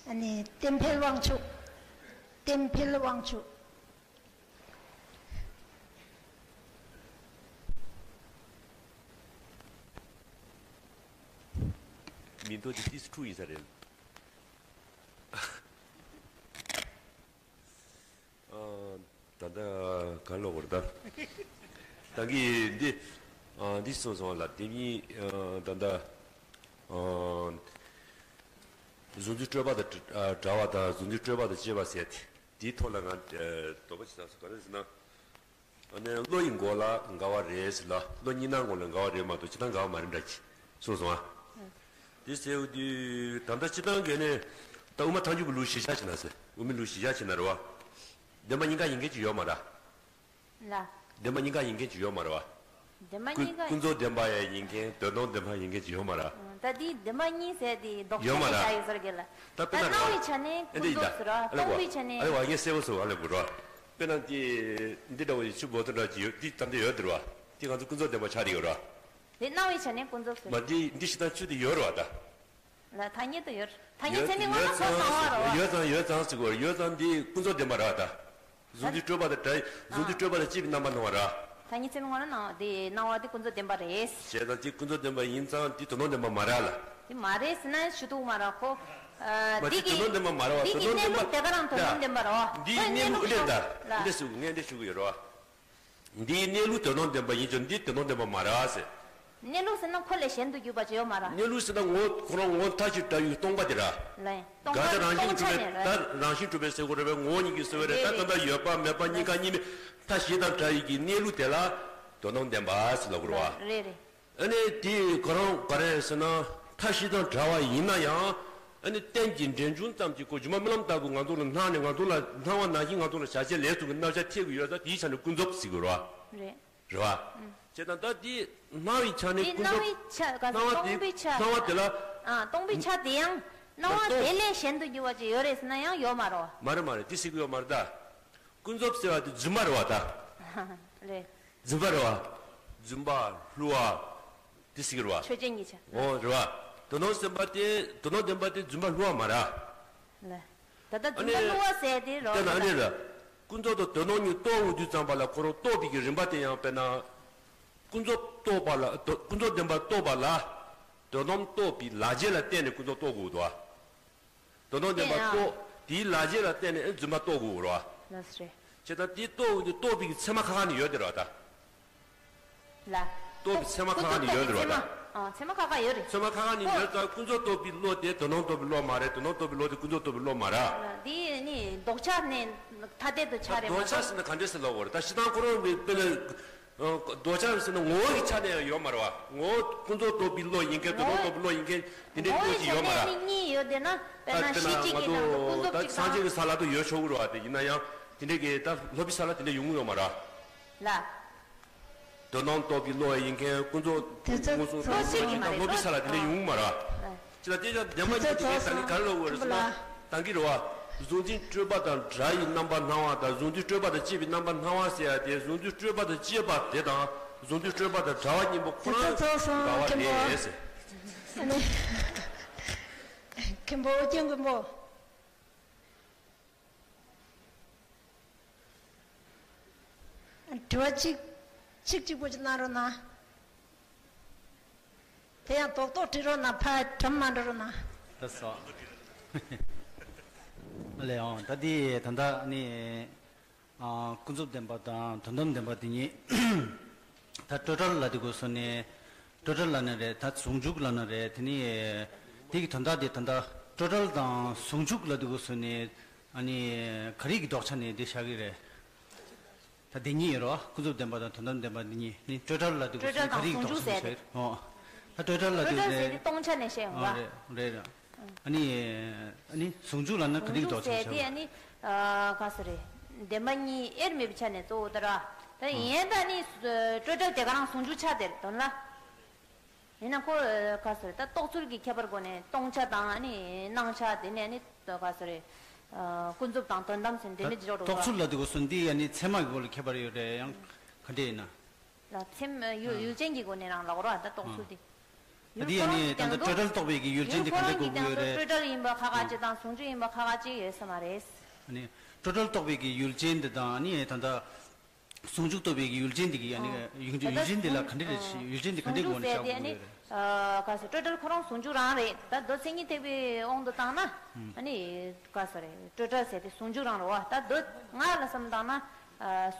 ཨ་ནི་བསྟན་འཕེལ་དབང་ཕྱུག། བསྟན་འཕེལ་དབང་ཕྱུག། མི་འདུག་དེ་ཏིས་ཁྲུ་ཡིན་ས་རེད། ཨ། ད་ལྟ་ག་ལོག་བར་ད། ད་གི་འདི། ཨ། འདི་སོང་སོང་ལ་དེ་གཉིས། ཨ། ད་ལྟ། ཨ། ཟུང་འཇུག་སྤྲོས་པ་དང་བྲལ་བ་དང་ཟུང་འཇུག་སྤྲོས་པ་དང་བཅས་པ་ཟེར་ཏེ། དེའི་ཐོག་ལ་ང་དོགས་པ་ཅིག་ཟ་སོང་། ག་རེ་ཟེར་ན། ཨ་ནི་བློ་ཡི་མགོ་ལ་འགལ་བ་རེད་ཟེར་ལ། བློ་གཉིས་སྣང་ངོ་ལ་འགལ་བ་རེད་མ་གཏོགས་སྤྱིར་བཏང་འགལ་བ་མ་རེད་འདྲ་གི་གསུངས་སོང་ཨ། དེ་ཟེར་བ་དུས་ད་ལྟ་སྤྱིར་བཏང་གི་ནི་ད་དབུ་མ་ཐལ་འགྱུར་གྱི་ལུགས་གཞི་བཞག་བྱས་ན་ཟེར། དབུ་མའི་ལུགས་གཞི་བཞག་བྱས་ན་རེད་བ། བདེན་པ་གཉིས་ཀ་ཡིན་མཁན་ཅིག་ཡོད་མ་རེད། ལ། བདེན་པ་གཉིས་ཀ་ཡིན་མཁན་ཅིག་ཡོད་མ་རེད་བ། བདེན་པ་ཀུན་གཉིས་ཀ་ཀུན་རྫོབ་བདེན་པ་ཡང་ཡིན་མཁན། དོན་དམ་བདེན་པ་ཡིན་མཁན་ཅིག་ཡོད་མ་རེད། ད་དེའི་བདེན་པ་གཉིས་ཟེར་དེ་ལྡོག་ཡོད་མ་ཆ་རེད། ཡ་ཡོད་ཟེར་གི་ལ། ད་དཔེར་ན་སྣང་བའི་ཆ་ནས་ཨེ་འདི་ཀུན་རྫོབ་ཟེར་ར། ཨ་ལེ་གོ། སྟོང་པའི་ཆ་ནས། ཨ་ལེ་གོ། ངས་གསལ་པོ་ཟེར་བ་ལེ་གོ་ར། དཔེར་ན་དེ་འདི་འདྲ་བོ་ཡི་ཆུ་བོ་ཏོ་འདྲ་ཅིག་ཡོད། འདི་ད་འདི་ཡོད་དེ་ར་བ། འདི་ང་ཚོ་ཀུན་རྫོབ་བདེན་པ་ཆགས་རེད་ཡོད་ར། དེ་སྣང་བའི་ཆ་ནས་ཀུན་རྫོབ་ཟེར། མ་འདི་འདི་ཞིག་དང་ཆུ་དེ་ཡོད་ར་བ་ད། ལ་ཐ་སྙད་དུ་ཡོད། ཐ་སྙད་ཚད་མའི་ངོ་ན་ཡོད་ཁོ་སྣང་བ་ར་བ། ཡོད་ཙང་ཡོད་ཙང་ཟེར་གོ། ཡོད་ཙང་འདི་ཀུན་རྫོབ་བདེན་པ་ར་བ་ད། ཟུང་འཇུག་སྤྲོས་པ་དང་བྲལ། ཟུང་འཇུག་སྤྲོས་པ་དང་བཅས་པའི་རྣམ་པར་སྣང་བ་ར། ཐ་སྙད་ཚད་མའི་ངོ་ན་སྣང་བ་དེ་སྣང་བ་དེ་ཀུན་རྫོབ་བདེན་པ་རེད། བྱས་ཙང་དེ་ཀུན་རྫོབ་བདེན་པ་ཡིན་ཙང་དེ་དོན་དམ་བདེན་པ་མ་རེད་ལ། དེ་མ་རེད་ཟེར་ན་ཞུ་ཐུབ་མ་རེད་ཁོ། ཨ། མ་དེ་དེ་གི་དོན་དམ་བདེན་པ་མ་རེད་བ། དེ་གི་དོན་དམ་གནས་ལུགས་བདེན་པ། དེ་ག་རང་དོན་དམ་བདེན་པ་རེད་བ། འདིའི་གནས་ལུགས་འདི་ལ་ད། ལ། འདི་ཞུ་ངས་འདི་ཞུ་གི་ཡོད་རེད་བ། འདིའི་གནས་ལུགས་དོན་དམ་བདེན་པ་ཡིན་ཀྱང་འདི་དོན་དམ་བདེན་པ་མ་རེད་ཟེར། གནས་ལུགས་ཟེར་ན་ཁོ་ལས་གཞན་དུ་གྱུར་པ་ཅིག་ཡོད་མ་རེད། གནས་ལུགས་ཟེར་ན་ངོ་ཁོ་རང་ངོ་མཐའ་གཅིག་ཏུ་བྲལ་བའི་སྟོང་པ་དེ་ར། ལ། སྟོང་པ་དེ་རང་བཞིན་སྟོང་གྲུབ་པའི་ཆ་ནས་རེད། ད་རང་བཞིན་གྲུབ་པའི་ཟེར་དགོས་རེད་པས། ངོ་བོ་ཉིད་ཀྱིས་གསལ་བ་རེད། རེད་ད་ད་ལྟ་ཡོད་པ་མེད་པ་གཉིས་ཀ་གཉིས་མེད་མཐའ་བཞི་དང་བྲལ་བའི་གི་གནས་ལུགས་དེ་ལ་དོན་དམ་བདེན་པ་ཟེར་ལབ་དགོས་རེད་བ། རེད་རེད། ཨ་ནི་དེ་ག་རང་ག་རེ་ཟེར་ན། མཐའ་བཞི་དང་བྲལ་བ་ཡིན་ན་ཡང་། ཨ་ནི་རྟེན་གྱི་འབྲེལ་འབྱུང་ཙམ་གྱིས་ཁོ་སྒྱུ་མ་རྨི་ལམ་ལྟ་བུ་ང་ཚོ་ལ་སྣང་ནས་ང་ཚོ་ལ་སྣང་བ་ནང་བཞིན་ང་ཚོ་ལ་བྱ་བྱེད་ལས་གསུམ་གྱི་རྣམ་གཞག་འཁྱེར་གྱི་ཡོད་ཙང་དེའི་ཆ་ནས་ཀུན་རྫོབ་ཟེར་གྱི་རེད་བ། རེད། རེད་བ། བྱས་ཙང་ད་དེ་སྣང་བའི་ཆ་ནས་དེ་ཀུན་སྣང་རྫོབ། བའི་ཆ་ག་སྣང་བ་སྟོང་དེ་པའི་ཆ། སྣང་བ་དེ་ལ། ཨ། སྟོང་པའི་ཆ་དེ་ཡང་སྣང་བ་སྟོང་དེ་ལས་གཞན་དུ་གྱུར་པ་ཅིག་ཡོད་རེད་ཟེར་ན་ཡང་ཡོད་མ་རེད་བ། མ་རེད་མ་རེད། དེ་ཟེར་གྱི་ཡོད་མ་རེད་ད། ཀུན་རྫོབ་ཟེར་བ་དེ་རྫུན་མ་རེད་བ་ད། རེད། རྫུན་མ་རེད་བ། རྫུན་པ་བསླུ་བ། དེ་ཟེར་གྱི་རེད་བ། ཆོས་ཅན་གྱི་ཆ། འོ་རེད་བ། དོན་དམ་སེམས་དཔའ་དེ་དོན་དམ་བདེན་པ་དེ་རྫུན་པ་བསླུ་བ་མ་རེད། ལ། ད་ལྟ་ཨ་རྫུན་ནི། པ་བསླུ་བ་ཟེར་དེ་རོ། ལྟ་ན་ཨ་ནི་ལ། ཀུན་རྫོབ་དང་དོན་དམ་གཉིས་རྟོགས་འོང་དུས་ཙམ་པ་ལ་ཁོ་རང་རྟོགས་པའི་གི་རིམ་པ་དེ་ཡང་དཔེར་ན། ཀུན་རྫོབ་རྟོགས་པ་ལ་དོ་ཀུན་རྫོབ་བདེན་པ་རྟོགས་པ་ལ། དོན་དམ་རྟོགས་པའི་ལག་རྗེས་ལ་བརྟེན་ནས་ཀུན་རྫོབ་རྟོགས་དགོས་འདུག་བ། དོན་དམ་བདེན་པ་རྟོགས། དེའི་ལག་རྗེས་ལ་བརྟེན་ནས་རྫུན་མ་རྟོགས་དགོས་རེད་བ། ལགས་སོ། བྱས་ཙང་དེ་རྟོགས་འོང་དུས་རྟོགས་པའི་གི་ཚད་མ་ཁ་ཁ་ནས་ཡོད་དེ་རེད་བ་ད། ལ། རྟོགས་པའི་ཚད་མ་ཁ་ཁ་ནས་ཡོད་དེ་རེད་བ་ད། ཨ། ཚད་མ་ཁ་ཁ་ཡོད་རེད། ཚད་མ་ཁ་ཁ་ནས་ཡོད་ཙང་ཀུན་རྫོབ་རྟོགས་པའི་བློ་དེ་དོན་དམ་རྟོགས་པའི་བློ་མ་རེད། དོན་དམ་རྟོགས་པའི་བློ་དེ་ཀུན་རྫོབ་རྟོགས་པའི་བློ་མ་རེད། ལ། འདི་ནི་ལྡོག་ཆ་ནས་ཐ་དད་དུ་ཆགས་རེད་མ་ལྡོག་ཆ་གཏོགས། ཟེར་ན་ག་འདྲ་ཟེར་ལབ་དགོས་རེད་ད། སྤྱིར་བཏང་ཁོ་རང་གི་དཔེ་ལ། ཨ། ལྡོག་ཆ་ཟེར་ན་ངོ་བོ་གི་ཆ་ནས་ཡང་ཡོད་མ་རེད་བ། ངོ་བོ་ཀུན་རྫོབ་རྟོགས་པའི་བློ་ཡིན་མཁན་དོན་དམ་རྟོགས་པའི་བློ་ཡིན་མཁན་དེ་འདྲའི་ངོ་བོའི་བློ་ཅིག་ཆ་ཡོད་མ་ནས་རེད། ནི་གཉིས་ཡོད་དེ་ན་དཔེར་ད་ན་དཔེར་ན་གཞི་གཅིག་ང་གི་ནང་དུ་ཚོ་ཀུན་རྫོབ་ད་ཅིག་སངས་རྒྱས་དང་། ཀྱི་ས་ལ་དུ་ཡོད་ཆོག་གི་རེད་བ། དེ་ཡིན་ན་ཡང་དེ་འདྲའི་གི་ད་སློབ་པའི་ས་ལ་དེ་འདྲ་ཡོང་གི་ཡོད་མ་རེད། ལ། དོན་དམ་རྟོགས་པའི་བློ་ཡིན་མཁན་ཀུན་རྫོབ་དེ་ཚོ་དངོས་སུ་ཚོ་རྟོགས་པའི་གཅིག་ཡིན་མ་རེད། སློབ་པའི་ས་ལ་དེ་འདྲ་ཡོང་གི་མ་རེད། ལ། ཅི་ལ་དེ་ཡང་བདེན་པ་གཉིས་དེ་གའི་ད་གིན་ག་རེ་ལབ་དགོས་རེད་ཟེར་ན། ད་གིན་རེད་བ། གཟུང་འཛིན་སྤྲོས་པ་དང་བྲལ་བའི་རྣམ་པར་སྣང་བ་དང་གཟུང་འཛིན་སྤྲོས་པ་དང་བཅས་པའི་རྣམ་པར་སྣང་བ་ཟེར་ཡ་དེ་གཟུང་འཛིན་སྤྲོས་པ་དང་བཅས་པ་དེ་དང་གཟུང་འཛིན་སྤྲོས་པ་དང་བྲལ་བ་གཉིས་པོ་ཁོ་རང་འགལ་བ་རེད་ཟེར། ཨ་ནི། མཁན་པོ་ཨོ་རྒྱན་མགོན་པོ། དྲི་བ་གཅིག་གཅིག་གཅིག་པོ་ཅིག་གནང་རོགས་གནང་། དེ་ཡང་རྡོག་རྡོག་དྲི་རོགས་གནང་། ཕར་གྲམ་མ་འགྲོ་རོགས་གནང་། ལགས་སོ། ལགས་འོང་། ད་འདི་ད་ལྟ་ནི་ཨ་ཀུན་རྫོབ་བདེན་པ་དང་དོན་དམ་བདེན་པ་འདི་གཉིས། ད་སྤྲོས་བྲལ་ལབ་དུས་སྐབས་སུ་ནི་སྤྲོས་བྲལ་ལབ་ནི་རེད། ད་ཟུང་འཇུག་ལབ་ནི་རེད། དེ་ནི་དེ་གི་དོན་དག་དེ་ད་ལྟ་སྤྲོས་བྲལ་དང་ཟུང་འཇུག་ལབ་དུས་སྐབས་སུ་ནི་ཨ་ནི་ག་རེ་གི་ལྡོག་ཆ་ནས་འདི་བཞག་གི་རེད། ད་དེ་གཉིས་ཡོད་རེད་བ། ཀུན་རྫོབ་བདེན་པ་དང་དོན་དམ་བདེན་པ་འདི་གཉིས་ནི་སྤྲོས་བྲལ་ལབ་དུས་སྤྲོས་སྐབས་སུ་བྲལ་ག་དང་རེ་ཟུང་འཇུག་ཟེར་ཏེ། ཨོ། ད་སྤྲོས་བྲལ་ལབ་སྤྲོས་དུས་བྲལ་ཟེར་ནི་ཏེ་སྟོང་ཆ་ནས་བཤད་ཡོང་བ། ཨོ་རེད་རེད་རེད། ཨ་ནི་ཨ་ནི་ཟུང་འཇུག་ལབ་ན་ག་ཟུང་རེ་འཇུག་ལྡོག་ཆ་ཟེར་ཏེ་བྱ་བ། ཨ་ནི་ཨ་ག་ཟེར་རེད། བདེན་པ་གཉིས་དབྱེར་མེད་པའི་ཆ་ནས་གཙོ་བོ་ལྟར་བ། ད་ཨ་ཡིན་ད་ནི་སྤྲོས་བྲལ་དེ་ག་རང་ཟུང་འཇུག་ཆ་དེར་དོན་ལ། ཡིན་ན་ཁོ་ག་ཟེར་ད་རྟོགས་ཚུལ་གྱི་ཁྱད་པར་སྒོ་ནས་སྟོང་ཆ་དང་ཨ་ནི་སྣང་ཆ་དེ་ནས་ཨ་ནི་ག་ཟེར་རེད། ཨ་ཀུན་རྫོབ་དང་དོན་དམ་ཟེར་འབྲེལ་མེད་ཀྱི་ཕྱོགས་རོ། རྟོགས་ཚུལ་ལབ་དུས་སྐབས་སུ་འདི་ཡ་ནི་ཚད་མ་གི་སྒོ་ལ་ཁྱད་པར་ཡོད་རེད། ཡང་ག་འདྲ་ཡིན་ན། ལ་ཚད་མ་ཡུལ་ཡུལ་ཅན་གྱི་སྒོ་ནས་རང་ལབ་རོགས་ད་རྟོགས་ཚུལ་དེ། ད་འདི་ཡ་ནི་ད་ལྟ་སྤྲོས་བྲལ་རྟོགས་པའི་གི་ཡུལ་ཅན་དེ་ག་འདྲ་གོ་གི་ཡོད་རེད། སྤྲོས་བྲལ་ཡིན་པ་ཁ་ཁ་ཅིག་དང་ཟུང་འཇུག་ཡིན་པ་ཁ་ཁ་ཅིག་ཡོད་ས་མ་རེད། ཨ་ནི་སྤྲོས་བྲལ་རྟོགས་པའི་གི་ཡུལ་ཅན་དེ་དང་ཨ་ནི་ད་ལྟ་ཟུང་འཇུག་རྟོགས་པའི་གི་ཡུལ་ཅན་དེ་གི་ཨ་ནི་ཡུལ་ཅན་དེ་ག་འདྲ་གོ་ནས་བཞག་དགོས་ཡོད་རེད། ག་ཟེར་སྤྲོས་བྲལ་ཁོ་རང་ཟུང་འཇུག་རང་རེད། ད་མདོ་མཚན་ཉིད་ཐེག་པའི་དབང་དུ་བཏང་ན་ཨ་ནི་ག་ཟེར་རེད། སྤྲོས་བྲལ་ཟེར་དེ་ཟུང་འཇུག་རང་རེད་བ། ད་མདོ་ང་ལ་བསམ་བཏང་ན་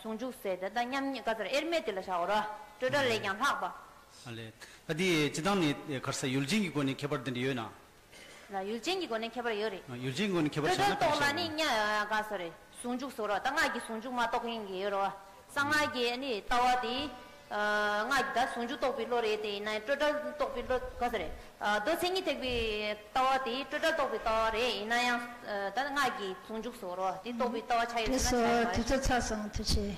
ཟུང་འཇུག་ཟེར་དེ་ད་མཉམ་ཉིད་ག་ཟེར་དབྱེར་མེད་དེ་ལ་བཞག་དགོས་རེད་བ། སྤྲོས་བྲལ་ལས་ཀྱང་ལྷག་པ། ཨ་ལས། ད་འདི་སྤྱི་བཏང་ནས་ག་རེ་ཟེར་ཡུལ་ཅན་གྱི་སྒོ་ནས་ཁྱད་པར་འདི་འདྲ་ཡོད་ན། ལ་ཡུལ་ཅན་གྱི་སྒོ་ནས་ཁྱད་པར་ཡོད་རེད། ཡུལ་ཅན་སྒོ་ནས་ཁྱད་པར་སྤྲོས་བྲལ་བཞག་ན་ག་རེ་རྟོགས་ལ་ནི་བཞག་ག་ཟེར་རེད། ཟུང་འཇུག་ཟེར་རོ། ད་ང་གི་ཟུང་འཇུག་མ་རྟོགས་མཁན་གྱི་ཡོད་རོ། གསང་སྔགས་ཀྱི་ནི་ལྟ་བ་དེ། ང་གི་ད་ཟུང་འཇུག་རྟོགས་པའི་བློ་རེད་དེ་ཡིན་ན་སྤྲོས་བྲལ་རྟོགས་པའི་བློ་ག་ཟེར་རེད། མདོ་མཚན་ཉིད་ཐེག་པའི་ལྟ་བ་དེ་སྤྲོས་བྲལ་རྟོགས་པའི་ལྟ་བ་རེད། ཡིན་ན་ཡང་ད་ང་གི་ཟུང་འཇུག་ཟེར་རོ། དེ་རྟོགས་པའི་ལྟ་བ་ཆགས་ཡོད་དེ་ཟེར་ན་ཆགས་ཡོད་མ་རེད། དུས་ཚོད་ཚར་སོང་། ཐུགས་རྗེ་ཆེ།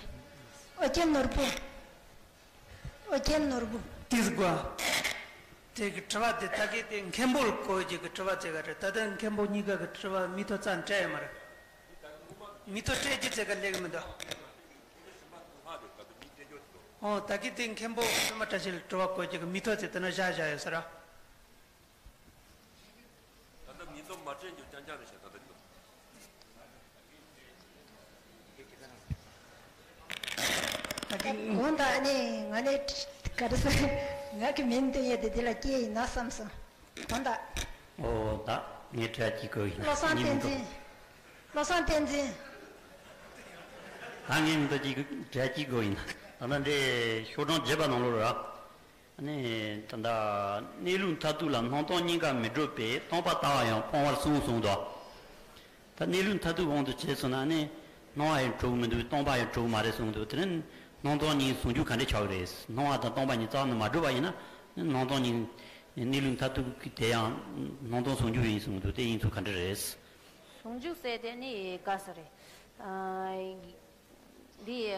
ཨོ་རྒྱན་ནོར་བུ། ཨོ་རྒྱན་ནོར་བུ། ཏིས་གོ། དེ་གི་དྲི་བ་དེ་ད་གི་དེ་མཁན་པོ་ལ་གོ་རྒྱུ་གི་དྲི་བ་དེ་ག་རེད། ད་ལྟ་མཁན་པོ་གཉིས་ཀ་གི་དྲི་བ་མི་ཐོ་རྩ་ནས་སྤྲད་ཡོད་མ་རེད། མི་ཐོ་སྤྲད་རྒྱུ་དེ་ག་ལེགས་མི་འདུག་ཨོ་ད་གི་དེ་མཁན་པོ་སྲུང་མ་བཀྲ་ཤིས་ལ་དྲི་བ་གོ་རྒྱུ་གི་མི་ཐོ་དེ་དེ་ན་བཞག་བཞག་ཡོད་ས་ར། ད་ལྟ་མི་ཐོ་མ་སྤྲད་རྒྱུ་རྐྱང་རྐྱང་རེད་ཤག་ད་ལྟ་འདི། ད་གི་འོང་ད་ནི་ང་ནི་ག་རེ་ཟེར། ང་གི་མིང་འདོན་ཡས་དེ་འདི་ལ་སྐྱེས་ཡིན་ན་བསམ་སོང་། དོན་དག་ཨོ་ད་ངས་དྲི་བ་གཅིག་གོ་ཡིན། བློ་བཟང་བསྟན་འཛིན། བློ་བཟང་བསྟན་འཛིན། ད་ངས་མི་ཐོ་གཅིག་དྲི་བ་གཅིག་གོ་ཡིན། ད་ལྟ་འདྲེ་ཤོག་གྲངས་བརྒྱད་པ་ནང་ལོགས་ར། ནི་ད་ལྟ་གནས་ལུགས་མཐར་ཐུག་ལ་སྣང་སྟོང་གཉིས་ཀ་མི་སྒྲུབ་པས་སྟོང་པ་ལྟ་བ་ཡང་སྤོང་བར་གསུངས་གསུངས་འདུག་ད་གནས་ལུགས་མཐར་ཐུག་དབང་དུ་བྱས་སོང་ན་ནི་སྣང་བ་ཡང་གྲུབ་མི་འདུག་སྟོང་པ་ཡང་གྲུབ་མ་རེད་གསུངས་འདུག་དེ་ནི་སྣང་སྟོང་གཉིས་ཟུང་འཇུག་ག་འདྲས་ཆགས་ཀྱི་རེད། སྣང་བ་དང་སྟོང་པ་གཉིས་རྩ་བ་ནས་མ་གྲུབ་པ་ཡིན་ན་ སྣང་སྟོང་གཉིས། གནས་ལུགས་མཐར་ཐུག་གི་དེ་ཡང་སྣང་སྟོང་ཟུང་འཇུག་ཡིན་གསུངས་འདུག་དེ་ཡིན་ཚུལ་ག་འདྲ་རེད། ཟུང་འཇུག་ཟེར་དེ་ནི་ག་ས་རེད། ཨ། འདི་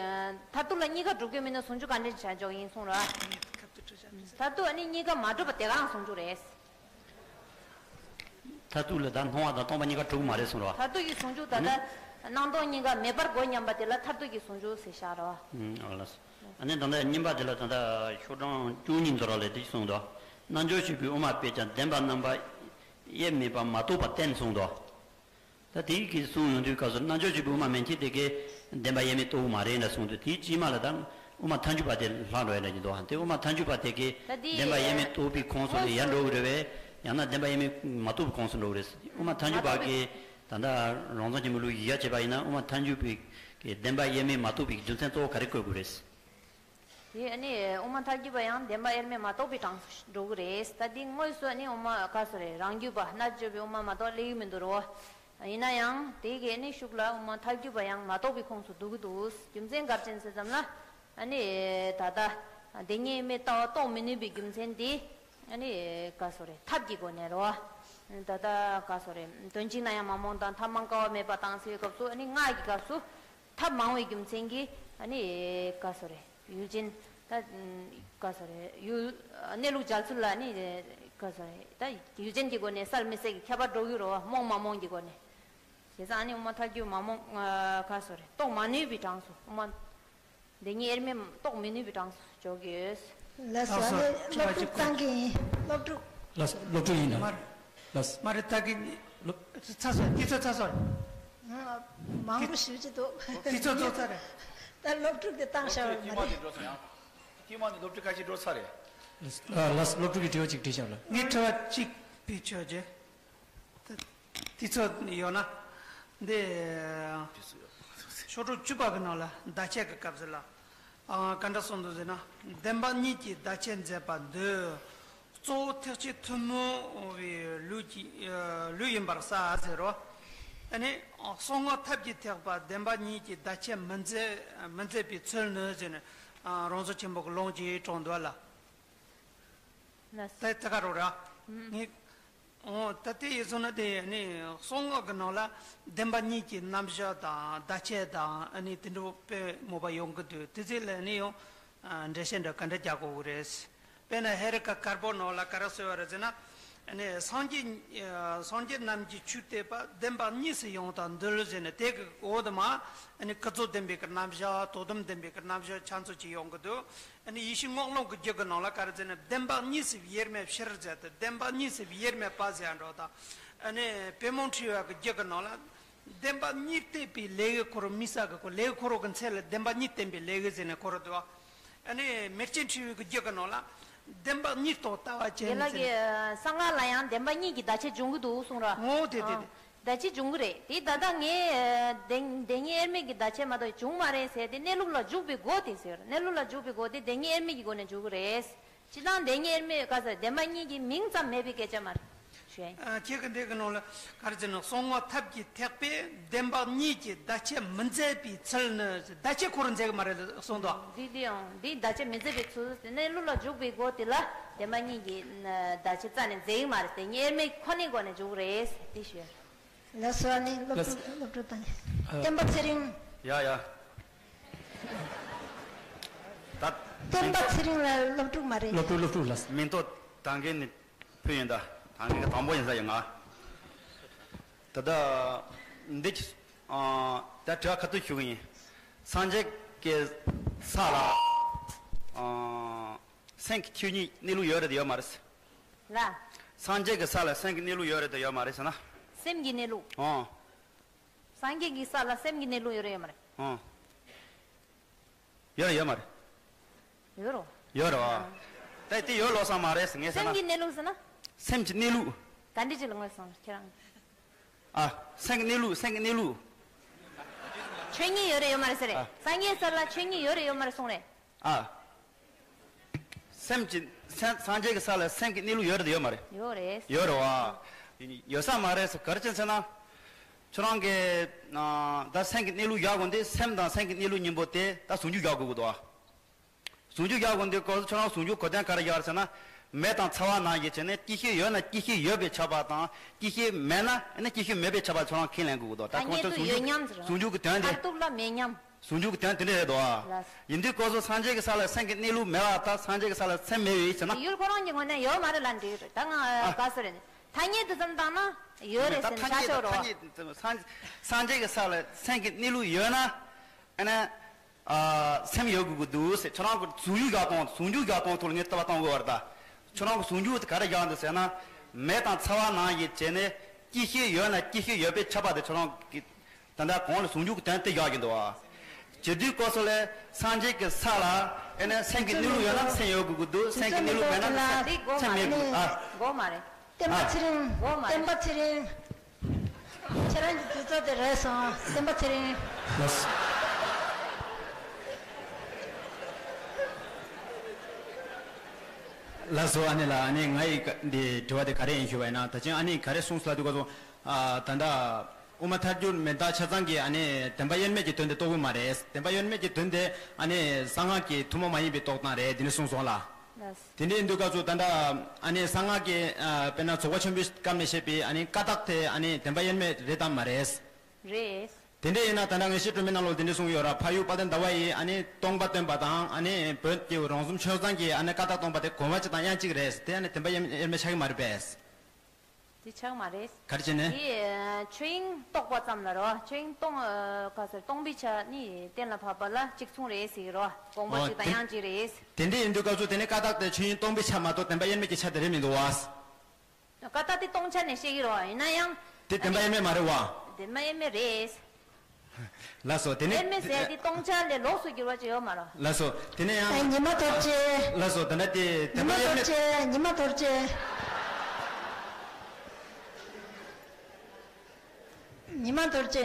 མཐར་ཐུག་ལ་གཉིས་ཀ་གྲུབ་ཀྱི་མིན་ན་ཟུང་འཇུག་ག་འདྲ་བྱ་ཆོག་ཡིན་གསུངས་ར། མཐར་ཐུག་ནི་གཉིས་ཀ་མ་གྲུབ་པ་དེ་གའང་ཟུང་འཇུག་རེད། མཐར་ཐུག་ལ་ད་སྣང་བ་དང་སྟོང་པ་གཉིས་ཀ་གྲུབ་མ་རེད་གསུངས་ར། མཐར་ཐུག་གི་ཟུང་འཇུག་ད་ལྟ་སྣང་སྟོང་གཉིས་ཀ་མེད་པར་མགོ་མཉམ་པ་དེ་ལ་མཐར་ཐུག་གི་ཟུང་འཇུག་ཟེར་བཞག་ར། ཨ་ལ། ཨ་ནི་ད་ལྟ་གཉིས་པ་དེ་ལ་ད་ལྟ་ཤོག་གྲངས་བཅུ་གཉིས་མདོ་ར་ལས་དེ་གསུངས་འདུག་རྣལ་འབྱོར་ཕྱུག་པོས་དབུ་མ་པས་ཀྱང་བདེན་པ་རྣམ་པ་དབྱེར་མེད་པ་མ་རྟོགས་པར་བསྟན་གསུངས་འདུག་ད་དེའི་གི་གསུང་ཡོང་དུས་སྐབས་སུ་རྣལ་འབྱོར་ཕྱུག་པོའི་དབུ་མ་མན་ཆད་དེ་གའི་བདེན་པ་དབྱེར་མེད་རྟོགས་མ་རེད་འདྲ་གསུངས་དུས་དེའི་དཀྱིལ་མ་ལ་ད་དབུ་མ་ཐལ་འགྱུར་བ་དེ་ལྷག་འགྲོ་ཡ་འདྲ་ཅིག་འདུག་དེ་དབུ་མ་ཐལ་འགྱུར་བ་དེ་གའི་ད་དེ་བདེན་པ་དབྱེར་མེད་རྟོགས་པའི་ཁོངས་སུ་ལ་ཡར་འགྲོ་གི་རེད་པས། ཡང་ན་བདེན་པ་དབྱེར་མེད་མ་རྟོགས་པའི་ཁོངས་སུ་འགྲོ་གི་རེད། དབུ་མ་ཐལ་འགྱུར་བ་གི་ད་ལྟ་རང་རྫོང་ཆེན་མོའི་ལུགས་ཡིག་ཡ་བྱས་པ་ཡིན་ན་དབུ་མ་ཐལ་འགྱུར་བའི་གི་བདེན་པ་དབྱེར་མེད་མ་རྟོགས་པའི་རྒྱུ་མཚན་གཙོ་བོ་ག་རེ་བཀོད་དགོས་རེད། དེ་ནི་དབུ་མ་ཐལ་འགྱུར་བ་ཡང་བདེན་པ་དབྱེར་མེད་མ་རྟོགས་པའི་གྲངས་སུ་འགྲོ་གི་རེད། ད་འདི་དངོས་སུ་ནི་དབུ་མ་ག་ས་རེད། རང་རྒྱུད་པ་རྣལ་འབྱོར་པའི་དབུ་མ་མ་གཏོགས་སླེབས་ཀྱི་མི་འདུག་རོ། ཡིན་ན་ཡང་དེ་གའི་ནི་ཤུགས་ལ་དབུ་མ་ཐལ་འགྱུར་བ་ཡང་མ་རྟོགས་པའི་ཁོངས་སུ་འདུ་གི་འདུག་རྒྱུ་མཚན་ག་རེ་ཡིན་ཟེར་ཙམ་ལ། ཨ་ནི་ད་ལྟ་བདེན་གཉིས་དབྱེར་མེད་ལྟ་བ་རྟོགས་མི་ནུས་པའི་རྒྱུ་མཚན་དེ། ཨ་ནི་ག་ས་རེད། ཐབས་ཀྱི་སྒོ་ནས་རོ། ད་ལྟ་ག་ས་རེད། དོན་གཅིག་ན་ཡང་མ་རྨོངས་དང་ཐབས་མང་དཀའ་བ་མེད་པ་དང་ཟེར་བའི་སྐབས་སུ་ཨ་ནི་སྔགས་ཀྱི་སྐབས་སུ། ཐབས་མང་བའི་རྒྱུ་མཚན་གྱིས་ཨ་ནི་ག་ས་རེད། ཡུལ་ཅན། ད་ག་ས་རེད། ཡུལ། གནས་ལུགས་འཇལ་ཚུལ་ལ་ནི་ག་ས་རེད། ད་ཡུལ་ཅན་གྱི་སྒོ་ནས་གསལ་མི་གསལ་གྱི་ཁྱད་པར་འགྲོ་གི་རོ། རྨོངས་མ་རྨོངས་ཀྱི་སྒོ་ནས། བྱས་ཙང་ཨ་ནི་དབུ་མ་ཐལ་འགྱུར་མ་རྨོངས་ག་ས་རེད། རྟོགས་མ་ནུས་པའི་གྲངས་སུ་དབུ་མ། བདེན་གཉིས་དབྱེར་མེད་རྟོགས་མི་ནུས་པའི་གྲངས་སུ་འཇོག་གི་ཡོད། ལགས་སོ། ལགས་སོ། ཨ་ནི་སློབ་ཕྲུག་བཏང་གི་ཡིན། སློབ་ཕྲུག་ལགས་སོ། སློབ་ཕྲུག་ཡིན་ནམ། མར། ལགས་སོ། མ་རེད། ད་གི་སློབ་ཚར་སོང་། དུས་ཚོད་ཚར་སོང་། ཨ། མང་པོ་ཞེ་པོ་ཅིག་འདུག་དུས་ཚོད་རྫོགས་ཚར་རེད། ད་སློབ་ཕྲུག་དེ་བཏང་བཞག་པ་མ་རེད། དཀྱིལ་མ་ནས་སློབ་ཕྲུག་ཁ་ཤས་འགྲོ་ཚར་རེད། ལགས་སོ། སློབ་ཕྲུག་གིས་དྲི་བ་གཅིག་དྲིས་བཞག་ལ། ངས་དྲི་བ་གཅིག་ཕུལ་ཆོག་རྗེས། དུས་ཚོད་ཡོད་ན། འདི། ཤོག་གྲངས་བཅུ་པ་གི་ནང་ལ་བརྡ་ཆད་ཀྱི་སྐབས་སུ་ལ། ཨ། ག་འདྲ་གསུངས་འདུག་ཟེར་ན། བདེན་པ་གཉིས་ཀྱི་བརྡ་ཆད་མཛད་པ་འདི། གཙོ་བོ་ཐེག་ཆེན་ཐུན་མོང་བའི་ལུགས་ཀྱི་ལུགས་ཡིན་པར་གསལ་ཟེར་རོ། ཨ་ནི། གསང་སྔགས་ཐབས་ཀྱི་ཐེག་པ་བདེན་པ་གཉིས་ཀྱི་བརྡ་ཆད་མི་མཛད་མི་མཛད་པའི་ཚུལ་ནི་ཟེར་ནས། རང་བྱུང་ཆེན་པོ་གི་ལུང་གཅིག་དྲངས་འདུག་ལ། ལགས། ད་དེ་ག་རོ་ར། ངས། འོ། ད་དེ་ཡིན་སོང་ན་དེ་ནི་གསང་སྔགས་ཀྱི་ནང་ལ་བདེན་པ་གཉིས་ཀྱི་རྣམ་གཞག་དང་བརྡ་ཆད་དང་ཨ་ནི་དེ་འདྲ་དཔེ་མོས་པ་ཡོང་གི་འདུག་དེ་ཚོ་ལ་ནི་ཡང་འགྲེལ་བཤད་འདྲ་ག་འདྲ་རྒྱག་དགོས་ཀྱི་རེད། དཔེར་ན་ཧེ་རུ་ཀ་དཀར་པོ་ནང་ལ་ག་རེ་གསུངས་པ་རེད་ཟེར་ན། ཨ་ནི་སངས་རྒྱས། སངས་རྒྱས་རྣམས་ཀྱིས་ཆོས་བསྟན་པ་བདེན་པ་གཉིས་སུ་ཡང་དག་འདུལ་ཟེར་ནས། དེ་གི་འོག་ཏུ་མ་ཨ་ནི་ཀུན་རྫོབ་བདེན་པའི་གི་རྣམ་གཞག། དོན་དམ་བདེན་པའི་གི་རྣམ་གཞག་ཆ་ཚང་ཅིག་ཡོང་གི་འདུག་ཨ་ནི་ཡེ་ཤེས་སྔགས་ལུང་གི་རྒྱུད་ཀྱི་ནང་ལ་ག་རེ་ཟེར་ན། བདེན་པ་གཉིས་སུ་དབྱེར་མེད་ཕྱིར་ཟེར་ཏེ། བདེན་པ་གཉིས་སུ་དབྱེར་མེད་པ་ཟེར་འགྲོ་དང་། ཨ་ནི་པདྨོ་འཁྲིལ་བ་གི་རྒྱུད་ཀྱི་ནང་ལ། བདེན་པ་གཉིས་གཏད་པའི་ལས་ཀྱི་འཁོར་ལོ། མིག་གསལ་གྱི་འཁོར་ལོ། ལས་ཀྱི་འཁོར་ལོ་གི་མཚན་ལ་བདེན་པ་གཉིས་བསྟན་པའི་ལས་ཀྱི་ཟེར་ནས་འཁོར་འདུག་ཨ་ནི་མེར་སྐྱེས་འཁྲིལ་བའི་གི་རྒྱུད་ཀྱི་ནང་ལ། བདེན་པ་གཉིས་རྟོགས་ལྟ་བ་ཅན་དགེ་ལགས་ཟེར་ཀྱིས་ནས། གསང་སྔགས་ལ་ཡང་བདེན་པ་གཉིས་ཀྱི་བརྡ་ཆད་འབྱུང་གི་འདུག་གསུངས་ར། ངོ་། དེ་དེ་ཨ། དེ། བརྡ་ཆད་འབྱུང་གི་རེད། དེ་ད་ལྟ་ངས་བདེན་བདེན་གཉིས་དབྱེར་མེད་ཀྱི་བརྡ་ཆད་མ་གཏོགས་བྱུང་མ་རེད་ཟེར་ཏེ། གནས་ལུགས་ལ་འཇུག་པའི་སྒོ་དེ་ཟེར། གནས་ལུགས་ལ་འཇུག་པའི་སྒོ་དེ་བདེན་གཉིས་དབྱེར་མེད་ཀྱི་སྒོ་ནས་འཇུག་གི་རེད། སྤྱིར་བཏང་བདེན་གཉིས་དབྱེར་མེད་ག་ས་བདེན་པ་གཉིས་ཀྱི་མིང་ཙམ་མེད་པའི་སྐད་ཆ་མ་རེད། ཞུ་ཡ་ཡིན། ཨ། ཁྱེད་ཀྱི་འདི་གི་ནང་ལ་ག་རེ་ཟེར་ན། གསང་སྔགས་ཐབས་ཀྱི་ཐེག་པས་བདེན་པ་གཉིས་ཀྱི་བརྡ་ཆད་མི་མཛད་པའི་ཚུལ་ནི། བརྡ་ཆད་ཁོ་རང་མཛད་གི་མ་རེད་གསུངས་འདུག་འདི་འདི་ཡང་འདི་བརྡ་ཆད་མི་མཛད་པའི་ཚུལ་ཟེར་ནས། གནས་ལུགས་ལ་འཇུག་པའི་སྒོ་དེ་ལ་བདེན་པ་གཉིས་ཀྱི་བརྡ་ཆད་རྩ་ནས་མཛད་གི་མ་རེད་ཟེར། དབྱེར་མེད་ཁོ་ནའི་སྒོ་ནས་འཇུག་གི་རེད་ཟེར། དེ་ཞུ་ཡ། ལགས་སོ། ཨ་ནི་སློབ་ལགས། ཕྲུག་སློབ་ཕྲུག་དང་། ཨ། བསྟན་པ་ཚེ་རིང་། ཡ་ཡ། ད། བསྟན་པ་ཚེ་རིང་ལ་སློབ་ཕྲུག་མ་རེད། སློབ་ཕྲུག་སློབ་ཕྲུག་ལགས། མིང་ཐོ་ད་གིན་ནས་ཕུལ་ཡིན། ད་ད་གིན་གི་དང་པོ་ཡིན་ས་ཡིན་ང་། ད་ལྟ་འདི་ཨ། ད་དྲི་བ་ཁ་ཐུག་ཞུ་གི་ཡིན། སངས་རྒྱས་ཀྱི་ས་ལ། ཨ། སེམས་ཀྱི་ཆོས་ཉིད་གནས་ལུགས་ཡོད་རེད་དམ་ཡོད་མ་རེད། ལ། སངས་རྒྱས་ཀྱི་ས་ལ་སེམས་ཀྱི་གནས་ལུགས་ཡོད་རེད་དམ་ཡོད་མ་རེད་ཟེར་ན། སེམས་ཀྱི་གནས་ལུགས། ཨང་། སངས་རྒྱས་ཀྱི་ས་ལ་སེམས་ཀྱི་གནས་ལུགས་ཡོད་རེད་ཡོད་མ་རེད། ཨང་། ཡོད་རེད་ཡོད་མ་རེད། ཡོད་རོ། ཡོད་རེད་བ། ཨང་། ད་དེ་ཡོད་ལོས་ས་མ་རེད་ཟེར། ངས་ཟེར་ན། སེམས་ཀྱི་གནས་ལུགས་ཟེར་ན། སེམས་ཀྱི་གནས་ལུགས། ག་འདྲ་ཅིག་ལ་ངོས་བཟུང་ཁྱེད་རང་། ཨ། སེམས་ཀྱི་གནས་ལུགས། སེམས་ཀྱི་གནས་ལུགས། ཆོས་ཉིད་ཡོད་རེད་ཡོད་མ་རེད་ཟེར་རེད། ཨ། སངས་རྒྱས་ས་ལ་ཆོས་ཉིད་ཡོད་རེད་ཡོད་མ་རེད་གསུངས་རེད། ཨ། སེམས་ཀྱི་སེམས་སངས་རྒྱས་ཀྱི་ས་ལ་སེམས་ཀྱི་གནས་ལུགས་ཡོད་རེད་ཡོད་མ་རེད། ཡོད་རེད། ཡོད་རེད་བ། ཡོད་ས་མ་རེད་ཟེར། ག་རེ་བྱས་ཟེར་ན། ཁྱོད་རང་གིས་ཨ། ད་སེམས་ཀྱི་གནས་ལུགས་བཞག་དགོས་འདི། སེམས་དང་སེམས་ཀྱི་གནས་ལུགས་གཉིས་པོ་དེ་ད་ཟུང་འཇུག་བཞག་དགོས་ཀྱི་འདུག་བ། ཟུང་འཇུག་བཞག་དགོས་འདི་སྐོར་ཁྱོད་རང་ཟུང་འཇུག་གོ་དོན་ག་རེ་བཞག་ཟེར་ན། མེ་དང་ཚ་བ་ནང་བཞིན་བྱས་ནས་སྐྱེ་ཤི་ཡོད་ན་སྐྱེ་ཤི་ཡོད་པས་ཁྱབ་པ་དང་སྐྱེ་ཤི་མེད་ན་ཨ་ནི་སྐྱེ་ཤི་མེད་པས་ཁྱབ་པ་ཁྱོད་རང་ཁས་ལེན་དགོས་ཀྱི་འདུག་ད་ཐ་ཁོང་སྙད་ཚོ་དུ་ཟུང་ཡོད་འཇུག་མཉམ་ཟེར་རོ། ཟུང་འཇུག་གི་དོན་དེ། མཐར་ཐུག་ལ་མེད་མཉམ། ཟུང་འཇུག་གི་དོན་དེ་འདྲ་རེད་དོ། ལགས། ཡིན་དུས་སྐབས་སུ་སངས་རྒྱས་ཀྱི་ས་ལ་སེམས་ཀྱི་གནས་ལུགས་མེད་པ་དང་སངས་རྒྱས་ཀྱི་ས་ལ་སེམས་མེད་པའི་ཕྱིར་ན། ཡུལ་ཁོ་རང་གི་ངོས་ནས་ཡོད་མ་རེད་ལབ་འགྲིག་རེད། ད་ང་ཨ། ག་ཟེར་རེད། ཐ་སྙད་དུ་ཙམ་བཏང་ན་ཡོད་རེད་ཟེར་ནས་ད་ཆ་ཐ་ཆོག་རོ། སྙད་དུ་ཙམ་སངས་སངས་རྒྱས་ཀྱི་ས་ལ་སེམས་ཀྱི་གནས་ལུགས་ཡོད་ན། ཨ་ནི། ཨ། སེམས་ཡོད་དགོས་ཀྱི་འདུག་ཟེར། ཁྱོད་རང་གི་ཟུང་འཇུག་བཞག་སྟངས་ཟུང་འཇུག་བཞག་སྟངས་ཐོག་ལ་ངས་ལྟ་བ་བཏང་དགོས་པ་རེད་ད། ཁྱོད་རང་གི་ཟུང་འཇུག་དེ་ག་རེ་བཞག་འདུག་ཟེར་ན། མེ་དང་ཚ་བ་ནང་བཞིན་བྱས་ནས་སྐྱེ་ཤི་ཡོད་ན་སྐྱེ་ཤི་ཡོད་པས་ཁྱབ་པ་དེ་ཁྱོད་རང་གི་ད་ལྟ་གོང་ལ་ཟུང་འཇུག་གི་དོན་དེ་བཞག་གི་འདུག་བ། བྱེད་དུས་སྐབས་སུ་ལས་སངས་རྒྱས་ཀྱི་ས་ལ་ཨེ་ནས་སེམས་ཀྱི་གནས་ལུགས་ཡོད་ན་སེམས་ཡོད་དགོས་ཀྱི་འདུག་སེམས་ཀྱི་གནས་ལུགས་མེད་ན་སེམས་མེད་དགོས་ཨ། དགོས་མ་རེད། བསྟན་པ་ཨ། ཚེ་རིང་། དགོས་མ་རེད། བསྟན་པ་ཚེ་རིང་། ཁྱེད་རང་གི་དུས་ཚོད་དེ་རེད་སོང་བསྟན་པ་ཚེ་རིང་། ལགས་སོ། ལགས་སོ། ཨ་ནི་ལ་ཨ་ནི་ང་ཡི་འདི་དྲི་བ་དེ་ག་རེ་ཡིན་ཞུ་བ་ཡིན་ན། ད་ཅིང་ཨ་ནི་ག་རེ་གསུངས་སོང་ལབ་དུས་སྐབས་སུ་ཨ། ད་ལྟ་དབུ་མ་ཐལ་འགྱུར་མེད་མཐའ་ཆ་ཚང་གི་ཨ་ནི་བདེན་པ་དབྱེར་མེད་ཀྱི་དོན་དེ་རྟོགས་ཀྱི་མ་རེད། བདེན་པ་དབྱེར་མེད་ཀྱི་དོན་དེ་ཨ་ནི་གསང་སྔགས་ཀྱི་ཐུན་མོང་མ་ཡིན་པའི་རྟོགས་སྟངས་རེད། འདི་ནི་གསུངས་སོང་ལ། ལགས། དེ་འདྲ་ཡིན་དུས་སྐབས་སུ་ད་ལྟ་ཨ་ནི་གསང་སྔགས་ཀྱི་ཨ། དཔེར་ན་རྫོགས་པ་ཆེན་པོའི་སྐབས་ནས་བཤད་པའི་ཨ་ནི་ཀ་དག་དེ་ཨ་ནི་བདེན་པ་དབྱེར་མེད་རེད་དམ་མ་རེད། རེད། དེ་འདྲ་ཡིན་ན་ད་ལྟ་ངེས་ཤེས་སྒྲོན་མེའི་ནང་ལོགས་དེ་འདྲ་གསུངས་ཡོད་ར། འཕགས་ཡུལ་དཔལ་ལྡན་ཟླ་བ་ཡིས་ཨ་ནི་སྟོང་པ་སྟོན་པ་དང་ཨ་ནི་བོད་ཀྱི་རོང་ཟོམ་ཆོས་བཟང་གིས་ཨ་ནི་ཀ་དག་སྟོང་པ་དེ་གོམས་པ་གཅིག་དང་དབྱངས་གཅིག་རེད། དེ་ཨ་ནི་བདེན་པ་དབྱེར་མེད་ཆགས་ཀྱི་མ་རེད་པས། དེ་ཆགས་མ་རེད། ག་རེ་བྱས་ནས། དེ་ཆོས་དབྱིངས་རྟོགས་པ་ཙམ་ལ་རོ། ཆོས་དབྱིངས་སྟོང་། ཨ། ག་ཟེར། སྟོང་པའི་ཆ་ནི་གཏན་ལ་ཕབ་པ་ལ་གཅིག་མཚུངས་རེད་ཟེར་གི་རོ། དགོངས་པ་ཨོ་གཅིག་དང་དེ་དབྱངས་གཅིག་རེད། དེ་འདྲ་ཡིན་དུས་སྐབས་སུ་དེ་ནི་ཀ་དག་དེ་ཆོས་དབྱིངས་སྟོང་པའི་ཆ་མ་གཏོགས་བདེན་པ་དབྱེར་མེད་ཀྱི་ཆ་དེ་རེད་མི་འདུག་བ། ཀ་དག་དེ་སྟོང་ཆ་ནས་བཤད་ཀྱི་རོ། ཡིན་ན་ཡང་། དེ་བདེན་པ་དབྱེར་མེད་མ་རེད་བ། བདེན་པ་དབྱེར་མེད་རེད། ལགས་སོ། དེ་ནི། དབྱེར་མེད་ཟེར་དེ་སྟོང་ཆ་ལས་ལོགས་སུ་གྱུར་བ་ཅིག་ཡོད་མ་རེད། ལགས་སོ། དེ་ནས་ཡང་། ཨ། ཉི་མ་རྡོ་རྗེ། ལགས་སོ། ད་ལྟ་དེ་བདེན་པ་དབྱེར་མེད། ཉི་མ་རྡོ་རྗེ། ཉི་མ་རྡོ་རྗེ།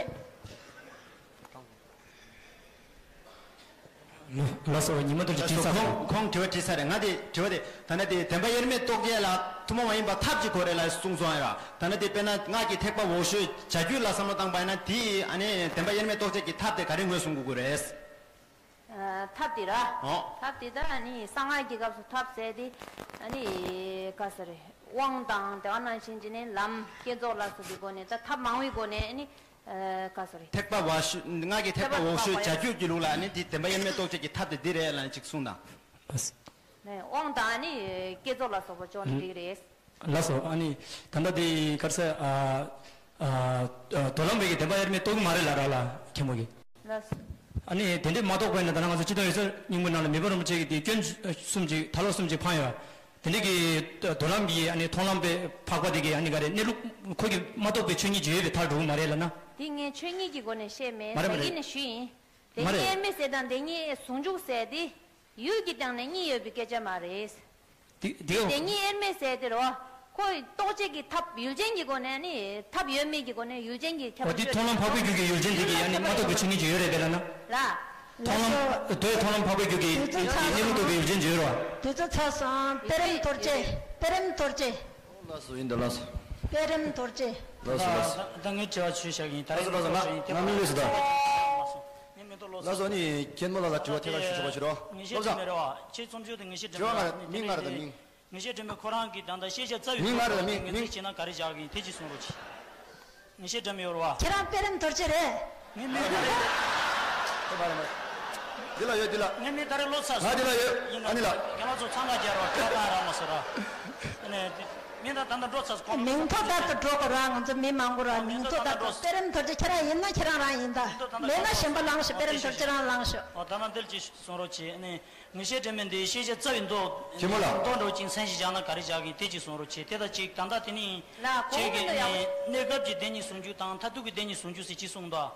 ལགས་སོ། ཉི་མ་རྡོ་རྗེ་དྲིས་ཚར་རེད། ཁོང་ཁོང་དྲི་བ་དྲིས་ཚར་རེད། ང་དེ་དྲི་བ་དེ་ད་ལྟ་དེ་བདེན་པ་དབྱེར་མེད་རྟོགས་ཡས་ལ་ཐུན་མོང་མ་ཡིན་པ་ཐབས་ཅིག་དགོས་རེད་ལ་གསུངས་སོང་ཡ། ད་ལྟ་དེ་དཔེར་ན་སྔགས་ཀྱི་ཐེག་པ་འོག་ཞུ་བྱ་རྒྱུད་ལ་བསམ་བློ་བཏང་པ་ཡིན་ན་དེ་ཨ་ནི་བདེན་པ་དབྱེར་མེད་རྟོགས་བྱེད་ཀྱི་ཐབས་དེ་ག་རེ་ངོས་བཟུང་དགོས་ཀྱི་རེད། ཨ། ཐབས་དེ་ར། ཨོ། ཐབས་དེ་ད་ཨ་ནི་གསང་སྔགས་ཀྱི་སྐབས་སུ་ཐབས་ཟེར་དེ་ཨ་ནི་ག་ཟེར་རེད། དབང་དང་དེ་བ་ནང་བཞིན་གྱི་ནི་ལམ་བསྐྱེད་རྫོགས་ལ་སོགས་པའི་སྒོ་ནས་ད་ཐབས་མང་བོའི་སྒོ་ནས་ཨ་ནི་ཨ། ག་ཟེར་རེད། ཐེག་པ་འོག་ཞུ། སྔགས་ཀྱི་ཐེག་པ་འོག་ཞུ་བྱ་རྒྱུད་ཀྱི་ལུགས་ལ་ཨ་ནི་དེ་བདེན་པ་དབྱེར་མེད་རྟོགས་བྱེད་ཀྱི་ཐབས་དེ་འདི་རེད་ལ་ཅིག་གསུངས་དང་། ནས་དབང་དང་ཨ་ནི་བསྐྱེད་རྫོགས་ལ་སོགས་པ་ཅོག་ནི་འགྲིག་རེད། ལགས་སོ། ཨ་ནི་ད་ལྟ་དེ་ག་རེ་ཟེར། ཨ། ཨ། མདོ་ལམ་པའི་གི་བདེན་པ་དབྱེར་མེད་རྟོགས་ཀྱི་མ་རེད་ལ་ར་ལ་མཁན་མོ་གི། ལགས་སོ། ཨ་ནི་དེ་འདྲས་མ་རྟོགས་པ་ཡིན་ན་ད་ལྟ་ང་ཚོ་སྤྱི་དང་ཡོད་ཚད་སྙིང་པོའི་ནང་ལ་མི་ཕམ་རིན་པོ་ཆེ་གི་དེ་སྐྱོན་གསུམ་ཅིག་ཐར་ལོག་གསུམ་ཅིག་འཕངས་ཡོད། དེ་འདྲས་ཀྱི་མདོ་ལམ་གྱི་ཨ་ནི་མཐོང་ལམ་པའི་འཕགས་པ་དེ་གི་ཨ་ནི་ག་རེ་གནས་ལུགས་ཁོ་གི་མ་རྟོགས་པའི་ཆོས་ཉིད་ཅིག་ཡོད་པའི་ཐར་འགྲོ་གི་མ་རེད་ལ་ན། དེ་ངས་ཆོས་ཉིད་ཀྱི་སྒོ་ནས་བཤད་མེད། མ་རེད་མ་རེད། ད་གིན་ནས་ཞུས་ཡིན། དེ་མ་རེད། དབྱེར་མེད་ཟེར་དང་དེ་གཉིས་ཟུང་འཇུག་ཟེར་དེ། ཡུལ་གྱི་སྟེང་ནས་གཉིས་ཡོད་པའི་སྐད་ཆ་མ་རེད། དེ་དེ་དེ་གཉིས་དབྱེར་མེད་ཟེར་དེ་རོ། ཁོ་རྟོགས་བྱེད་ཀྱི་ཐབས་ཡུལ་ཅན་གྱི་སྒོ་ནས་ནི་ཐབས་ཡོད་མེད་ཀྱི་སྒོ་ནས་ཡུལ་ཅན་གྱི་ཁྱད་པར། འོ་དེ་མཐོང་ལམ་འཕགས་པའི་རྒྱུད་ཀྱི་ཡུལ་ཅན་དེ་གི་ཡ་ནི་མ་རྟོགས་པའི་ཆོས་ཉིད་ཀྱི་ཡོད་རེད་པས་ལ་ན། ལ། མཐོང་ལམ་དོའི་མཐོང་ལམ་འཕགས་པའི་རྒྱུད་ཀྱི་དུས་ཚོད་ཡུལ་ཅན་ཚར་གྱི་གནས་ལུགས་རྟོགས་པའི་ཡུལ་ཅན་ཅིག་ཡོད་རེད་བ། དུས་ཚོད་ཚར་སོང་། པད་རིམ་རྡོ་རྗེ། པད་རིམ་རྡོ་རྗེ། ལགས་སོ། ཡིན་ད་ལགས་སོ། པད་རིམ་རྡོ་རྗེ། ལགས་སོ་ལགས་སོ། ད་ངས་དྲི་བ་ཞུས་བཞག་གི་ཡིན། ད་ལགས་སོ་ལགས་སོ། ང་ང་མི་ལུས་སོ་ད། ངས་མི་འདུག་ལོ། ལགས་སོ། ཨ་ནི་མཁན་མོ་ལགས་ལ་དྲི་བ་ཐད་ཀར་ཞུ་ཆོག་པ་ཞུ་རོགས། ངེས་ཤེས་སྒྲོན་མེ་རེད་བ། ཁྱེད་རྩོམ་ཆོས་དེ་ངེས་ཤེས་སྒྲོན་མེ་རེད་བ། དྲི་བ་ང་མིང་ང་རེད་ད་མིང་། ངེས་ཤེས་སྒྲོན་མེ་ཁོ་རང་གིས་ད་ལྟ་ཤེས་བྱ་རྩ་བའི་མིང་ང་རེད་ད་མིང་། ངོས་འཛིན་བྱས་ན་ག་རེ་བཞག་གི་ཡིན་དེ་ཅིག་གསུང་རོགས་གྱིས། ངེས་ཤེས་སྒྲོན་མེ་ཡོད་རེད་བ། ཁྱེད་རང་པད་རིམ་རྡོ་རྗེ་རེད། ངའི་མིང་དེ་རེད། དེ་མ་རེད་མ་རེད། འདི་ལ་ཡོད་འདི་ལ། ངའི་མིང་ད་རེས་ལོ་ཚར་སོང་། ང་འདི་ལ་ཡོད། ཡིན་ན་ཨ་ནི་ལ། རྒན་ལགས་ཚོ་འཚང་ཁ་རྒྱག་རོགས། དྲི་བ་གང་རག་མ་སོང་ར། ཨ་ནི་མིང་ད་ད་ལྟ་འགྲོ་ཚར་སོང་། མིང་ཐོ་ལྟར་དུ་འགྲོ་དགོས་ར། ང་ཚོ་མི་མང་པོ་ར། མིང་ཐོ་ལྟར་དུ། པད་རིམ་རྡོ་རྗེ་ཁྱེད་རང་ཡིན་ན་ཁྱེད་རང་རང་ཡིན་ད། མེད་ན་གཞན་པ་ལངས་ཤོག་པད་རིམ་རྡོ་རྗེ་རང་ལངས་ཤོག་ཨོ་ད་ལྟ་འདིར་ཅིག་གསུང་རོགས་གྱིས། ཨ་ནི། ངེས་ཤེས་སྒྲོན་མེ་འདི་ཤེས་བྱ་རྩ་བའི་མདོ། ཁྱེད་མོ་ལ། མདོ་འདྲ་བོ་ཅིག་མཚན་ཞིག་བཞག་ན་ག་རེ་བཞག་གི་ཡིན་དེ་ཅིག་གསུང་རོགས་གྱིས། དེ་དང་གཅིག་ད་ལྟ་དེ་ནི། ལ་ཁོང་ཁྱེད་ཀྱིས་གི་འདུག་ཡ། གནས་སྐབས་ཀྱི་བདེན་གཉིས་ཟུང་འཇུག་དང་མཐར་ཐུག་གི་བདེན་གཉིས་ཟུང་འཇུག་ཟེར་ཅིག་གསུངས་འདུག་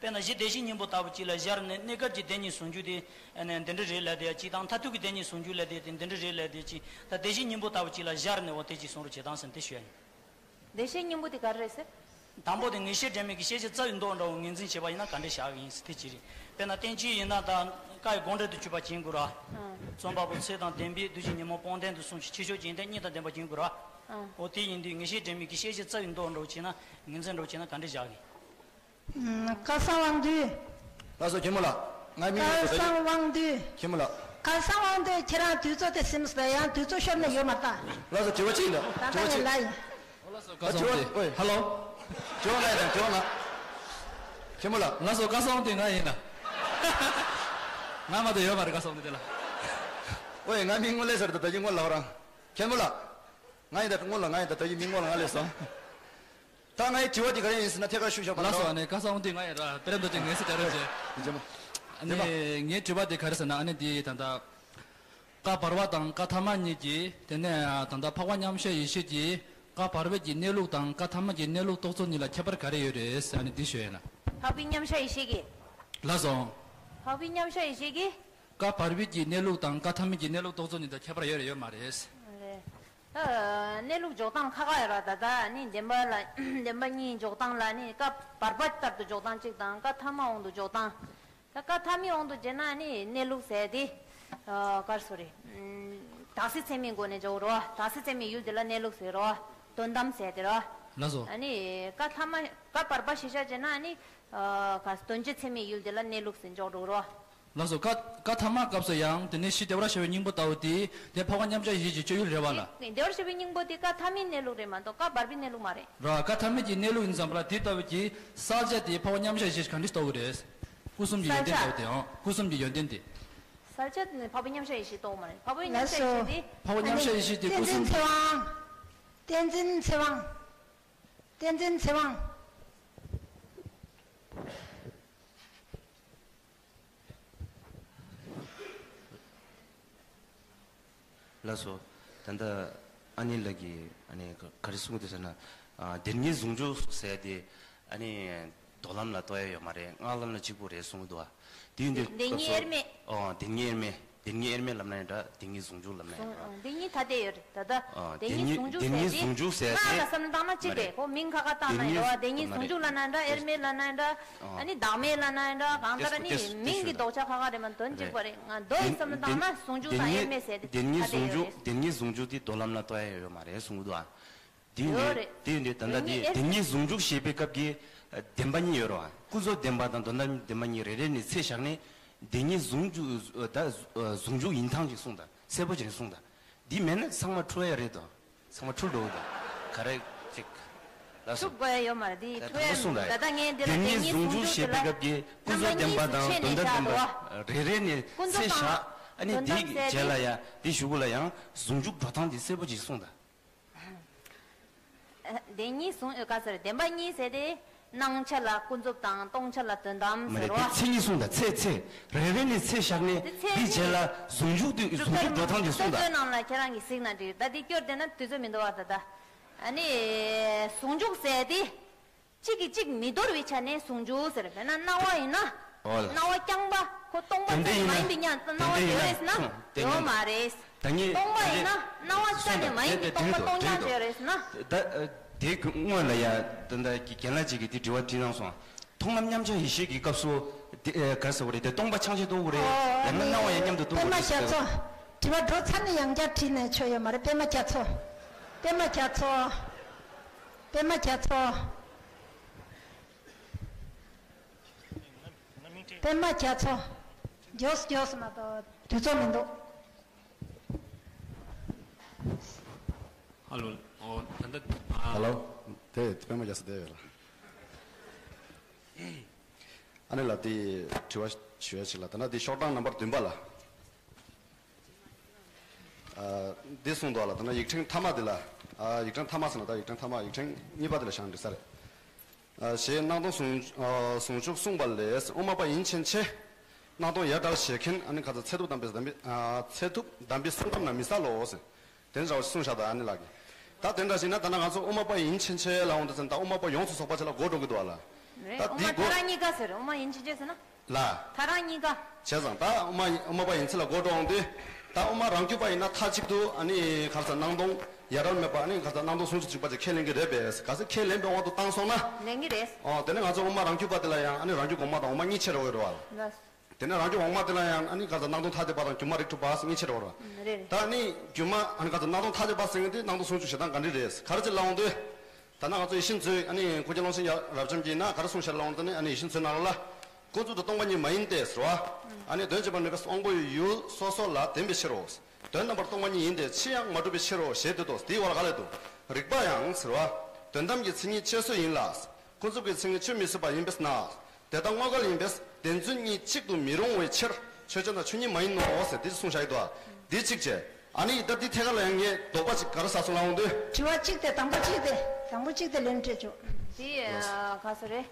དཔེར་ན་གཞི་བདེ་གཤེགས་སྙིང་པོ་ལྟ་བུ་ཅིག་ལ་སྦྱར་ནས་གནས་སྐབས་ཀྱི་བདེན་གཉིས་ཟུང་འཇུག་དེ་ཨ་ནི་འདི་འདྲ་རེད་ལབ་དེ་ཅིག་དང་མཐར་ཐུག་གི་བདེན་གཉིས་ཟུང་འཇུག་ལབ་དེ་དེ་འདི་འདྲ་རེད་ལབ་དེ་ཅིག་ད་བདེ་གཤེགས་སྙིང་པོ་ལྟ་བུ་ཅིག་ལ་སྦྱར་ནས་འོ་དེ་ཅིག་གསུང་རོགས་བྱེད་དང་ཟེར་འདི་ཞུ་ཡ་ཡིན། བདེ་གཤེགས་སྙིང་པོ་དེ་ག་རེ་རེད་ཟེར། དང་པོ་དེ་ངེས་ཤེས་སྒྲོན་མེ་གི་ཤེས་བྱ་རྩ་བའི་མདོ་འདྲ་བོ་ངོས་འཛིན་བྱས་པ་ཡིན་ན་ག་འདྲ་བཞག་གི་ཡིན་ཟེར་དེ་ཅིག་རེད། དཔེར་ན་བསྟན་བཅོས་ཡིན་ན་ད་བཀའ་ཡི་དགོངས་འགྲེལ་དུ་གྱུར་པ་བྱིན་དགོས་ར། ཨང་། རྩོམ་པ་པོ་ཚེ་དང་ལྡན་པས་བདུད་བཞི་ཉོན་མོངས་སྤོང་ལྡན་དུ་གསུངས་ཤིང་ཆོས་མཆོག་རྒྱན་ལྡན་སྙིང་དང་ལྡན་པ་བྱིན་དགོས་ར། ཨང་། འོ་དེ་ཡིན་དུས་ངེས་ཤེས་སྒྲོན་མེ་གི་ཤེས་བྱ་རྩ་བའི་མདོ་འདྲ་བོ་བྱས་ན་ངོས་འཛིན་འདྲ་བོ་བྱས་ན་ག་འདྲ་བཞག་གི་ཡིན། ཨང་། སྐལ་བཟང་དབང་འདུས། ལགས་སོ་མཁན་མོ་ལགས། ང་མི་ཡོད་སྐལ་བཟང་དབང་འདུས། མཁན་མོ་ལགས། ག་ས་འོང་དུས་ཁྱེད་རང་དུས་ཚོད་དེ་སིམས་པས་ཡང་དུས་ཚོད་ཤོར་ནས་ཡོད་མ་རེད་ད། ལགས་སོ། དྲི་བ་གཅིག་འདུག་ད་དྲི་བ་ལྟ་གཅིག་ཡིན་ལ་ཡིན། ཨོ་ལགས་སོ། བཀའ་ཨ་དྲི་བ་གསུང་དེ། ཨོའི། ཧ་ལོ། དྲི་བ་ལྔ་ཡིན་ད། དྲི་བ་ལྔ། མཁན་པོ་ལགས། ལགས་སོ། བཀའ་གསུང་དེ་ང་ཡིན་ལ། ང་མ་གཏོགས་ཡོད་མ་རེད། བཀའ་གསུང་དེ་དེ་ལ། ཨོའི། ང་མི་དངུལ་ལས་ཟེར་ད་ད་ཅི་དངུལ་ལ་ཧོ་རང་། མཁན་པོ་ལགས། ང་ཡིན་ད་དངུལ་ལ། ང་ཡིན་ད་ད་ཅི་མི་དངུལ་ལ་ང་ལས་སོང་། ད་ངའི་དྲི་བ་དེ་ག་རེ་ཡིན་ཟེར་ན་ཐད་ཀར་ཞུ་ཆོག་པ་ལགས་སོ། རོ། ཨ་ནི་བཀའ་གསུང་དེ་ང་ཡིན་ར། པེ་རེམ་དོ་ཅིག་ངས་སི་ཅ་རེ་ཅེ། ཨ་ནི་ངའི་དྲི་བ་དེ་ག་རེ་ཟེར་ན། ཨ་ནི་དེ་ད་ལྟ། བཀའ་བར་པ་དང་བཀའ་ཐ་མ་གཉིས་ཀྱི་དེ་ནས་ད་ལྟ་འཕགས་པ་མཉམ་གཞག་ཡེ་ཤེས་ཀྱི་བཀའ་བར་པའི་གི་གནས་ལུགས་དང་བཀའ་ཐ་མ་གི་གནས་ལུགས་རྟོགས་ཚུལ་གཉིས་ལ་ཁྱད་པར་ག་རེ་ཡོད་རེད། ཨ་ནི་འདི་ཞུ་ཡ་ན། འཕགས་པའི་མཉམ་གཞག་ཡེ་ཤེས་ཀྱི། ལགས་སོ། འཕགས་པའི་མཉམ་གཞག་ཡེ་ཤེས་ཀྱི། བཀའ་བར་པའི་གི་གནས་ལུགས་དང་བཀའ་ཐ་མའི་གི་གནས་ལུགས་རྟོགས་ཚུལ་གཉིས་ལ་ཁྱད་པར་ཡོད་རེད་ཡོད་མ་རེད། རེད། ཨ། གནས་ལུགས་འཇོག་སྟངས་ཁག་ཁག་ཡོད་ར། ད་ལྟ་ནི་བདེན་པ་ལ་བདེན་པ་གཉིས་འཇོག་སྟངས་ལ་ནི་བཀའ་བར་པ་ལྟར་དུ་འཇོག་སྟངས་གཅིག་དང་བཀའ་ཐ་མ་དབང་དུ་འཇོག་སྟངས། ད་བཀའ་ཐ་མའི་དབང་དུ་བྱས་ན་ནི་གནས་ལུགས་ཟེར་དེ། ཨ། ག་རེ་ཟེར་རེད། ཨམ། དག་སེལ་ཚད་མའི་སྒོ་ནས་འཇོག་རོ། དག་སེལ་ཚད་མའི་ཡུལ་དེ་ལ་གནས་ལུགས་ཟེར་རོ། དོན་དམ་ཟེར་དེ་རོ། ལགས་སོ། ཨ་ནི་བཀའ་ཐ་མ་བཀའ་བར་པ་གཞིར་བཞག་བྱས་ན་ནི། ཨ། ག་དོན་སྤྱི་ཚད་མའི་ཡུལ་དེ་ལ་གནས་ལུགས་ཟེར་འཇོག་འགྲོ་རོ། ལགས་སོ། བཀའ་བཀའ་ཐ་མ་སྐབས་སུ་ཡང་དེ་ནས་གཞི་བདེ་བར་གཤེགས་པའི་སྙིང་པོ་ལྟ་བུ་དེ་དེ་འཕགས་པ་མཉམ་གཞག་ཡེ་ཤེས་ཀྱི་སྤྱོད་ཡུལ་རེད་བ་ལ། བདེ་བར་གཤེགས་པའི་སྙིང་པོ་དེ་བཀའ་ཐ་མའི་གནས་ལུགས་རེད་མ་གཏོགས་བཀའ་བར་པའི་གནས་ལུགས་མ་རེད། ར། བཀའ་ཐ་མའི་གི་གནས་ལུགས་ཡིན་ཙམ་པ་ལ་དེ་ལྟ་བུ་གི་གསལ་བྱ་དེ་འཕགས་པ་མཉམ་གཞག་ཡེ་ཤེས་ག་འདྲ་ལྟ་བུ་རེད། སྐུ་གསུམ་གྱི་ཡོན་ཏན་ལྟ་བུ་དེའང་སྐུ་གསུམ་གྱི་ཡོན་ཏན་དེ། གསལ་བྱ་ནི་འཕགས་པའི་མཉམ་གཞག་ཡེ་ཤེས་ལྟ་བུ་མ་རེད། འཕགས་པའི་མཉམ་གཞག་ཡེ་ཤེས་དེ། འཕགས་པ་མཉམ་གཞག་ཡེ་ཤེས་དེ་སྐུ་གསུམ་གྱི། བསྟན་འཛིན་ཚེ་དབང་། བསྟན་འཛིན་ཚེ་དབང་། ལགས་སོ། ད་ལྟ་ཨ་ནེ་ལགས་ཀྱིས་ཨ་ནི་ག་ག་རེ་གསུང་གི་འདུག་ཟེར་ན། ཨ། བདེན་གཉིས་ཟུང་འཇུག་ཟེར་དེ་ཨ་ནི་མདོ་ལམ་ལ་གཏོགས་ཡ་ཡོད་མ་རེད། སྔགས་ལམ་ལ་གཅིག་པུ་རེད་གསུང་གི་འདུག་བ། དེ་ཡིན་དུས་བདེན་གཉིས་དབྱེར་མེད། ཨོ། བདེན་གཉིས་དབྱེར་མེད། བདེན་གཉིས་དབྱེར་མེད་ལབ་ན་ཡང་འདྲ། བདེན་གཉིས་ཟུང་འཇུག་ལབ་ན་ཡང་འདྲ། ཟུང་། བདེན་གཉིས་ཐ་དད་ཡོད་རེད། ད་ལྟ་ཨ། བདེན་གཉིས་ཟུང་འཇུག་ཟེར་དེ། སྔགས་ལ་བསམ་བློ་བཏང་ན་གཅིག་རེད། ཁོ་མིང་ཁ་ཁ་བཏགས་ན་ཡང་འདྲ་བ། བདེན་གཉིས་ཟུང་འཇུག་ལབ་ན་འདྲ། དབྱེར་མེད་ལབ་ན་ཡང་འདྲ། ཨ་ནི་བདག་མེད་ལབ་ན་ཡང་འདྲ། གང་ལྟར་ནི་མིང་གི་ལྡོག་ཆ་ཁ་ཁ་རེད་མ། དོན་གཅིག་པ་རེད། ང་མདོ་ཡི་བསམ་བློ་བཏང་ན་ཟུང་འཇུག་དང་དབྱེར་མེད་ཟེར་དེ་ཐ་དད་ཡོད་རེད། བདེན་གཉིས་ཟུང་འཇུག་དེ་མདོ་ལམ་ལ་གཏོགས་ཡ་ཡོད་མ་རེད་གསུང་གི་འདུག་ཨ། དེ་ཡིན་དུས། ཡོད་རེད། དེ་ཡིན་དུས་ད་ལྟ་དེ་བདེན་གཉིས་ཟུང་འཇུག་བཤད་པའི་སྐབས་ཀྱི་བདེན་པ་གཉིས་ཡོད་རེད་བ། ཀུན་རྫོབ་བདེན་པ་དང་དོན་དམ་བདེན་པ་གཉིས་རེ་རེ་ནས་ཚད་བཞག་ནས་བདེན་གཉིས་ཟུང་འཇུག་ད་ཟུང་འཇུག་ཡིན་སྟངས་ཅིག་གསུངས་དང་། གསལ་པོ་ཅིག་གསུངས་དང་། འདི་མེད་ན་ཚང་མ་འཁྲུལ་ཡ་རེད་དོ། ཚང་མ་འཁྲུལ་འགྲོ་གི་འདུག་ག་རེ་ཅིག་ལགས་སོ། འཁྲུལ་དགོས་ཡ་ཡོད་མ་རེད། འདི་ད་འཁྲུལ་ཡ་གསུངས་དང་། ད་ལྟ་ངས་འདི་ལ་བདེན་གཉིས་ཟུང་འཇུག་བཤད་པའི་སྐབས་ཀྱི་ཀུན་རྣམ་པ་རྣམ་པ་གཉིས་སུ་གཉིས་ཕྱེ་ནས་བཞག་འདུག་བ། རེ་རེ་ནས་ཀུན་རྫོབ་ཚད་བཞག་དང་ཨ་ནི་དོན་དམ་འདི་ཟེར་རྗེས་ལ་ཡ་འདི་གཞུག་གུ་ལ་ཡང་ཟུང་འཇུག་འགྲོ་སྟངས་འདི་གསལ་པོ་ཅིག་གསུངས་དང་། བདེན་གཉིས་ཟུང་། ཨེ། ག་ཟེར། བདེན་པ་གཉིས་ཟེར་དེ་སྣང་ཆ་ལ་ཀུན་རྫོབ་དང་སྟོང་ཆ་ལ་དོན་དམ་མ་ཟེར་རེད། དེ་རོ། ཚད་གཉིས་གསུངས་དང་། ཚད་ཚད། རེ་རེ་ནས་ཚད་བཞག་ནས་དེ་ཚད་འདི་རྗེས་ལ་ཟུང་འཇུག་དུ་ཟུང་འཇུག་འགྲོ་སྟངས་ཀྱི་གསུངས་དང་། ནང་ལ་ཁྱེད་རང་གིས་གཟིགས་ན་འགྲིག་ད་འདི་སྐྱོར་བསྡད་ན་དུས་ཚོད་མི་འདུག་བ། ད་ལྟ་ཨ་ནི་ཟུང་འཇུག་ཟེར་དེ། གཅིག་གིས་གཅིག་མི་དོར་བའི་ཆ་ནས་ཟུང་འཇུག་ཟེར། དཔེར་ན་སྣང་བ་ཡིན་ན། འོ་ལ། སྣང་བ་རྐྱང་པ་ཁོ་སྟོང་པ་དེ་འདྲ་ཡིན་ན། མ་ཡིན་པའི་ཉམས་སུ་སྣང་བ་དེ་འདྲ་ཡོད་རེད་ཟེར་ན། ཡོད་མ་རེད། ད་ངས་སྟོང་པ་ཡིན་ན་སྣང་བ་རྩ་ནས་མ་ཡིན་པའི་སྟོང་པ་སྟོང་རྐྱང་ཅིག་ཡོད་རེད་ཟེར་ན། ད་དེ་སྔོན་ལ་ཡ་ད་ལྟ་གི་རྒན་ལགས་ཅིག་གིས་དེ་དྲི་བ་དྲིས་གནང་སོང་། མཐོང་ལམ་མཉམ་གཞག་ཡེ་ཤེས་ཀྱི་སྐབས་སུ་དེ་ག་རེ་ཟེར་བ་རེད། དེ་སྟོང་པ་ཆགས་ཆགས་རྟོགས་དགོས་རེད། ཡང་ན་སྣང་བ་ཡང་མཉམ་དུ་རྟོགས་དགོས་རེད་ཟེར། པད་མ་རྒྱ་མཚོ། དྲི་བ་འགྲོ་ཚར་ནས་ཡང་བསྐྱར་དྲིས་ནས་ཆོ་ཡོད་མ་རེད། པད་མ་རྒྱ་མཚོ། པད་མ་རྒྱ་མཚོ། པད་མ་རྒྱ་མཚོ། པད་མ་རྒྱ་མཚོ། མགྱོགས་མགྱོགས་མ་གཏོགས་དུས་ཚོད་མི་འདུག་ཧ་ལོ། ཨོ། ད་ལྟ་ཨ། ཧ་ལོ། དེ་པད་མ་རྒྱ་མཚོ་བསྡད་ཡོད་ལ། ཨ་ནི་ལ་དེ་དྲི་བ་ཞུ་ཡ་ཞིག་ལ། ད་ནི་དེ་ཤོག་གྲངས་ནམ་བར་བདུན་པ་ལ། ཨ། འདི་གསུངས་འདུག་ལ། ད་ནི་ཡིག་ཕྲེང་མཐའ་མ་འདི་ལ། ཨ། ཡིག་ཕྲེང་མཐའ་མ་ཟེར་ན་ད་ཡིག་ཕྲེང་མཐའ་མ་ཡིག་ཕྲེང་གཉིས་པ་འདི་ལ་བཞག་འགྲིག་ས་རེད། ཨ། ཞེས་སྣང་སྟོང་ཟུང་ཨ་ཟུང་འཇུག་གསུངས་པ་ལས། དབུ་མ་པ་ཡིན་ཕྱིན་ཆད་སྣང་སྟོང་ཡར་བསྒྲལ་བྱེད་མཁན་ཨ་ནི་ཁ་ཚ་ཚད་ཐུབ་དམ་པའི་དམ་པའི། ཨ། ཚད་ཐུབ་དམ་པའི་གསུང་རབ་ན་མི་གསལ་ལོ་ཟེར། དེ་འདྲ་བ་གསུངས་བཞག་ད་ཨ་ནི་ལགས་ཀྱིས། ད་དེ་འདྲ་ཞིག་ན་ད་ནི་ང་ཚོ་དབུ་མ་པ་ཡིན་ཕྱིན་ཆད་ལ་འོང་དུས་ཙམ་ད་དབུ་མ་པ་ཡོངས་སུ་རྫོགས་པ་ཅིག་ལ་གོ་འགྲོ་གི་འདུག་ཨ་ལ། རེད། ད་དབུ་འདི་མ་གོ་ཐ་ར་གཉིས་ཀ་ཟེར། དབུ་མ་ཡིན་ཕྱིན་ཆད་ཟེར་ན། ལ། ཐ་ར་གཉིས་ཀ། བྱས་ཙང་ད་དབུ་མ་དབུ་མ་པ་ཡིན་ཚུལ་ལ་གོ་འགྲོ་འོང་དུས། ད་དབུ་མ་རང་རྒྱུད་པ་ཡིན་ན་མཐའ་གཅིག་ཏུ་ཨ་ནི་ག་རེ་ཟེར་སྣང་སྟོང་ཡ་རབས་མེད་པ་ཨ་ནི་ག་རེ་ཟེར་སྣང་སྟོང་ཟུང་འཇུག་གཅིག་པ་ཅིག་ཁས་ལེན་གྱི་རེད་པས། གལ་སྲིད་ཁས་ལེན་པའི་དབང་དུ་བཏང་སོང་ན། ལེན་གྱི་རེད། ཨོ། དེ་ནས་ང་ཚོ་དབུ་མ་རང་རྒྱུད་པ་དེ་ལ་ཡང་ཨ་ནི་རང་རྒྱུད་གོང་མ་དང་འོག་མ་གཉིས་ཕྱེ་རེ་བ་ཡོད་རེད་བ། ལགས། དེ་ནས་རང་རྒྱུད་འོག་མ་དེ་ལ་ཡང་ཨ་ནི་ག་རེ་ཟེར་སྣང་སྟོང་ཐ་དད་པ་དང་སྒྱུ་མ་རིགས་གྲུབ་པ་ཟེར་གཉིས་ཕྱེ་རེ་བ་རེད། རེད་རེད། ད་ཨ་ནི་སྒྱུ་མ་ཨ་ནི་ག་རེ་ཟེར་སྣང་སྟོང་ཐ་དད་པ་ཟེར་མཁན་དེ་སྣང་སྟོང་ཟུང་འཇུག་བྱེད་སྟངས་ག་འདྲ་རེད། ག་རེ་ཟེར་ལབ་འོང་དུས། ད་ནི་ང་ཚོ་ཡིད་བཞིན་མཛོད་ཨ་ནི་སྐུ་མཁྱེན་ཀློང་ཆེན་ཡ་རབ་འབྱམས་ཀྱིས་ན་ག་རེ་གསུངས་བཞག་ལབ་འོང་དུས་ནི་ཨ་ནི་ཡིད་བཞིན་མཛོད་ནང་ལོགས་ལ། ཀུན་རྫོབ་ཏུ་སྟོང་པ་ཉིད་མ་ཡིན་ཏེ་ཟེར་བ། ཨ་ནི་དོན་བྱེད་པ་ནི་དབང་པོའི་ཡུལ་སོ་སོ་ལ་ལྡན་པའི་ཕྱིར་རོ། དོན་དམ་པར་སྟོང་པ་ཉིད་ཡིན་ཏེ་ཕྱིས་ཡང་མ་གྲུབ་པའི་ཕྱིར་རོ་ཞེས་འདོད་དོ། དེའི་བར་ག་ལས་འདུག་རིགས་པ་ཡང་ཟེར་བ། དོན་དམ་གྱི་མཚན་ཉིད་ཆོས་སུ་ཡིན་ལ། ཀུན་རྫོབ་ཀྱི་མཚན་ཉིད་ཆོས་མི་སྲིད་པ་ཡིན་པས་ན། དེ་དག་དངོས་འགལ་ཡིན་པས་བདེན་རྫུན་གཉིས་གཅིག་ཏུ་མི་རུང་བའི་ཕྱིར་ཆོས་ཅན་དང་ཆོས་ཉིད་མ་ཡིན་ནོ་ཟེར་འདི་གསུངས་བཞག་ཡོད་དོ། འདི་གཅིག་བྱས། ཨ་ནི་ད་འདི་ཐད་ཀར་ལ་ཡང་ངས་དོགས་པ་ཅིག་ག་རེ་ཟ་སོང་ལབ་འོང་དུས། དྲི་བ་གཅིག་དེ་དང་པོ་གཅིག་དེ་དང་པོ་གཅིག་དེ་ལན་སྤྲད་ཆོག་འདི་ལགས་སོ། ག་སོ་རེད།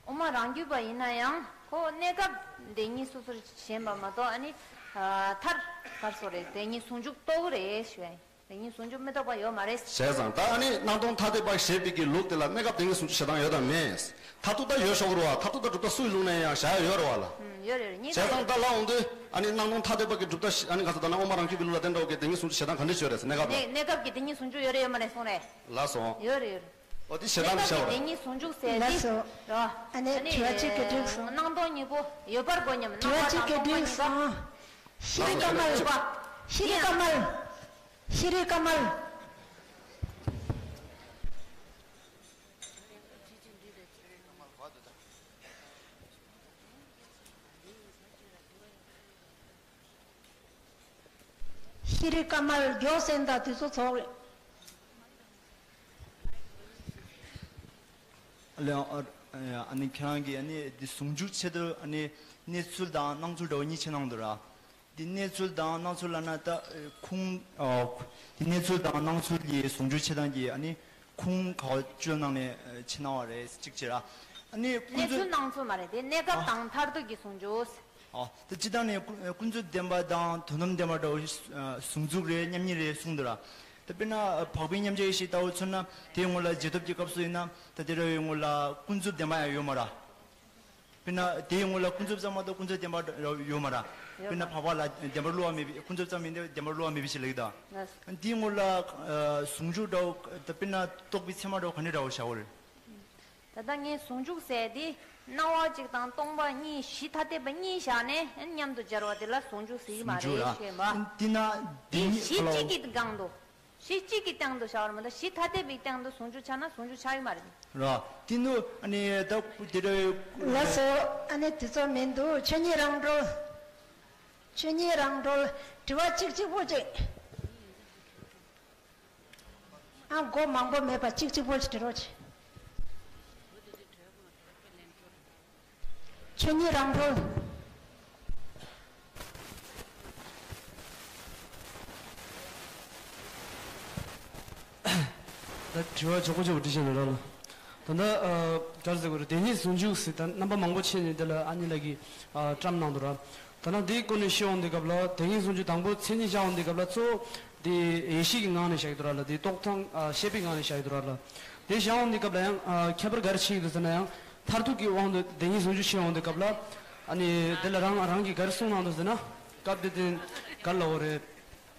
དབུ་མ་རང་རྒྱུད་པ་ཡིན་ན་ཡང་ཁོ་གནས་སྐབས་བདེན་གཉིས་སོ་སོར་ཞེན་པ་མ་གཏོགས་ཨ་ནི་མཐར་ག་སོ་རེད། བདེན་གཉིས་ཟུང་འཇུག་རྟོགས་ཀྱི་རེད་ཞུ་ཡ་ཡིན། དེ་ཉིད་ཟུང་འཇུག་མི་རྟོགས་པ་ཡོད་མ་རེད། བྱས་ཙང་ད་ཨ་ནི་སྣང་སྟོང་ཐ་དད་པ་ཞེས་པའི་གི་ལུགས་དེ་ལ་གནས་སྐབས་བདེན་གཉིས་ཟུང་འཇུག་བྱེད་སྟངས་ཡོད་དམ་མེད། མཐར་ཐུག་ད་ཡོད་ཤོག་རུ་བ། མཐར་ཐུག་ད་གྲུབ་མཐའ་སུ་ཡི་ལུགས་ནས་ཡང་བཞག་ཡ་ཡོད་རུ་བ་ལ། ཡོད་རེད་རེད། ཉིད་བྱས་ཙང་ད་ལབ་འོང་དུས་ཨ་ནི་སྣང་སྟོང་ཐ་དད་པ་གི་གྲུབ་མཐའ་ཨ་ནི་ག་ཚོད་ད་ན་དབུ་མ་རང་རྒྱུད་པའི་ལུགས་ལ་བརྟེན་འགྲོ་གི་བདེན་གཉིས་ཟུང་འཇུག་བྱེད་སྟངས་ག་འདྲ་ཡོད་རེད་ཟེར། གནས་སྐབས་ལ། གནས་སྐབས་ཀྱི་བདེན་གཉིས་ཟུང་འཇུག་ཡོད་རེད་ཡོད་མ་རེད་གསུངས་རེད། ལགས་སོ། ཡོད་རེད་ཡོད་རེད། འོ་དེ་བྱེད་སྟངས་དེ་བྱ་བ་རེད། ལགས་སོ། ཨ་ནི་ཨ་ནི་དྲི་བ་གཅིག་གི་འགྲིག་སོང་། སྣང་སྟོང་གཉིས་པོ་ཡོད་པར་གོ་སྙམ། དྲི་བ་གཅིག་གི་འགྲིག་སོང་། ཤེས་རིག་ཀ་མལ། ཤེས་རིག་ཀ་མལ། ཤེས་རིག་ཀ་མལ་མགྱོགས་ཟིན་དང་དུས་ཚོད་ཚོགས་རེད། ཨ་ལེ། ཨ་ནི་ཁྱེད་རང་གིས་ཨ་ནི་འདི་ཟུང་འཇུག་ཆེད་དུ་ཨ་ནི་གནས་ཚུལ་དང་སྣང་ཚུལ་འདྲ་བོ་གཉིས་ཕྱེ་གནང་འདུག་ར། འདི་གནས་ཚུལ་དང་སྣང་ཚུལ་ལབ་ན་ད་ཁུངས། འདི་གནས་ཚུལ་དང་སྣང་ཚུལ་གྱི་ཟུང་འཇུག་ཆེད་དང་གི་ཨ་ནི་ཁུངས་ག་བ་བཅོལ་གནང་ནས་ཕྱེ་གནང་བ་རེད་གཅིག་བྱས་ར། ཨ་ནི་ཀུན་གནས་རྫོབ་ཚུལ་སྣང་ཚུལ་མ་རེད་དེ། གནས་སྐབས་དང་མཐར་ཐུག་གི་ཟུང་འཇུག་ཨ། ད་སྤྱིར་བཏང་ནས་ཀུན་ཀུན་རྫོབ་བདེན་པ་དང་དོན་དམ་བདེན་པ་འདྲ་བོ་ཞིག་ཨ་ཟུང་འཇུག་རེད་མཉམ་ཉིད་རེད་གསུངས་འདུག་ར། ད་དཔེར་ན་འཕགས་པའི་མཉམ་གཞག་ཡེ་ཤེས་ལྟ་བུ་མཚོན་ན་དེའི་སྔོན་ལ་རྗེས་ཐོབ་ཀྱི་སྐབས་སུ་ཡིན་ན་ད་དེ་འདྲ་བའི་སྔོན་ལ་ཀུན་རྫོབ་བདེན་པ་ཡང་ཡོད་མ་ར། དཔེར་ན་དེའི་སྔོན་ལ་ཀུན་རྫོབ་ཙམ་མ་གཏོགས་ཀུན་རྫོབ་བདེན་པ་འདྲ་ཡོད་མ་ར། དཔེར་ན་འཕགས་པ་ལ་བདེན་པར་བསླུ་བ་མེད་པའི་ཀུན་རྫོབ་ཙམ་ཡིན་ཏེ་བདེན་པར་བསླུ་བ་མེད་པའི་ཕྱིར་ལབ་ཀྱི་འདུག་དེའི་སྔོན་ལ་ཨ་ཟུང་འཇུག་འདྲ་བོ་ད་དཔེར་ན་རྟོག་པའི་མཚན་མ་འདྲ་བོ་ག་འདྲ་འདྲ་བོ་བཞག་པ་རེད། ད་ལྟ་ངས་ཟུང་འཇུག་ཟེར་དེ་སྣང་བ་གཅིག་དང་སྟོང་པ་གཉིས། གཞི་ཐ་དད་པ་གཉིས་བཞག་ནས་མཉམ་དུ་སྦྱར་བ་དེ་ལ་ཟུང་འཇུག་ཟེར་གྱི་མ་ཟུང་འཇུག་རེད་ལ། ཞེས་པ། འདི་ན་དེ་འདི་གཞི་ཧ་ལོ། གཅིག་གི་སྒང་དུ། གཞི་གཅིག་གི་སྟེང་དུ་བཞག་པ་རེད་མ་གཏོགས་གཞི་ཐ་དད་པའི་སྟེང་དུ་ཟུང་འཇུག་ཆགས་ན་ཟུང་འཇུག་ཆགས་ཀྱི་མ་རེད། ར། དེ་ནུ་ཨ་ནི་ད་དེ་འདྲ་བའི། ལགས་སོ། ཨ་ནི་དུས་ཚོད་མི་འདུག་ཆོས་ཉིད་རང་གྲོལ། ཆོས་ཉིད་རང་གྲོལ། དྲི་བ་གཅིག་གཅིག་པོ་གཅིག་ཨ་མགོ་མང་པོ་མེད་པ་གཅིག་གཅིག་པོ་ཞིག་དྲི་རོགས་བྱེད། ཆོས་ཉིད་རང་གྲོལ། ད་དྲི་བ་མགྱོགས་པོ་མགྱོགས་པོ་འདྲི་བྱས་ན་ར་ལ། ད་ལྟ་ཨ་ག་རེ་ཟེར་དགོས་རེད། བདེན་གཉིས་ཟུང་འཇུག་ཟེར་ད་རྣམ་པ་མང་པོ་ཕྱེ་ནས་འདི་ལ་ཨ་ནི་ལགས་ཀྱིས་ཨ་བཀྲམ་གནང་འདུག་ར། ད་ནང་འདིའི་སྐོར་ནས་བཤད་འོང་དུས་སྐབས་ལ་བདེན་གཉིས་ཟུང་འཇུག་དང་པོ་མཚན་ཉིད་བཞག་འོང་དུས་སྐབས་ལ་གཙོ་བོ་དེ་ཡེ་ཤེས་ཀྱི་ངང་ནས་བཞག་གི་འདུག་ར་ལ། དེ་རྟོགས་སྟངས་ཨ་ཤེས་པའི་ངང་ནས་བཞག་གི་འདུག་ར་ལ། དེ་བཞག་འོང་དུས་སྐབས་ལ་ཡང་ཨ་ཁྱད་པར་ག་རེ་ཕྱེ་གི་འདུག་ཟེར་ན། ཡང་མཐར་ཐུག་གི་དབང་དུ་བདེན་གཉིས་ཟུང་འཇུག་བཤད་འོང་དུས་སྐབས་ལ་ཨ་ནི་དེ་ལ་རང་རང་གིས་ག་རེ་གསུངས་གནང་འདུག་ཟེར་ན། སྐབས་དེ་དེ་ག་རེ་ལབ་དགོས་རེད།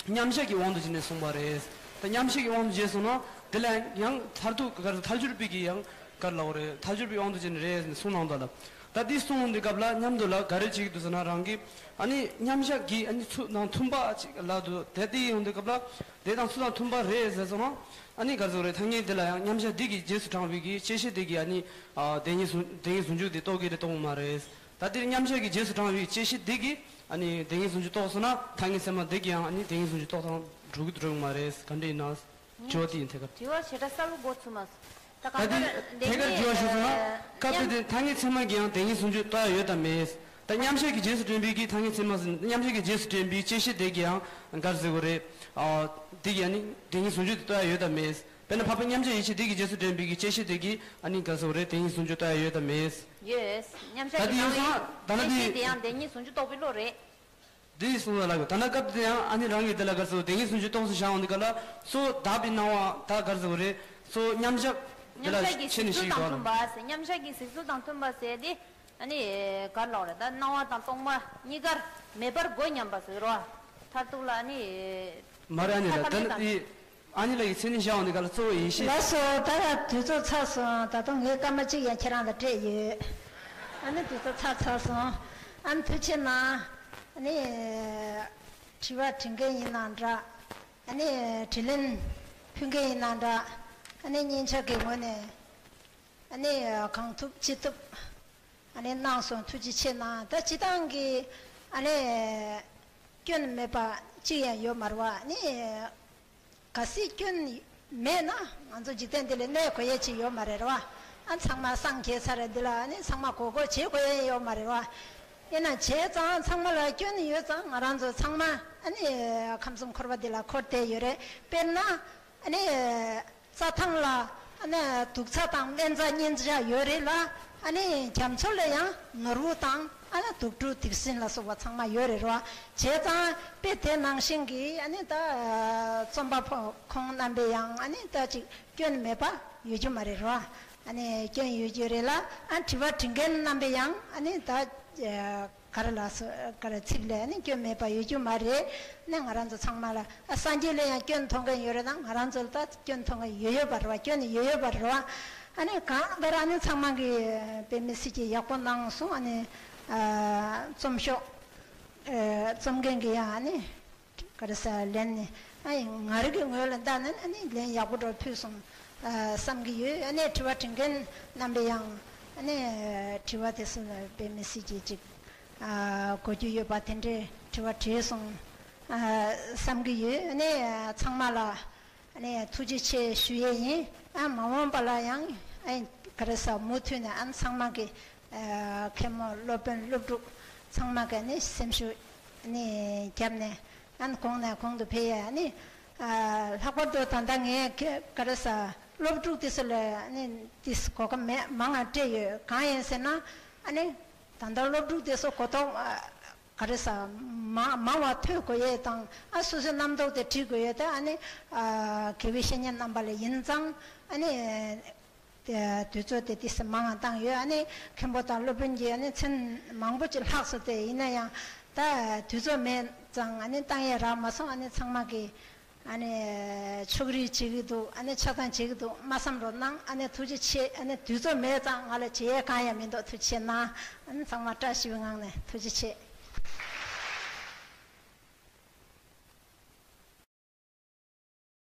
མཉམ་བཞག་གི་དབང་དུ་བྱས་ནས་གསུངས་པ་རེད། ད་མཉམ་བཞག་གི་དབང་དུ་བྱས་སོང་ན་དེ་ལ་ཡང་མཐར་ཐུག་ག་རེ་ཐལ་འགྱུར་བའི་གི་ཡང་ག་རེ་ལབ་དགོས་རེད། ཐལ་འགྱུར་བའི་དབང་དུ་བྱས་ནས་རེད་ཟེར་ནས་གསུངས་གནང་འདུག་ལ། ད་འདི་གསུངས་འོང་དུས་སྐབས་ལ་མཉམ་དུ་ལ་ག་རེ་བྱེད་ཀྱི་འདུག་ཟེར་ན། རང་གིས་ཨ་ནི་མཉམ་བཞག་གི་ཨ་ནི་ཚུལ་དང་མཐུན་པ་ཅིག་ལབ་འདུག་དེ་དེ་ཡོང་དུས་སྐབས་ལ་དེ་དང་ཚུལ་དང་མཐུན་པ་རེད་ཟེར་སོང་ན་ཨ་ནི་ག་རེ་ཟེར་དགོས་རེད། ཐ་སྙད་འདི་ལ་ཡང་མཉམ་བཞག་འདི་གི་རྗེས་སུ་འབྲང་བའི་གི་བཅད་ཤེས་དེ་གིས་ཨ་ནི་ཨ་བདེན་གཉིས་ཟུང་བདེན་གཉིས་ཟུང་འཇུག་དེ་རྟོགས་ཀྱི་རེད་རྟོགས་མ་རེད། ད་འདིར་མཉམ་བཞག་གི་རྗེས་སུ་འབྲང་བའི་བཅད་ཤེས་འདི་གིས་ཨ་ནི་བདེན་གཉིས་ཟུང་འཇུག་རྟོགས་སོང་ན་ཐ་སྙད་ཚད་མ་འདི་གིས་ཡང་ཨ་ནི་བདེན་གཉིས་ཟུང་འཇུག་རྟོགས་སྟངས་འགྲོ་གི་འགྲོ་གི་མ་རེད། ག་འདྲ་ཡིན་ན། དྲི་བ་འདི་ཡིན་ཐད་ཀར། དྲི་བ་ཞེ་དྲག་གསལ་པོ་གོ་ཚུད་མ་སོང་། ད་གང་ལྟར་ད་འདི་ཐད་ཀར་དྲི་བ་ཞུ་སོང་ན། སྐབས་དེ་དེ་ཐ་སྙད་ཚད་མ་གིས་ཡང་བདེན་གཉིས་ཟུང་འཇུག་རྟོགས་ཡ་ཡོད་དམ་མེད། ད་མཉམ་བཞག་གི་རྗེས་སུ་འདྲེན་པའི་གི་ཐ་སྙད་ཚད་མ་ཟེར། མཉམ་བཞག་གི་རྗེས་སུ་འདྲེན་པའི་བཅད་ཤེས་དེ་གིས་ཡང་ག་རེ་ཟེར་དགོས་རེད། ཨ་དེ་གིས་ཨ་ནི་བདེན་གཉིས་ཟུང་འཇུག་དེ་རྟོགས་ཡ་ཡོད་དམ་མེད། དཔེར་ན་འཕགས་པའི་མཉམ་བཞག་ཡེ་ཤེས་དེ་གི་རྗེས་སུ་འདྲེན་པའི་གི་བཅད་ཤེས་དེ་གིས་ཨ་ནི་ག་རེ་ཟེར་དགོས་རེད། བདེན་གཉིས་ཟུང་འཇུག་རྟོགས་ཡ་ཡོད་དམ་མེད། ཡོད། མཉམ་བཞག་ད་གི་དེ་ཡོད་སོང་ན་ད་ན་བཅད་ཤེས་དེ་དེ་ཡང་བདེན་གཉིས་ཟུང་འཇུག་རྟོགས་པའི་བློ་རེད། འདི་གསུངས་ལ་ལགས། ད་ནི་སྐབས་དེ་ཡང་ཨ་ནི་རང་གིས་དེ་ལ་ག་རེ་ཟེར། བདེན་གཉིས་ཟུང་འཇུག་རྟོགས་སོང་བཞག་འོང་དུས་སྐབས་ལ་གཙོ་བོ་དག་པའི་སྣང་བ་ད་ག་རེ་ཟེར་དགོས་རེད། གཙོ་བོ་མཉམ་བཞག་དེ་མཉམ་ལ་བཞག་གི་ཕྱེ་ནས་གཟིགས་ཚུལ་བཤད་དང་ཀྱི་མཐུན་པ་ཟེར། མཉམ་བཞག་གི་གཟིགས་ཚུལ་དང་མཐུན་པ་ཟེར་དེ་ཨ་ནི་ག་རེ་ལབ་རེད། ད་སྣང་བ་དང་སྟོང་པ་གཉིས་ཀར་མེད་པར་གོ་སྙམ་པ་ཟེར་རོ། མཐར་ཐུག་ལ་ཨ་ནི་མ་རེད། ཨ་ནི་ལ་ད་ནི་ཨ་ནི་ལ་ཡི་མཚན་ཉིད་བཞག་འོང་དུས་སྐབས་ལ་གཙོ་བོ་ཡེ་ཤེས། ལགས་སོ། ད་ཡང་དུས་ཚོད་ཚར་སོང་། ད་དུང་ངས་སྐར་མ་གཅིག་ཡང་ཁྱེད་རང་ལ་སྤྲད་ཡོད། ཨ་ནི་དུས་ཚོད་ཚར་ཚར་སོང་། ཨ་ནི་ཐུགས་ཆེ་གནང་། ཨ་ནི་དྲི་བ་དྲི་མཁན་ཡིན་ན་འདྲ། ཨ་ནི་དྲིས་ལན་ཕུལ་མཁན་ཡིན་ན་འདྲ། ཨ་ནི་སྙན་ཆ་གི་ངོས་ནས་ཨ་ནི་གང་ཐུབ་ཅི་ཐུབ་ ཨ་ནི་གནང་སོང་། ཐུགས་རྗེ་ཆེ་གནང་། ད་སྤྱིར་བཏང་གི་ཨ་ནི་སྐྱོན་མེད་པ་གཅིག་ཡང་ཡོད་མ་རེད་བ། ཨ་ནི་གལ་སྲིད་སྐྱོན་མེད་ན་ང་ཚོ་འཇིག་རྟེན་འདི་ལ་གནས་དགོས་ཡས་ཅིག་ཡོད་མ་རེད་བ། ཨ་ཚང་མ་སངས་རྒྱས་ཚར་རེད། འདི་ལ་ཨ་ནི་ཚང་མ་གོ་གོ་བྱེད་དགོས་ཡས་ཡོད་མ་རེད་བ། ཡིན་ན་བྱས་ཙང་ཚང་མ་ལ་སྐྱོན་ཡོད་ཙང་ང་རང་ཚོ་ཚང་མ་ཨ་ནི་ཁམས་གསུམ་འཁོར་བ་འདི་ལ་འཁོར་བསྡད་ཡོད་རེད། དཔེར་ན་ཨ་ནི་རྩྭ་ཐང་ལ་ཨ་ནི་དུག་ཚྭ་དང་སྨན་རྩྭ་གཉན་ཚྭ་ཡོད་རེད་ལ། ཨ་ནི་རྒྱ་མཚོ་ལ་ཡང་ནོར་བུ་དང་ཨ་ནི་དུག་སྦྲུལ་དུག་སྲིན་ལ་སོགས་པ་ཚང་མ་ཡོད་རེད་རོ། བྱས་ཙང་དཔེ་དེ་ནང་བཞིན་གྱི་ཨ་ནི་ད་རྩོམ་པ་པོ་ཁོང་རྣམ་པས་ཡང་ཨ་ནི་ད་ཅིག་སྐྱོན་མེད་པ་ཡོད་རྒྱུ་མ་རེད་རོ། ཨ་ནི་སྐྱོན་ཡོད་རྒྱུ་རེད་ལ། ཨ་དྲི་བ་དྲི་མཁན་རྣམ་པས་ཡང་ཨ་ནི་ད་ག་རེ་ལ་སོ་ག་རེ་ཚིག་ལ་ཨ་ནི་སྐྱོན་མེད་པ་ཡོད་རྒྱུ་མ་རེད། ནི་ང་རང་ཚོ་ཚང་མ་ལ་ཨ་སངས་རྒྱས་ལ་ཡང་སྐྱོན་མཐོང་མཁན་ཡོད་རེད་ན་ང་རང་ཚོ་ལ་ད་སྐྱོན་མཐོང་མཁན་ཡོད་ཡོད་པ་རེད་བ། སྐྱོན་ནི་ཡོད་ཡོད་པ་རེད་བ། ཨ་ནི་གང་ལྟར་ཨ་ནི་ཚང་མ་གི་དཔེ་མི་སྲིད་ཀྱི་ཡག་པོ་གནང་སོང་། ཨ་ནི་ཨ་རྩོམ་ཤོག་ཨ་རྩོམ་མཁན་གྱི་ཡང་ཨ་ནི་ག་རེ་ཟེར་ལན་ནི་ཨ་ནི་ང་རང་གི་ངོས་ལ་ལྟ་ན་ཨ་ནི་ལན་ཡག་པོ་འདྲ་ཕུལ་སོང་ཨ་བསམ་གྱི་ཡོད། ཨ་ནི་དྲི་བ་དྲི་མཁན་རྣམ་པས་ཡང་ཨ་ནི་དྲི་བ་དེ་ཚོ་ལ་དཔེ་མི་སྲིད་ཀྱི་ཅིག་ཨ་གོ་རྒྱུ་ཡོད་པ་དེ་འདྲའི་དྲི་བ་དྲིས་སོང་ཨ་བསམ་གྱི་ཡོད། ཨ་ནི་ཚང་མ་ལ་ཨ་ནི་ཐུགས་རྗེ་ཆེ་ཞུ་ཡས་ཡིན། ཨ་མ་འོངས་པ་ལ་ཡང་ཨ་ག་རེ་ཟེར་མུ་མཐུད་ནས་ཨ་ཚང་མ་གི་ཨ་མཁན་མོ་སློབ་དཔོན་སློབ་ཕྲུག་ཚང་མ་གི་ཨ་ནི་སེམས་ཤུགས་ཨ་ནི་བརྒྱབ་ནས་ཨ་ནི་གོང་ནས་གོང་དུ་འཕེལ་ཡས། ཨ་ནི་ཨ་ལྷག་པར་དུ་ད་ལྟ་ངས་ག་ག་རེ་ཟེར་སློབ་ཕྲུག་དེ་ཚོ་ལ་ཨ་ནི་དེ་གོ་སྐབས་མེད་མང་ང་སྤྲད་ཡོད། གང་ཡིན་ཟེར་ན་ཨ་ནི་ད་ལྟ་སློབ་ཕྲུག་དེ་ཚོ་གོ་རྟོགས་ཨ་ག་རེ་ཟེར་མང་མང་བ་ཐོས་དགོས་ཡས་དང་ཨ་སོ་སོའི་རྣམ་རྟོག་དེ་དྲིས་དགོས་ཡས་དེ་ཨ་ནི་ཨ་དགེ་བའི་བཤེས་གཉེན་རྣམ་པ་ལ་ཡིན་ཙང་ཨ་ནི་དེ་དུས་ཚོད་དེ་ཏོག་ཙམ་མང་ང་བཏང་ཡོད། ཨ་ནི་མཁན་པོ་དང་སློབ་དཔོན་གྱིས་ཨ་ནི་མཚན་མང་པོ་ཅིག་ལྷག་སོང་སྟེ། ཡིན་ན་ཡང་ད་དུས་ཚོད་མེད་ཙང་ཨ་ནི་བཏང་ཡས་རག་མ་སོང་། ཨ་ནི་ཚང་མ་གིས་ཨ་ནི་ཕྱོགས་རིས་བྱེད་ཀྱི་འདུག་ཨ་ནི་ཆགས་སྡང་བྱེད་ཀྱི་འདུག་མ་བསམ་རོགས་གནང་། ཨ་ནི་ཐུགས་རྗེ་ཆེ། ཨ་ནི་དུས་ཚོད་མེད་ཙང་ང་ལ་བྱེད་ཡས་གང་ཡང་མི་འདུག་ཐུགས་རྗེ་ཆེ་གནང་། ཨ་ནི་ཚང་མ་བཀྲ་ཤིས་པའི་ངང་ནས་ཐུགས་རྗེ་ཆེ།